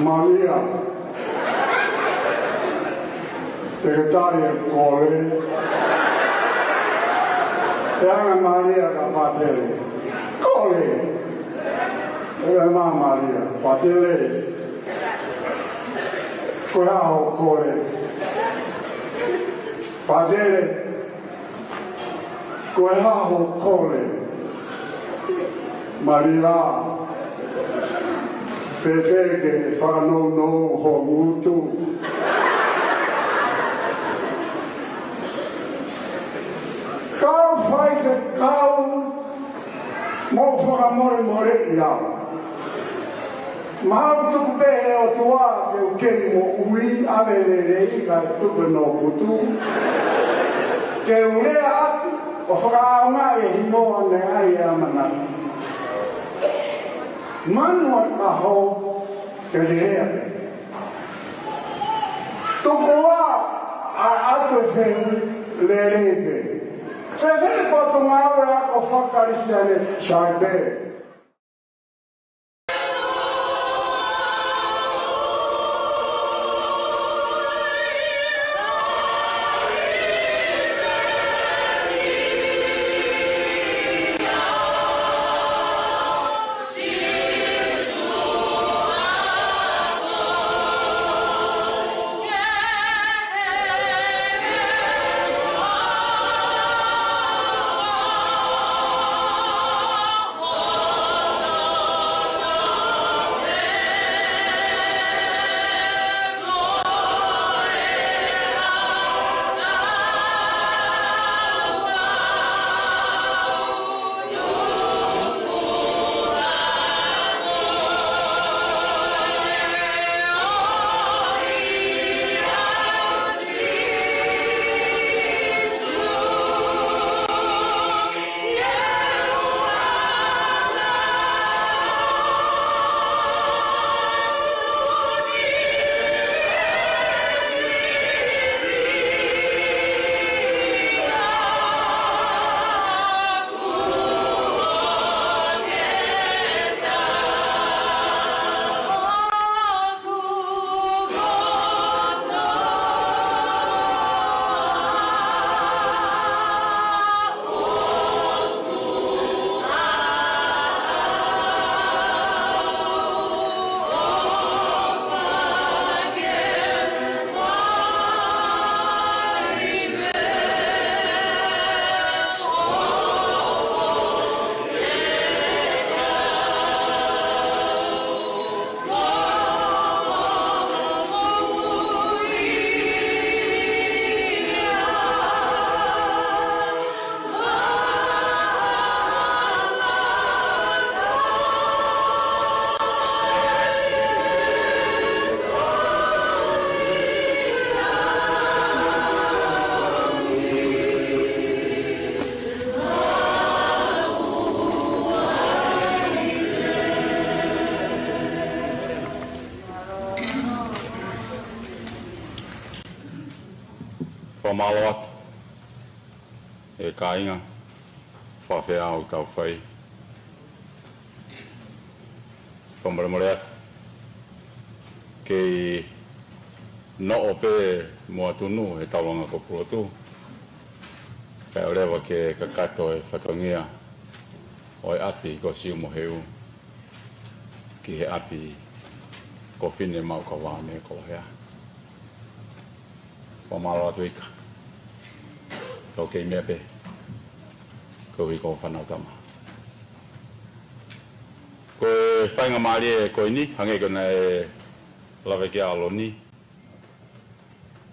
Malia. Sekelitali ʻe Kole. Pea ʻai Malia kia Patele. Kole. ʻE ʻai mai Malia. Patele. Ko e hā hoʻo kole? Patele. Ko e hā hoʻo kole? Malia. Fēfē ke fakanounou ho ngutu? Kau faifekau, mou fakamolemoleʻi au. Mahalo tuku pē he ʻOtua ke u kei moʻui, ʻave lelei, kae tuku e nokutu. Ke u lea atu ʻo fakaʻaongaʻi e hingoa naʻe ʻai e ʻamanaki. Manu ʻa e kaho ke lelei. Tuku ā ʻa e ʻatu e fehuʻi, lelei pē. Fēfē e potungāue ako fakakalisitiane? Sai pē. Fakamālō atu. ʻE kāinga, fakafeʻao ʻoku tau fai. Fakamolemole atu. Kei noʻo pē mo ʻAtunu he taulanga ko Pulotu. Kae ʻoua leva ke kakato e fatongia ʻo e ʻapi ko Siumoheu ki he ʻapi ko Finemau Kavaone Kolohea. Fakamālō atu Ika. Tau kei meʻa pē. Koeʻuhi ko e fānau tama. Ko e faingamālie ko eni, hangē ko ia naʻe lave ki ai ʻa Loni.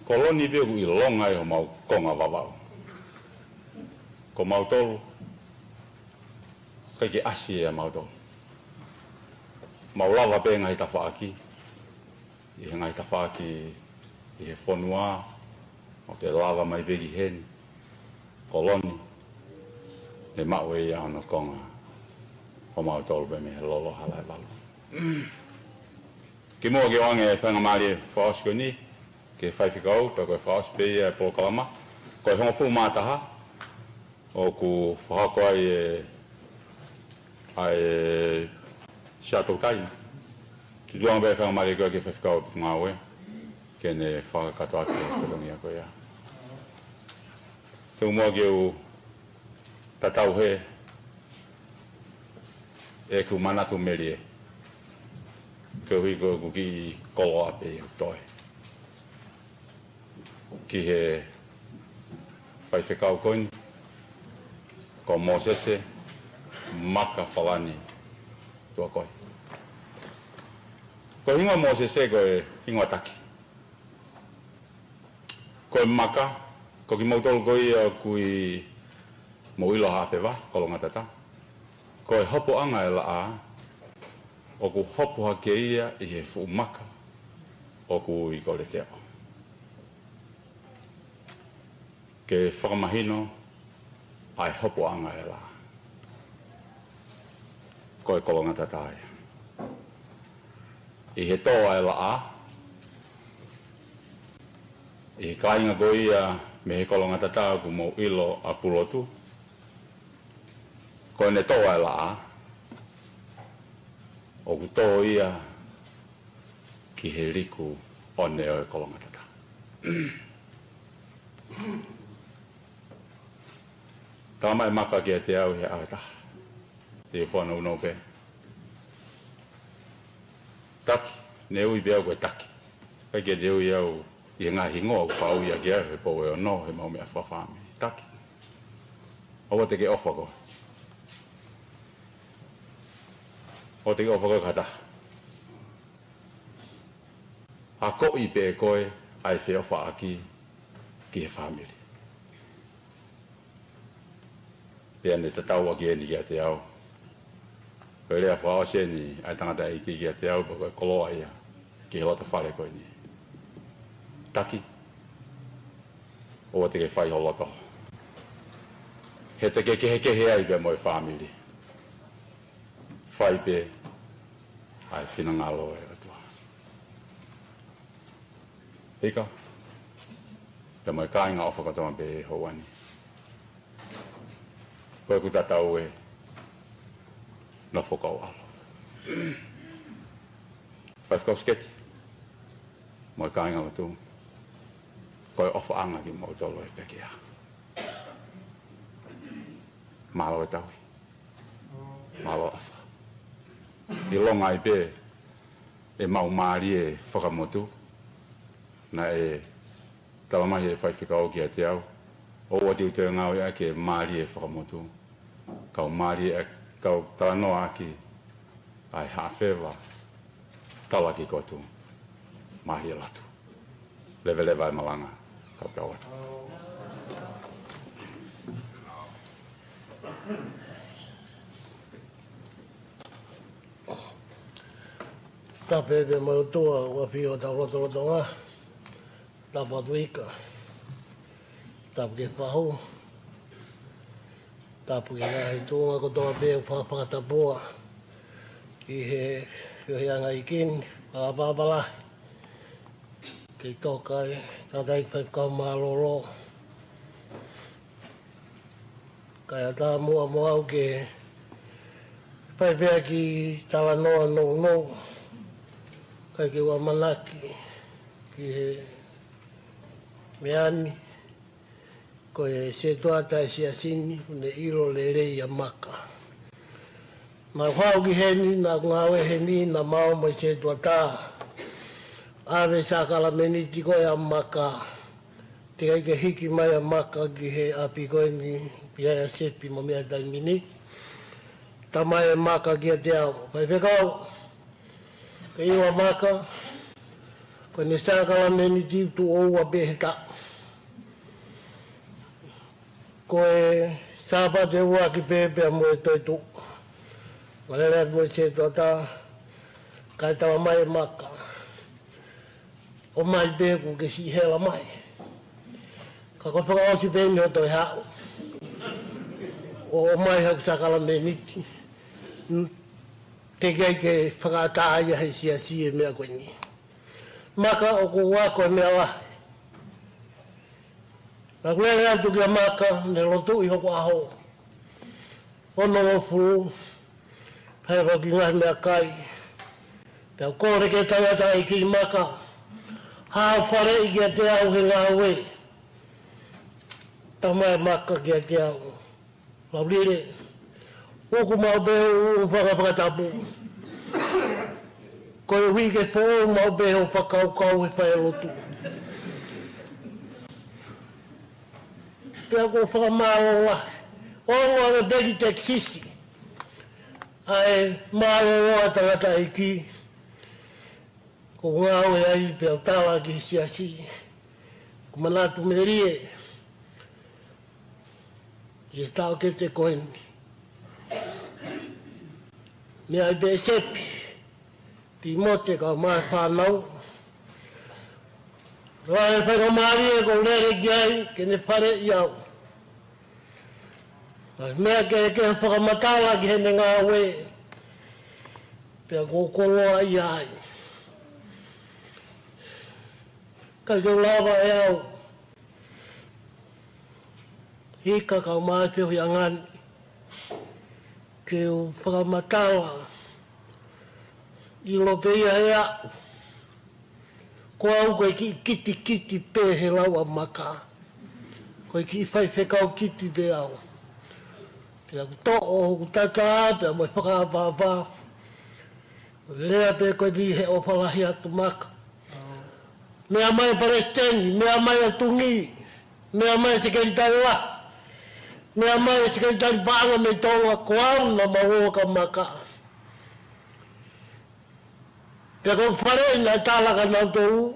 Ko Loni pē ʻoku ʻilonga ai homau konga vavau. Ko mautolu, ʻikai ke ʻasi ʻa mautolu. Mau lava pē ngaahi tafaʻaki, ʻi he ngaahi tafaʻaki ʻi he fonua, ʻo te lava mai pē ki heni. Ko Loni, ne maʻu ʻe ia hono konga ʻo mautolu pē mei he lolo hala e valu. Kimuʻa ke u ʻoange e faingamālie fakaʻosi ko eni ki he faifekau, pea ko e fakaʻosi pē ia e polokalama. Ko e hongofulu mā taha, ʻoku fakahoko ai e, ʻa e siaʻatoutai. Tuʻunga pē faingamālie ko ia ki he faifekau ʻo e Potungāue, ke ne fakakakato atu e fatongia ko ia. Tuku muʻa ke u tatau hē ʻeku manatu melie, koeʻuhi ko ʻeku kiʻi koloa pē ʻoku toe ki he faifekau ko eni, ko Mōsese Maka Falani Tuakoi. Ko e hingoa Mōsese ko e hingoa taki. Ko e Maka, ko kimoutolu ko ia ʻoku mou ʻilo Haʻafeva, Kolongatata. Ko e hopoʻanga e laʻā, ʻoku hopo hake ia ʻi he fuʻu maka ʻoku ui ko Leteʻo. Ke fakamahino ʻa e hopoʻanga e laʻā, ko e Kolongatata ia. ʻI he tō ʻa e laʻā, ʻi he kāinga ko ia mei he Kolongatata ʻoku mou ʻilo ʻa Pulotu, ko ʻene tō ʻa e laʻā, ʻoku tō ia ki he liku ʻo ʻene ʻo e Kolongatata. Tala mai e Maka kiate au he ʻaho ʻe taha, ʻi he fanongo pē. Taki, ne ui pē au ko e Taki. ʻIkai ke ne ui au ʻi he ngaahi hingoa ʻoku faʻa ui ʻaki au he pou ʻe ono, he mau meʻa fakafāmili. Taki. ʻOua te ke ʻofa koe. ʻOua te ke ʻofa koe ki ha taha. Akoʻi pē ʻe koe ʻa e feʻofaʻaki ki he fāmili. Pea ne tatau ʻaki eni kiate au. Ko e lea fakaʻosi eni ʻa e tangataʻeiki kiate au, pea ko e koloa ia ki he loto fale ko eni. Taki, ʻoua te ke fai ho loto, he te ke kehekehe ai pea mo e fāmili. Fai pē ʻa e finangalo ʻo e ʻOtua. Ika, pea mo e kāinga ʻofa kotoa pē he houa ni. Ko ʻeku tatau ē, nofo kau ʻalu. Faifekau Siketi, mo e kāinga lotu, ko e ʻofaʻanga kimoutolu ē pē ke ʻā. Mālō e tauhi. Mālō ʻofa. ʻIlonga ai pē ʻemau mālie fakamotu, naʻe tala mai ʻe he faifekau kiate au, ʻoua te u toe ngāueʻaki e mālie fakamotu, kau mālie ʻaki, kau talanoa ʻaki ʻa e Haʻafeva, Talakikotu, mālie lotu. Leveleva e malanga, kau kau atu. Tapu pē mo e ʻOtua, ʻoku ʻafio ʻi hotau lotolotonga. Tapu atu Ika. Tapu ki he fahu. Tapu ki he ngaahi tuʻunga kotoa pē ʻoku fakafakatapua ki he feohiʻanga ʻi Kini, fakapapalahi. Kei toka e tangataʻeiki faifekau mālōlō. Kae ʻatā muʻa mo au ke fai pē ha kiʻi talanoa nounou. ʻIkai ke u ʻamanaki ki he meʻa ni, ko e sētuata e siasi ni, ʻoku ne ʻilo lelei ʻa Maka. Naʻa ku haʻu ki heni, naʻa ku ngāue heni, naʻa mau mo e sētuata. ʻAve sākalameniti ko ē ʻa Maka. Teʻeki ai ke hiki mai ʻa Maka ki he ʻapi ko eni, pea ʻi ai ʻa Sepi mo meʻa taimi ni. Tamai e maka kiate au. Faifekau, ko e ʻilo ʻa e maka, ko ʻene sākalamēniti tuʻo ua pē he taʻu. Ko e Sāpate ʻuluaki pē pea mo e toetuʻu. Mālō e lea mo e sētuata, kae talamai e maka, ʻomai pē kuo ke siʻi hela mai. Ka ko e fakaʻosi pē eni hoʻo toe haʻu ʻo ʻomai haʻaku sākalamēniti. Teʻeki ai ke fakaʻatā ia he siasi e meʻa ko eni. Maka, ʻoku ou ako e meʻa lahi. Naʻa ku lele atu kia Maka, ne lotuʻi hoku ʻaho onongofulu, pea pau ki he ngaahi meʻakai. Pea u kole ki he tangataʻeiki, Maka, haʻu ʻo faleʻi kiate au he ngāue. Talamai ʻe Maka kiate au, Laulile, ʻuku maʻu pē hoʻo ʻū ʻū fanga fakatapu, koeʻuhi ke foʻou maʻu pē hoʻo fakakaukau he fai e lotu. Pea ʻoku ou fakamālō lahi. Ongo ʻa e peki Texas ʻa e mālōlō ʻa e tangataʻeiki ʻoku ou ngāue ai, pea u tala ki he siasi, ʻoku ou manatu melie ki he taʻokete ko eni. Meʻa ʻi Pēsepi, Timote kae ʻumaʻā e fānau. Lahi e faingamālie kuo u lele ki ai ke ne faleʻi au. Lahi e meʻa kehekehe fakamatala ki heʻene ngāue, pea ʻoku ou koloaʻia ai. ʻIkai ke u lava ʻe au, Hika, kae ʻumaʻā e feohiʻanga ni, ke u fakamatala, ʻilo pē ia ʻe au, ko au ko e kiʻi kitikiti pē he lau ʻa Maka. Ko e kiʻi faifekau kiti pē au. Pea u toʻo hoku tata, pea mo e fakaʻapaʻapa. Lea pē ko eni he ʻofa lahi atu, Maka. Meʻa mai e palesiteni, meʻa mai e tuʻi, meʻa mai e sekelitali lahi, meʻa mai e sekelitali paʻanga mei Tonga, ko au naʻa mau ō kia Maka. Pea ko e fale naʻe tala kia nautolu,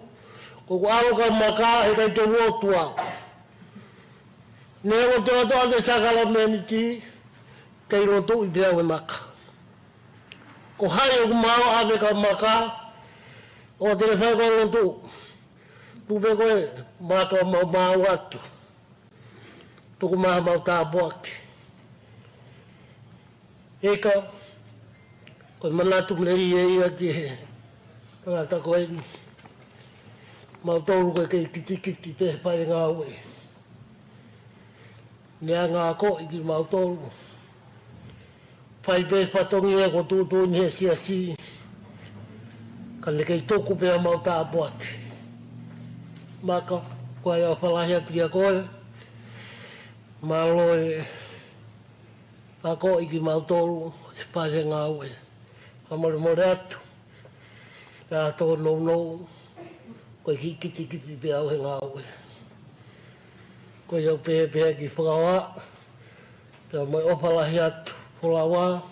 ko ʻeku ʻalu kia Maka, heʻikai te u lotu au. Ne u lotu atu ʻa e sākalamēniti, kei lotuʻi pē au ʻe Maka. Ko hai ʻoku mau ʻave kia Maka ʻo te ne fai ko e lotu? Tuku pē koe Maka, mau maʻu atu. Tuku mai haʻamau tāpuaki. Hika, ko e manatu melie ia ki he tangata ko eni. Mautolu ko e kei kitikiti pē he fai e ngāue. Ne anga akoʻi kimautolu. Fai pē fatongia kuo tuʻutuʻuni he siasi, ka ne kei tuku pē haʻamau tāpuaki. Maka, ko e ʻofa lahi atu kia koe. Mālō e akoʻi kimautolu he fai e ngāue. Fakamolemole atu. Pea tōnounou, ko e kiʻi kitikiti pē au he ngāue. Ko ia pē pē ki fakaoa, pea mo e ʻofa lahi atu, Folaua,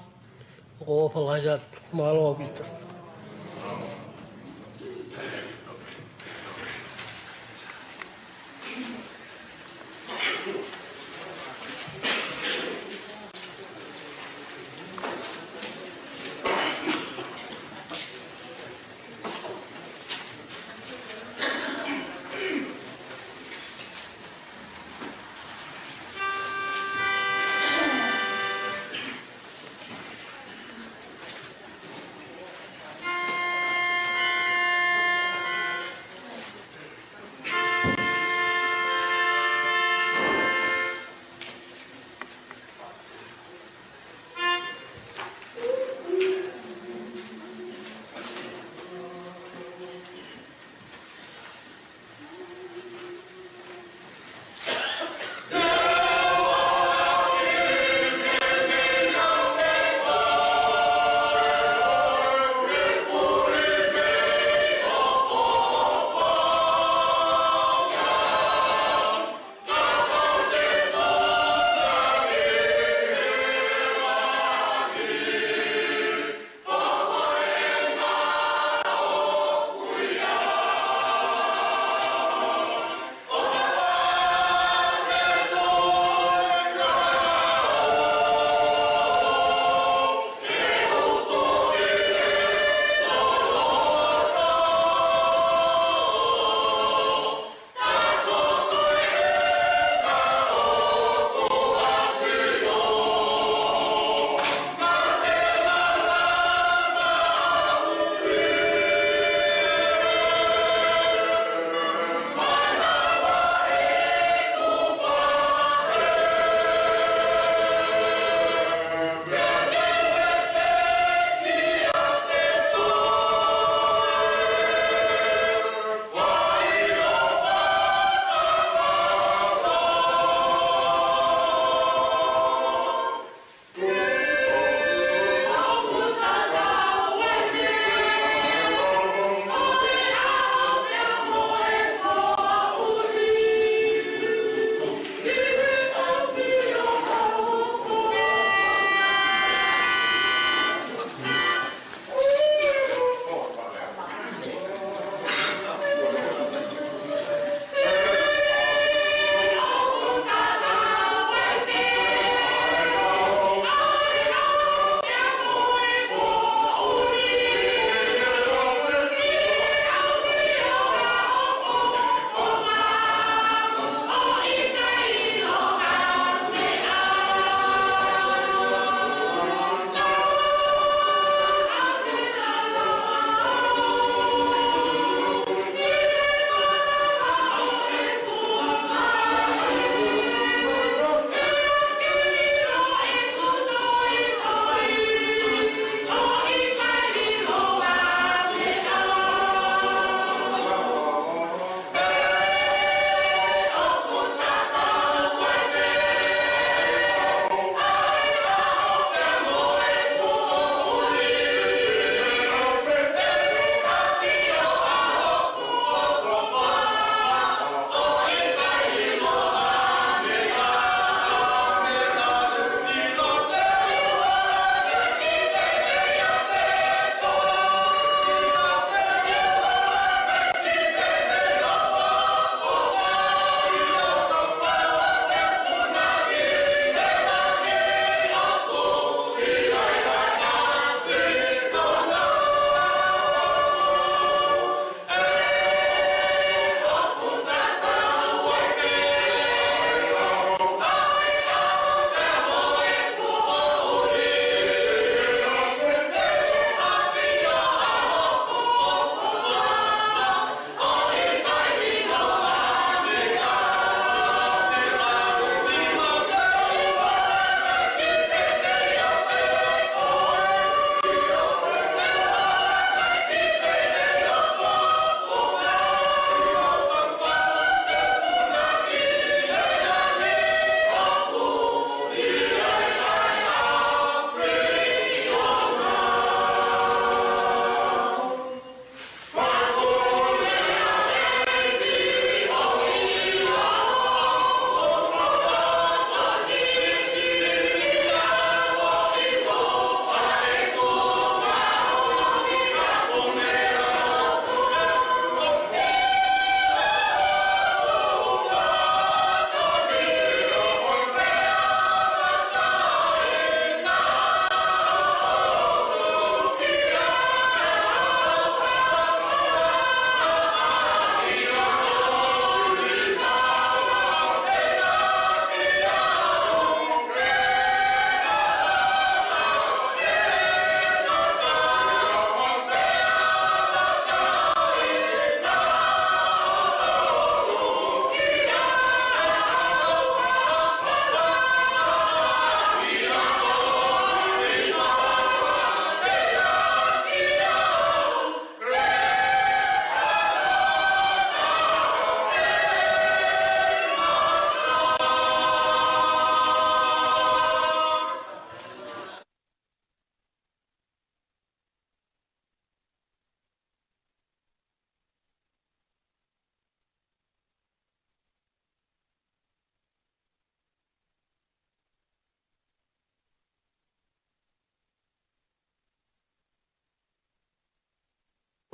ʻoku ou ʻofa lahi atu, mālō ʻaupito.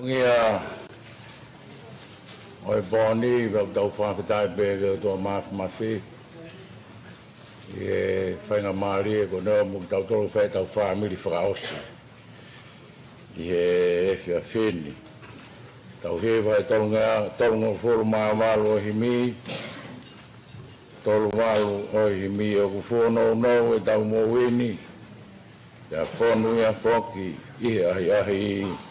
Ngia ʻo e pō ni, ʻoku tau fakafetaʻi pē ki he ʻOtua Mafimafi ʻi he faingamālie ko eni ʻoku mau kitautolu fai ʻetau fāmili fakaʻosi ʻi he efiafi ni. Tau hiva ʻa e tolungeau, tolungofulu mā valu ʻo e himi, tolu valu ʻo e himi. ʻOku fua nounou ʻetau moʻui ni, pea fonu ia foki ʻi he ʻahiʻahi.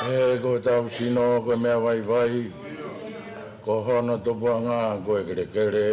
He ko hotau sino ko e meʻa vaivai, ko hono tupuʻanga ko e kelekele.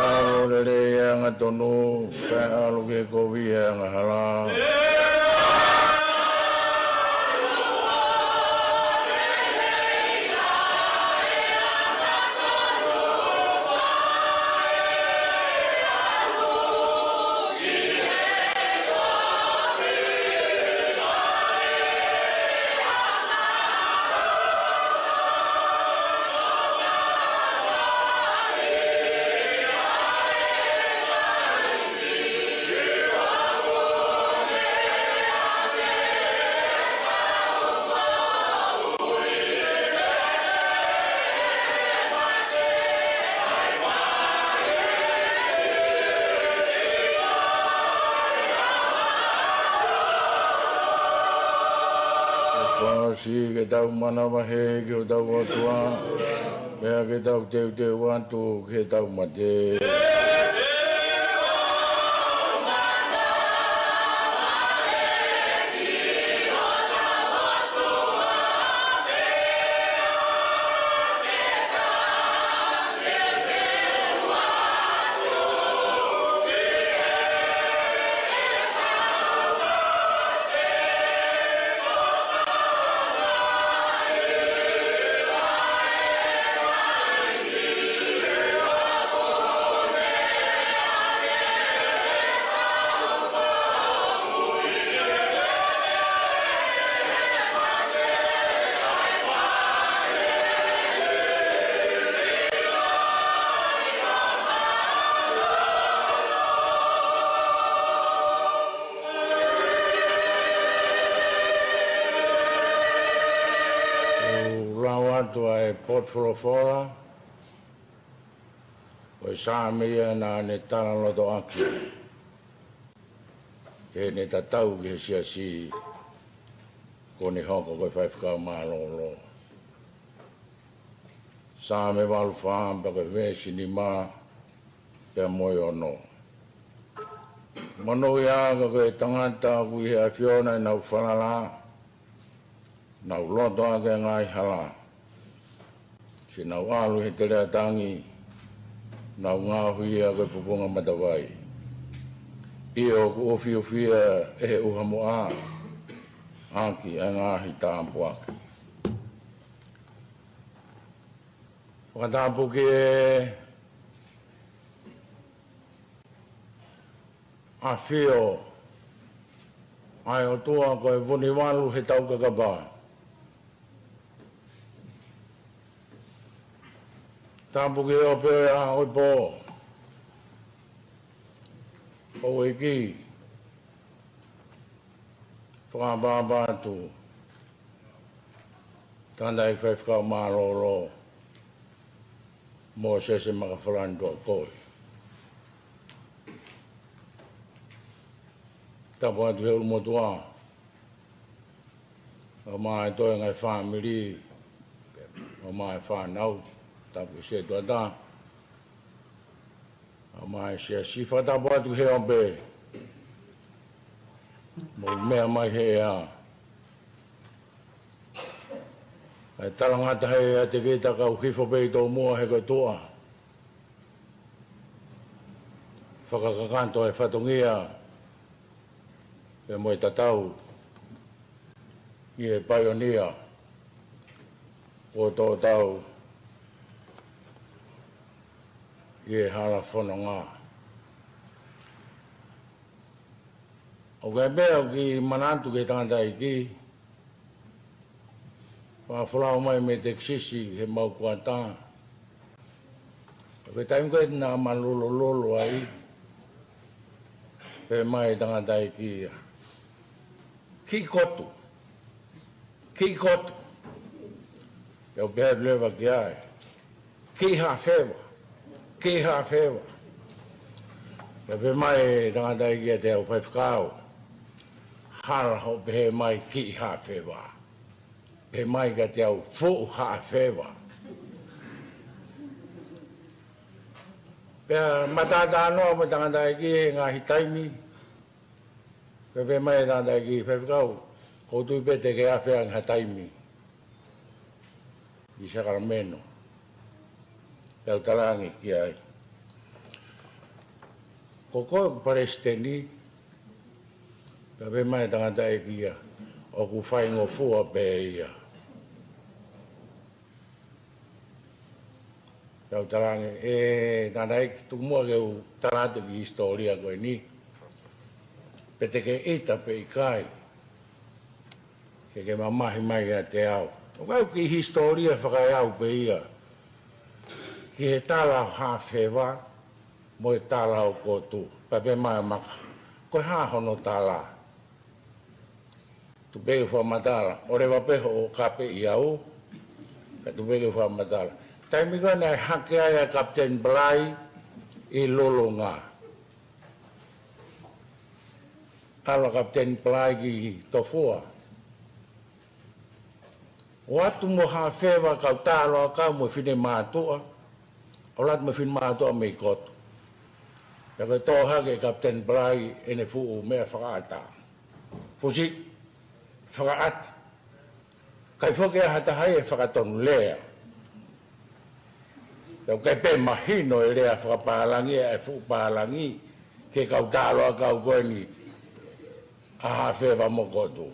ʻAlu lelei e angatonu, kae ʻalu ki he kovi e angahala. Fakaʻosi ke tau manavahē ki hotau ʻOtua, pea ke tau teuteu atu ki heʻetau mate. ʻOku lau atu ʻa e potu folofola ʻo e Saame ia naʻa ne talaloto ʻaki heʻene tatau ki he siasi kuo ne hoko ko e faifekau mālōlō. Saame valu fā, pea ko e veesi nima pea mo e ono. Monūʻia ā ka ko e tangata ʻoku ʻi he ʻAfiona ʻenau falala, nau loto ʻaki ʻa e ngaahi hala. Siʻi nau ʻalu ʻi he teleʻa tangi, nau ngaohi ia ko e pupunga matavai. ʻIo, ʻoku ʻufiʻufia ʻe he ʻuha moʻa ʻaki ʻa e ngaahi tāpuaki. Fakatapu ki he ʻAfio ʻa e ʻOtua ko e Vunivalu he Taukakapa. Tapu ki he ope ʻa e pō. ʻOku ou fakaʻapaʻapa atu, tangataʻeiki faifekau mālōlō, Mōsese Makafalani Tuʻakoi. Tapu atu he ʻulumotuʻa, ʻa e toe ngaahi fāmili, ʻa e fānau, tapu ki he setuata, ʻa e siasi, fakatapu atu he ope, mou meʻa mai he ʻea. ʻA e talangata he ʻea te ke ta kau hifo pē ʻi tomuʻa he ko e tuʻa. Fakakakato e fatongia, pea mo e tatau, ʻi he paionia, ʻo tō tau, ʻi he hala fononga. ʻOku ʻi ai pē ʻeku kiʻi manatu ki he tangataʻeiki, ʻa e folau mai mei Texas he mau kuata. Ko e taimi ko ē naʻa ma lolololo ai, pehē mai e tangataʻeiki ia, kiʻi kotu, kiʻi kotu. Pea u pehē leva ki ai, kiʻi haʻafeva, kiʻi haʻafeva. Pea pehē mai e tangataʻeiki ia, te u faifekau, hala hoʻo pehē mai kiʻi haʻafeva. Pehē mai kiate au fuʻu haʻafeva. Pea ma talanoa mo e tangataʻeiki he ngaahi taimi. Pea pehē mai e tangataʻeiki, faifekau, ʻoku ou tui pē te ke afe ange ha taimi ʻi Sacramento. Pea u talaange ki ai, ko koe ʻoku palesiteni? Pea pehē mai e tangataʻeiki ia, ʻoku faingofua pē ia. Pea u talaange, ʻe tangataʻeiki, tuku muʻa ke u tala atu e kiʻi hisitōlia ko eni, pe te ke ʻita pe ʻikai, ke ke mamahi mai kiate au. ʻOku ʻi ai e kiʻi hisitōlia fakaeau pē ia ki he tala ʻo haʻafeva mo e tala ʻo kotu. Pea pehē mai e maka, ko e hā hono tala? Tuku pē ke u fakamatala, ʻoleva pē hoʻo kape ʻi au, ka tuku pē ke u fakamatala. Taimi ko ē naʻe hake ai ʻa Kapiteni Palai ʻi Lolonga. ʻAlu ʻa Kapiteni Palai ki Tofua, ʻo ʻatu mo haʻafeva kau taloʻakau mo e finemātuʻa, ʻalu atu mo e finemātuʻa mei kotu. Pea ko e tō hake ʻe Kapiteni Palai ʻene fuʻu meʻa fakaʻata. Fusi, fakaʻata. ʻIkai foki ha taha ia ʻe fakatonulea. Pea ʻoku ʻikai pē mahino e lea fakapālangi ʻa e fuʻu pālangi ki he kau taloʻakau ko eni, ʻa haʻafeva mo kotu.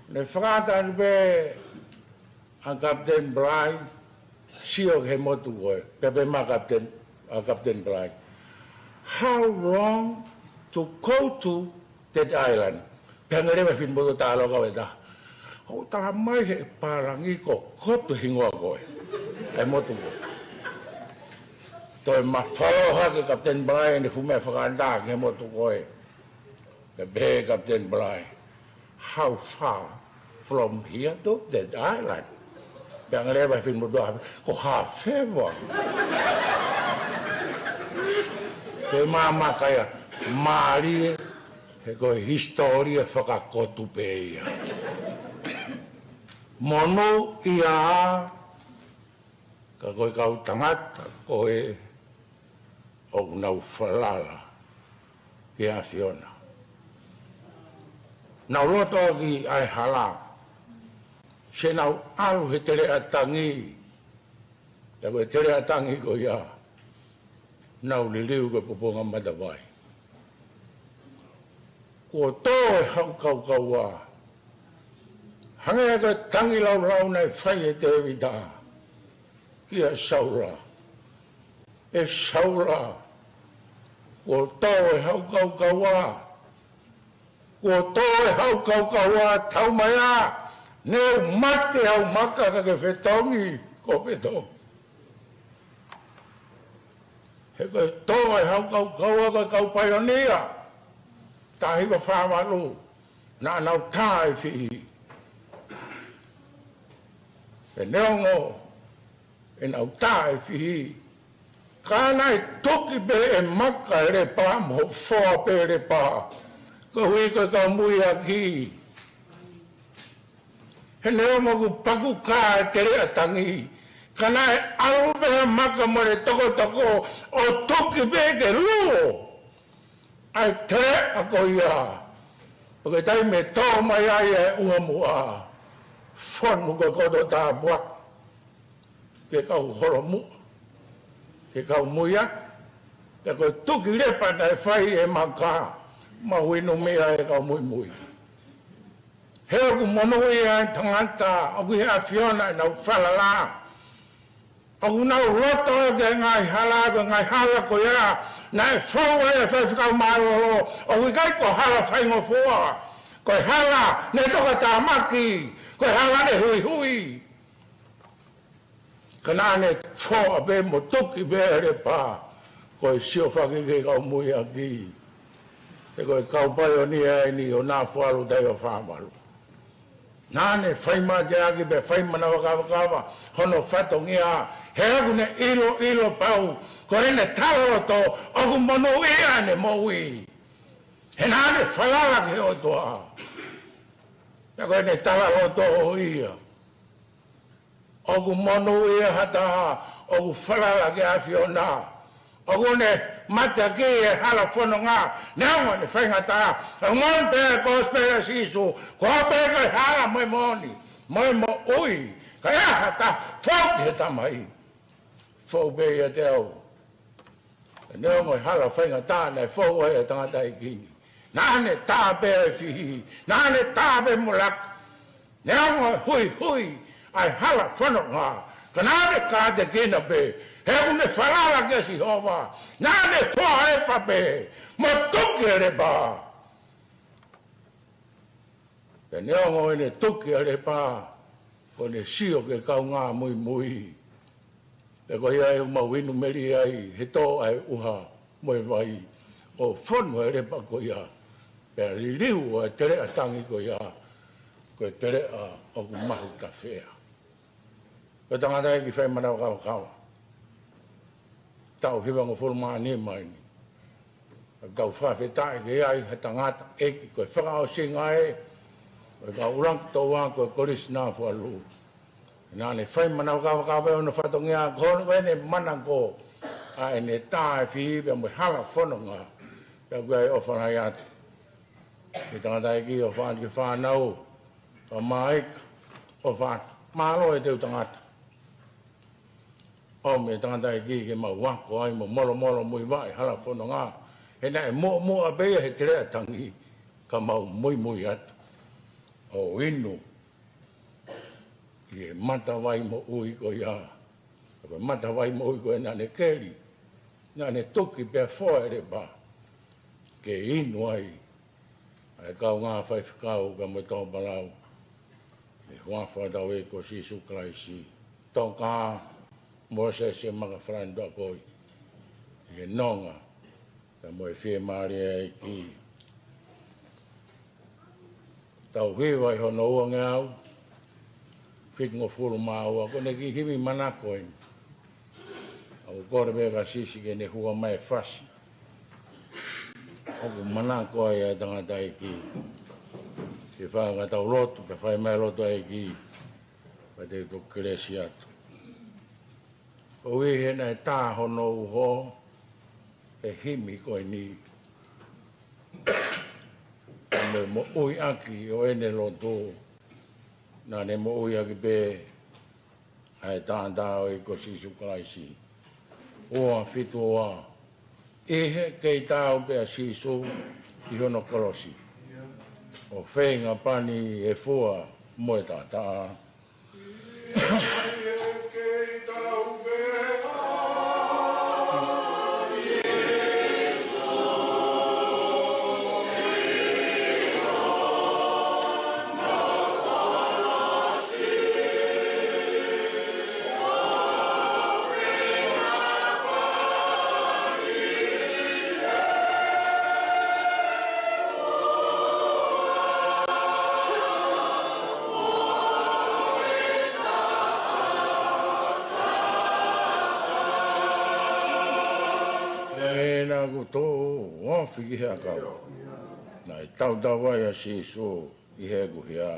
Ne fakaʻata atu pē ʻa Kapiteni Palai, sio ki he motu ko ē. Pea pehē mai e Kapiteni, ʻa Kapiteni Palai, "How long to go to that island?" Pea hangē leva e finemotuʻa taloʻakau ʻe taha, "ʻOku talamai ʻe he pālangi ko kotu e hingoa ko ē ʻa e motu ko ē." Toe mafao hake ʻa Kapiteni Palai ʻene fuʻu meʻa fakaʻata ki he motu ko ē. Pea pehē ʻe Kapiteni Palai, "How far from here to that island?" Pea hangē leva e finemotuʻa, "Ko haʻafeva." Pea maka ia, mālie, he ko e hisitōlia fakakotu pē ia. Monūʻia, ka ko e kau tangata ko ē ʻoku nau falala ki he ʻAfiona. Nau loto ʻaki ʻa e hala, te nau ʻalu he teleʻa tangi. Pea ko e teleʻa tangi ko ia, nau liliu ko e poponga matavai. Kuo tō e haʻu kaukaua. Hangē ko e tangilāulau naʻe fai ʻe Tēvita kia Saula. "ʻE Saula, Kuo tō e hau kaukaua. Kuo tō e hau kaukaua, tau mai ā. Ne u mate au maka ka ke fetongi, ko fetongi. He ko e tō e hau kaukaua ko e kau paionia. Taha hiva fā valu. Naʻa nau tā e fihi. Pea neongo ʻenau tā e fihi, ka naʻe tuki pē e maka e lepa mo foa pē lepa. Koeʻuhi ko e kau muiaki. He neongo kuo paku kā e teleʻa tangi, ka naʻe ʻalu pē maka mo e tokotoko ʻo tuki pē ke luo ʻa e teleʻa ko ia. Pea ko e taimi ʻe tō mai ai e ʻuha muʻa, fonu ko e koto tāpuaki ki he kau holomuʻa, ki he kau muiaki. Pea ko e tuki lepa naʻe fai e maka, maʻu inu meʻa e kau muimui. He ʻoku monūʻia e tangata ʻoku ʻi he ʻAfiona ʻenau falala. ʻOku nau loto ki he ngaahi hala, ko e ngaahi hala ko ia naʻe fou ai e faifekau mālōlō, ʻoku ʻikai ko e hala faingofua. Ko e hala ne tokatāmaki, ko e hala ne huihui. Ka naʻa ne foa pē mo tuki pē e lepa, ko e siofaki ki he kau muiaki. He ko e kau paionia eni ʻo Nafualu taha hiva fā valu. Naʻa ne fai mateaki pea fai manavakavakava hono fatongia, he ʻoku ne ʻiloʻilo pau ko ʻene talaloto ʻoku monūʻia ʻene moʻui. He naʻa ne falala ki he ʻOtua. Pea ko ʻene talaloto ʻo ia, ʻoku monūʻia ha taha ʻoku falala ki he ʻAfiona. ʻOku ne mateaki he hala fononga, neongo ʻene faingataʻa. ʻOku ngāue pē e kosipeli ʻa Sīsū, ko ia pē ko e hala mo e moʻoni mo e moʻui. Ka ʻi ai ha taha fou ki he Tamai, fou pē ʻiate au. Neongo e hala faingataʻa naʻe fou ai e tangataʻeiki ni, naʻa ne tā pē e fihi, naʻa ne tā pē mo laka. Neongo e huihui ʻa e hala fononga, ka naʻa ne kātekina pē, he ʻoku ne falala kia Sihova. Naʻa ne foa lepa pē mo tuki e lepa. Pea neongo ʻene tuki e lepa, ko ʻene sio ki he kaungā muimui. Pea ko ia ʻoku mau inu melie ai he tō ʻa e ʻuha mo e vai, ʻo fonu e lepa ko ia. Pea liliu ʻa e teleʻa tangi ko ia, ko e teleʻa ʻoku mahu tafea. Ko e tangataʻeiki fai manavakavakava, taʻu hivangofulu mā nima eni. Tau fakafetaʻi ki ai, he tangataʻeiki ko e fakaʻosinga ē ʻo e kau ʻuluaki touʻa ko e Kolisi Nafualu. Naʻa ne fai manavakavakava ʻi hono fatongia, ko hono ʻene manako ʻa ʻene tā e fihi pea mo e hala fononga. Pea ʻoku ʻi ai e ʻofa lahi atu ki he tangataʻeiki, ʻofa atu ki he fānau, ka maika, ʻofa atu. Mālō e teu tangata. ʻOmi e tangataʻeiki ke mau ako ai mo molomolomuivaʻi hala fononga. He naʻe muʻomuʻa pē ia he teleʻa tangi, ka mau muimui atu ʻo inu ʻi he matavai moʻui ko ia. Ko e matavai moʻui ko ē naʻa ne keli, naʻa ne tuki pea foa e lepa ke inu ai ʻa e kaungā faifekau pea mo e tō palau. ʻI he huafa ʻo hotau ʻEiki ko Sīsū Kalaisi. Toka Mōsese Makafalani Tuʻakoi ʻi he nonga pea mo e fiemālie ʻa e ʻEiki. Tau hiva ʻi hono uangeau fitungofulu mā ua, ko ʻene kiʻi himi manako eni. ʻOku kole pē kia Sisi ke ne hua mai e fasi ʻoku manako ai ʻa e tangataʻeiki. Ke fai ʻa e tau lotu, ke fai mai lotu ʻa e ʻEiki. Pea te u toki kelesi atu. Koeʻuhi he naʻe tā hono uho he himi ko eni, mo e moʻui ʻaki ʻo ʻene lotu, naʻa ne moʻui ʻaki pē ʻa e taʻataʻa ʻo e ʻEiki ko Sīsū Kalaisi. Ua fitu ua. ʻI he kei taau pē ʻa Sīsū ʻi hono kolosi, ʻo feinga pani e fua mo e taʻataʻa. Naʻa ku toe ofi ki he ʻakau, naʻe tautau ai ʻa Sīsū ʻi heʻeku hia.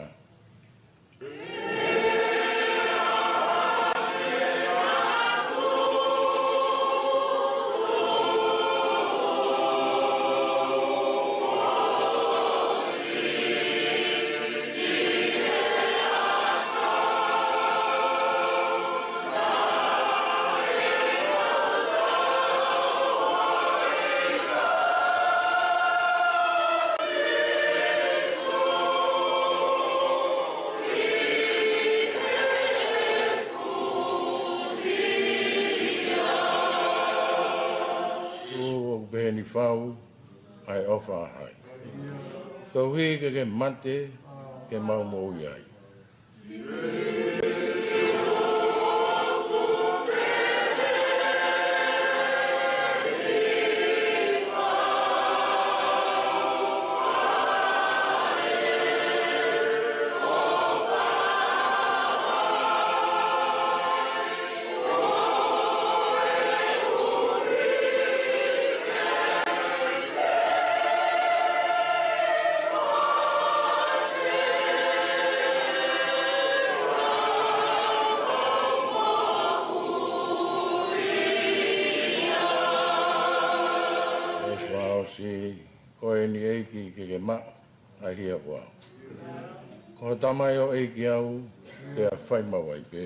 Sīsū, ʻoku pehē ni fau ʻa e ʻofa ʻa hai? Koeʻuhi ke ke mate, ke mau moʻui ai. ʻOsi, ko eni ʻEiki ke ke maʻu ʻa e hia ko au. Ko e tamaioʻeiki au, pea fai maʻu ai pē.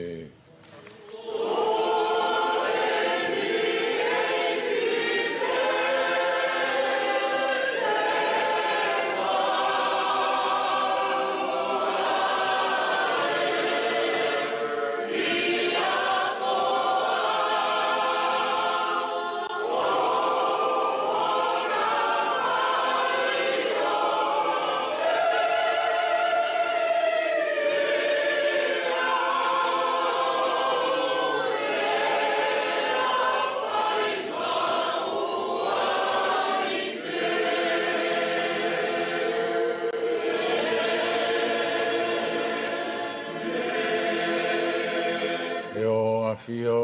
ʻE ʻo ʻafio,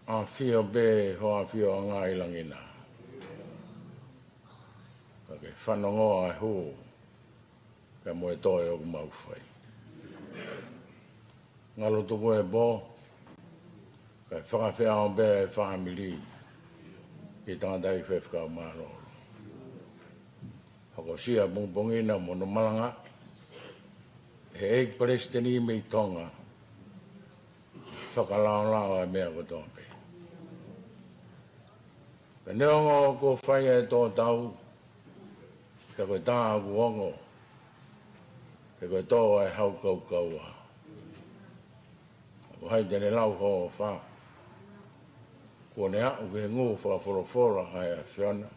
ʻafio pē ho ʻafioʻanga ʻi langi na. Ka ke fanongo ʻa e hū, pea mo e toe ʻoku mau fai. Ngalo tuku e pō, kae fakafeʻao pē ʻa e fāmili ki he tangataʻeiki faifekau mālōlō. Hokosia pongipongi na mo hono malangaʻi ʻe he ʻEiki Palesiteni mei Tonga, fakalaolao ʻa e meʻa kotoa pē. Pea neongo kuo fai ʻa e tō tau, pea ko e tā ʻoku ongo, pea ko e tō ʻa e hau kaukaua, ko hai te ne lau ho ʻofa? Kuo ne aʻu ki he ngū fakafolofola ʻa e ʻAfiona.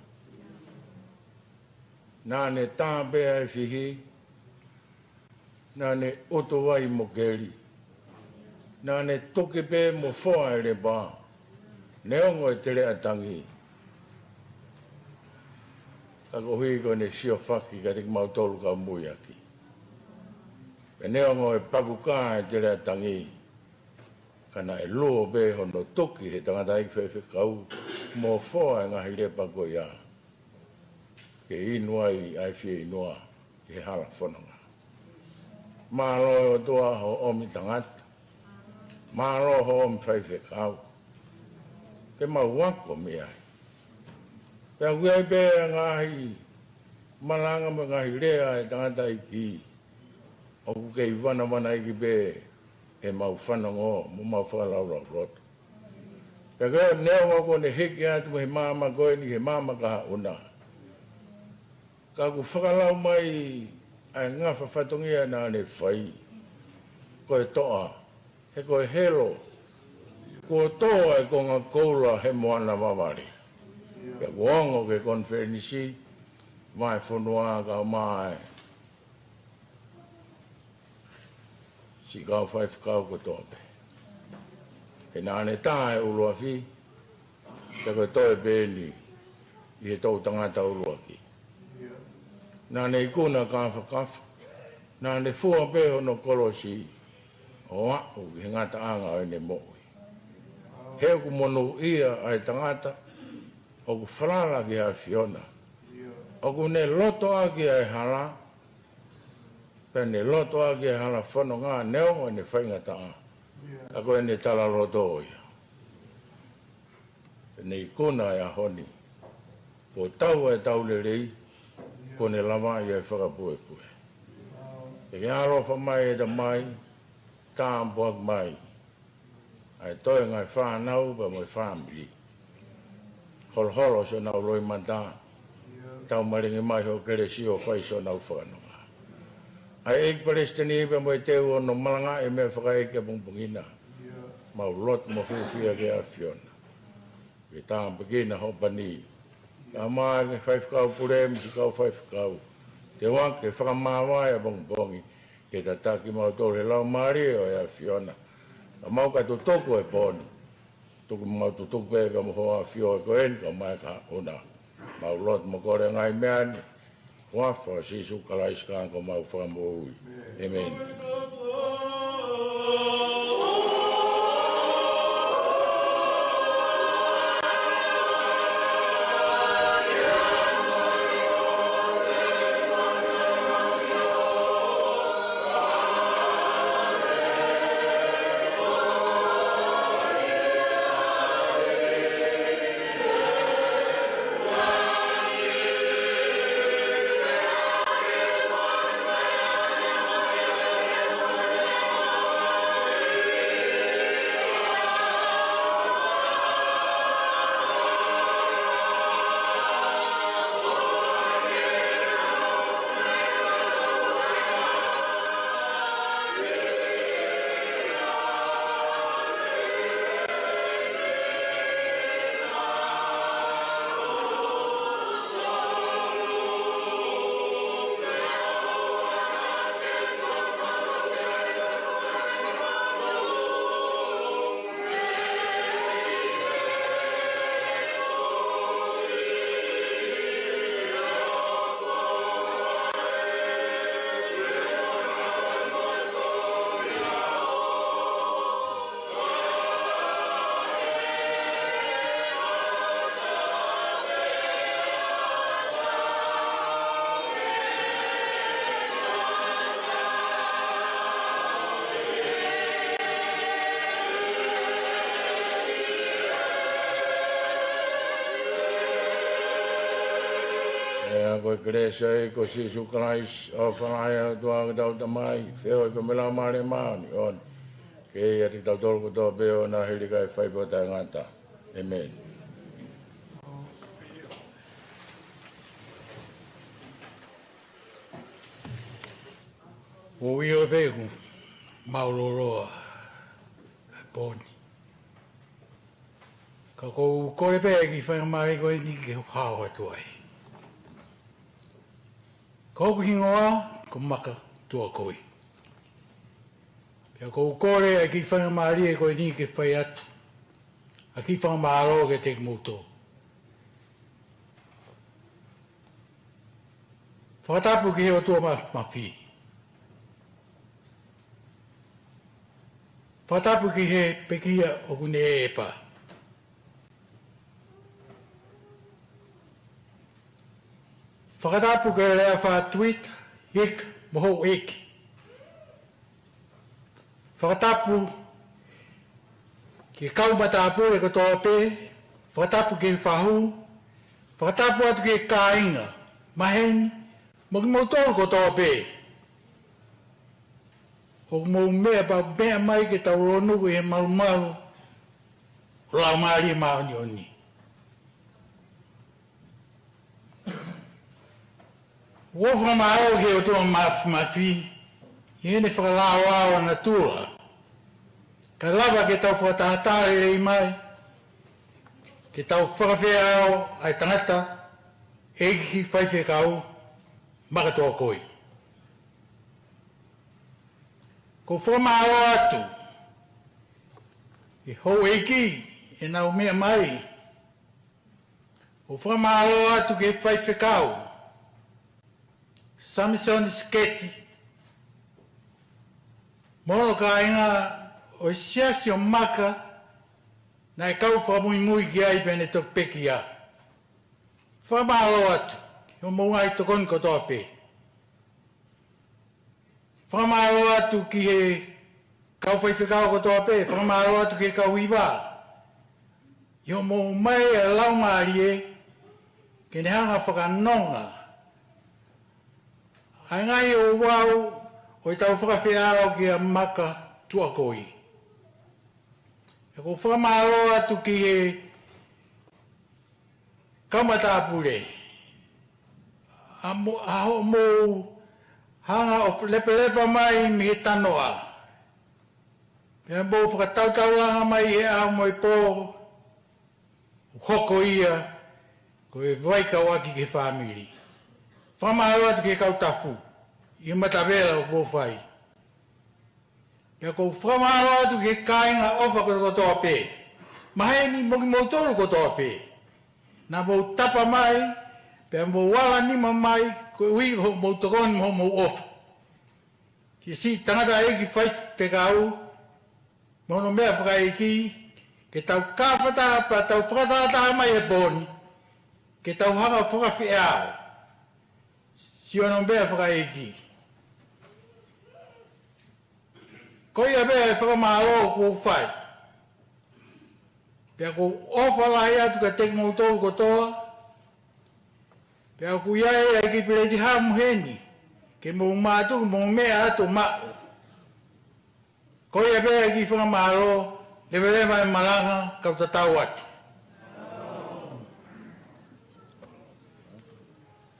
Naʻa ne tā pē ʻa e fihi, naʻa ne ʻutu vai mo keli, naʻa ne tuki pē mo foa e lepa, neongo e teleʻa tangi. Ka koeʻuhi ko ʻene siofaki kiate kimautolu kau muiaki. Pea neongo e pakuka e teleʻa tangi, ka naʻe luo pē hono tuki he tangataʻeiki faifekau mo foa e ngaahi lepa ko ia, ke inu ai ʻa e fieinua ʻi he hala fononga. Mālō ʻOtua hoʻo ʻomi tangata. Mālō hoʻo ʻomi faifekau. Ke mau ako mei ai. Pea ʻoku ʻi ai pē ʻa e ngaahi malanga mo e ngaahi lea ʻa e tangataʻeiki ʻoku kei vanavanaiki pē ʻemau fanongo mo ʻemau fakalaulauloto. Pea ko e neongo kuo ne hiki atu mei he maama ko eni ki he maama kahaʻu na, ka ʻoku fakalau mai ʻa e ngafa fatongia naʻa ne fai. Ko e toʻa, he ko e helo, kuo tō ʻa e konga koula he moana vavale. Pea kuo ongo ki he konifelenisi, vahefonua kae ʻumaʻā e siʻi kau faifekau kotoa pē. He naʻa ne tā e ʻuluafi, pea ko e toe pē eni ʻi he toʻutangata ʻuluaki. Naʻa ne ikuna kāfakafa, naʻa ne fua pē hono kolosi ʻo aʻu ki he ngataʻanga ʻo ʻene moʻui. He ʻoku monūʻia ʻa e tangata ʻoku falala ki he ʻAfiona. ʻOku ne loto ʻaki ʻa e hala, pea ne loto ʻaki ʻa e hala fononga neongo ʻene faingataʻa. Ka ko ʻene talaloto ia. Pea ne ikuna ʻa e ʻaho ni. Kuo tau ʻa e tau lelei, kuo ne lava ia ʻa e fakapuepue. Ke ke ʻaloʻofa mai ʻe Tamai, tāpuaki mai ʻa e toenga ʻo e fānau pea mo e fāmili. Holoholo siʻonau loʻimata, taumalingi mai ho kelesi ʻo fai siʻonau fakanonga. ʻA e ʻEiki Palesiteni pea mo e teu ʻo hono malanga ʻi he meʻa fakaʻeiki ʻapongipongi na. Mau lotu mo hūfia ki he ʻAfiona. Ke tāpuekina hoʻo pani. Kae ʻumaʻā e faifekau pule mo siʻi kau faifekau. Teuaki ke fakamāvae ʻapongipongi. Ke tataki mautolu ʻe he Laumālie ʻo e ʻAfiona. Ka mau ka tutuku ʻi he pō ni. Tuku mau tutuku pē pea mo hoʻo ʻAfio ʻi he ko eni kae ʻumaʻā e kahaʻu na. Mau lotu mo kole ʻa e ngaahi meʻa ni. Huafa ʻo Sīsū Kalaisi ko homau Fakamoʻui. ʻĒmeni. ʻE, ko e kelesi ʻa e ʻEiki ko Sīsū Kalaisi, ʻofa lahi ʻa e ʻOtua ko hotau Tamai, feohi pea mo e Laumālie Māʻoniʻoni, ke ʻiate kitautolu kotoa pē ʻo ʻoua naʻa hili kae fai pē ʻo taʻengata. ʻĒmeni. ʻOku ʻio pē ʻoku mālōlō ʻa e pō ni. Ka ʻoku ou kole pē ʻa e kiʻi faingamālie ko eni ke u hao atu ai. Ko hoku hingoa ko Maka Tuakoi. Pea ʻoku ou kole ʻa e kiʻi faingamālie ko eni ke fai atu ʻa e kiʻi fakamālō kiate kimoutolu. Fakatapu ki he ʻOtua Māfimafi. Fakatapu ki he pekia ʻoku ne ʻepa. Fakatapu ki he Leafa Tuita, Hika mo Houʻeiki. Fakatapu ki he kau matāpule kotoa pē, fakatapu ki he fahu, fakatapu atu ki he kāinga, maheni, mo kimoutolu kotoa pē. ʻOku mou meʻa pea meʻa mai ke tau lōnuku ʻi he malumalu ʻo e Laumālie Māʻoniʻoni. ʻOku ou fakamālō ki he ʻOtua Māfimafi, ʻi heʻene fakalaoao ʻa natula. Kae lava ke tau fakatahataha lelei mai, ke tau fakafeʻao ʻa e tangata, ʻEiki Faifekau Maka Tuakoi. ʻOku ou fakamālō atu ki he houʻeiki ʻenau meʻa mai. ʻOku ou fakamālō atu ki he faifekau, Samisoni Siketi, mo hono kāinga ʻo e Siasi ʻo Maka, naʻe kau fakamuimui ki ai pea ne toki pekia. Fakamālō atu ki hoʻomou ngaahi tokoni kotoa pē. Fakamālō atu ki he kau faifekau kotoa pē, fakamālō atu ki he kau hiva. ʻI hoʻomou ʻomai ʻa e Laumālie ke ne hanga fakanonga ʻa e ngaahi ouau ʻo ʻetau fakafeʻao kia Maka Tuʻakoi. ʻOku ou fakamālō atu ki he kau matāpule ʻa mo-, ʻa hoʻomou hanga ʻo lepalepa mai mei he tanoʻa. Pea mou fakatautaulanga mai he ʻaho mo e pō, hoko ia ko e vaikauʻaki ki he fāmili. Fakamālō atu ki he kau tafu ʻi he matavela ʻoku mou fai. Pea ʻoku ou fakamālō atu ki he kāinga ʻofa kotokotoa pē. Maheni mo kimoutolu kotoa pē. Naʻa mou tapa mai, pea mou ala nima mai, koeʻuhi ko hoʻomou tokoni mo hoʻomou ʻofa. Ki he siʻi tangataʻeiki faifekau, mo hono meʻa fakaʻeiki, ke tau kāfata pea tau fakatātā mai he pō ni, ke tau hanga fakafeʻao. Siʻono meʻa fakaʻeiki. Ko ia pē ʻa e fakamālō ʻoku ou fai. Pea ʻoku ou ʻofa lahi atu kiate kimoutolu kotoa. Pea ʻoku ʻi ai ʻa e kiʻi peleti hamu heni, ke mou mātuku mou meʻa atu maʻu. Ko ia pē ʻa e kiʻi fakamālō, leveleva e malanga, kau tatau atu.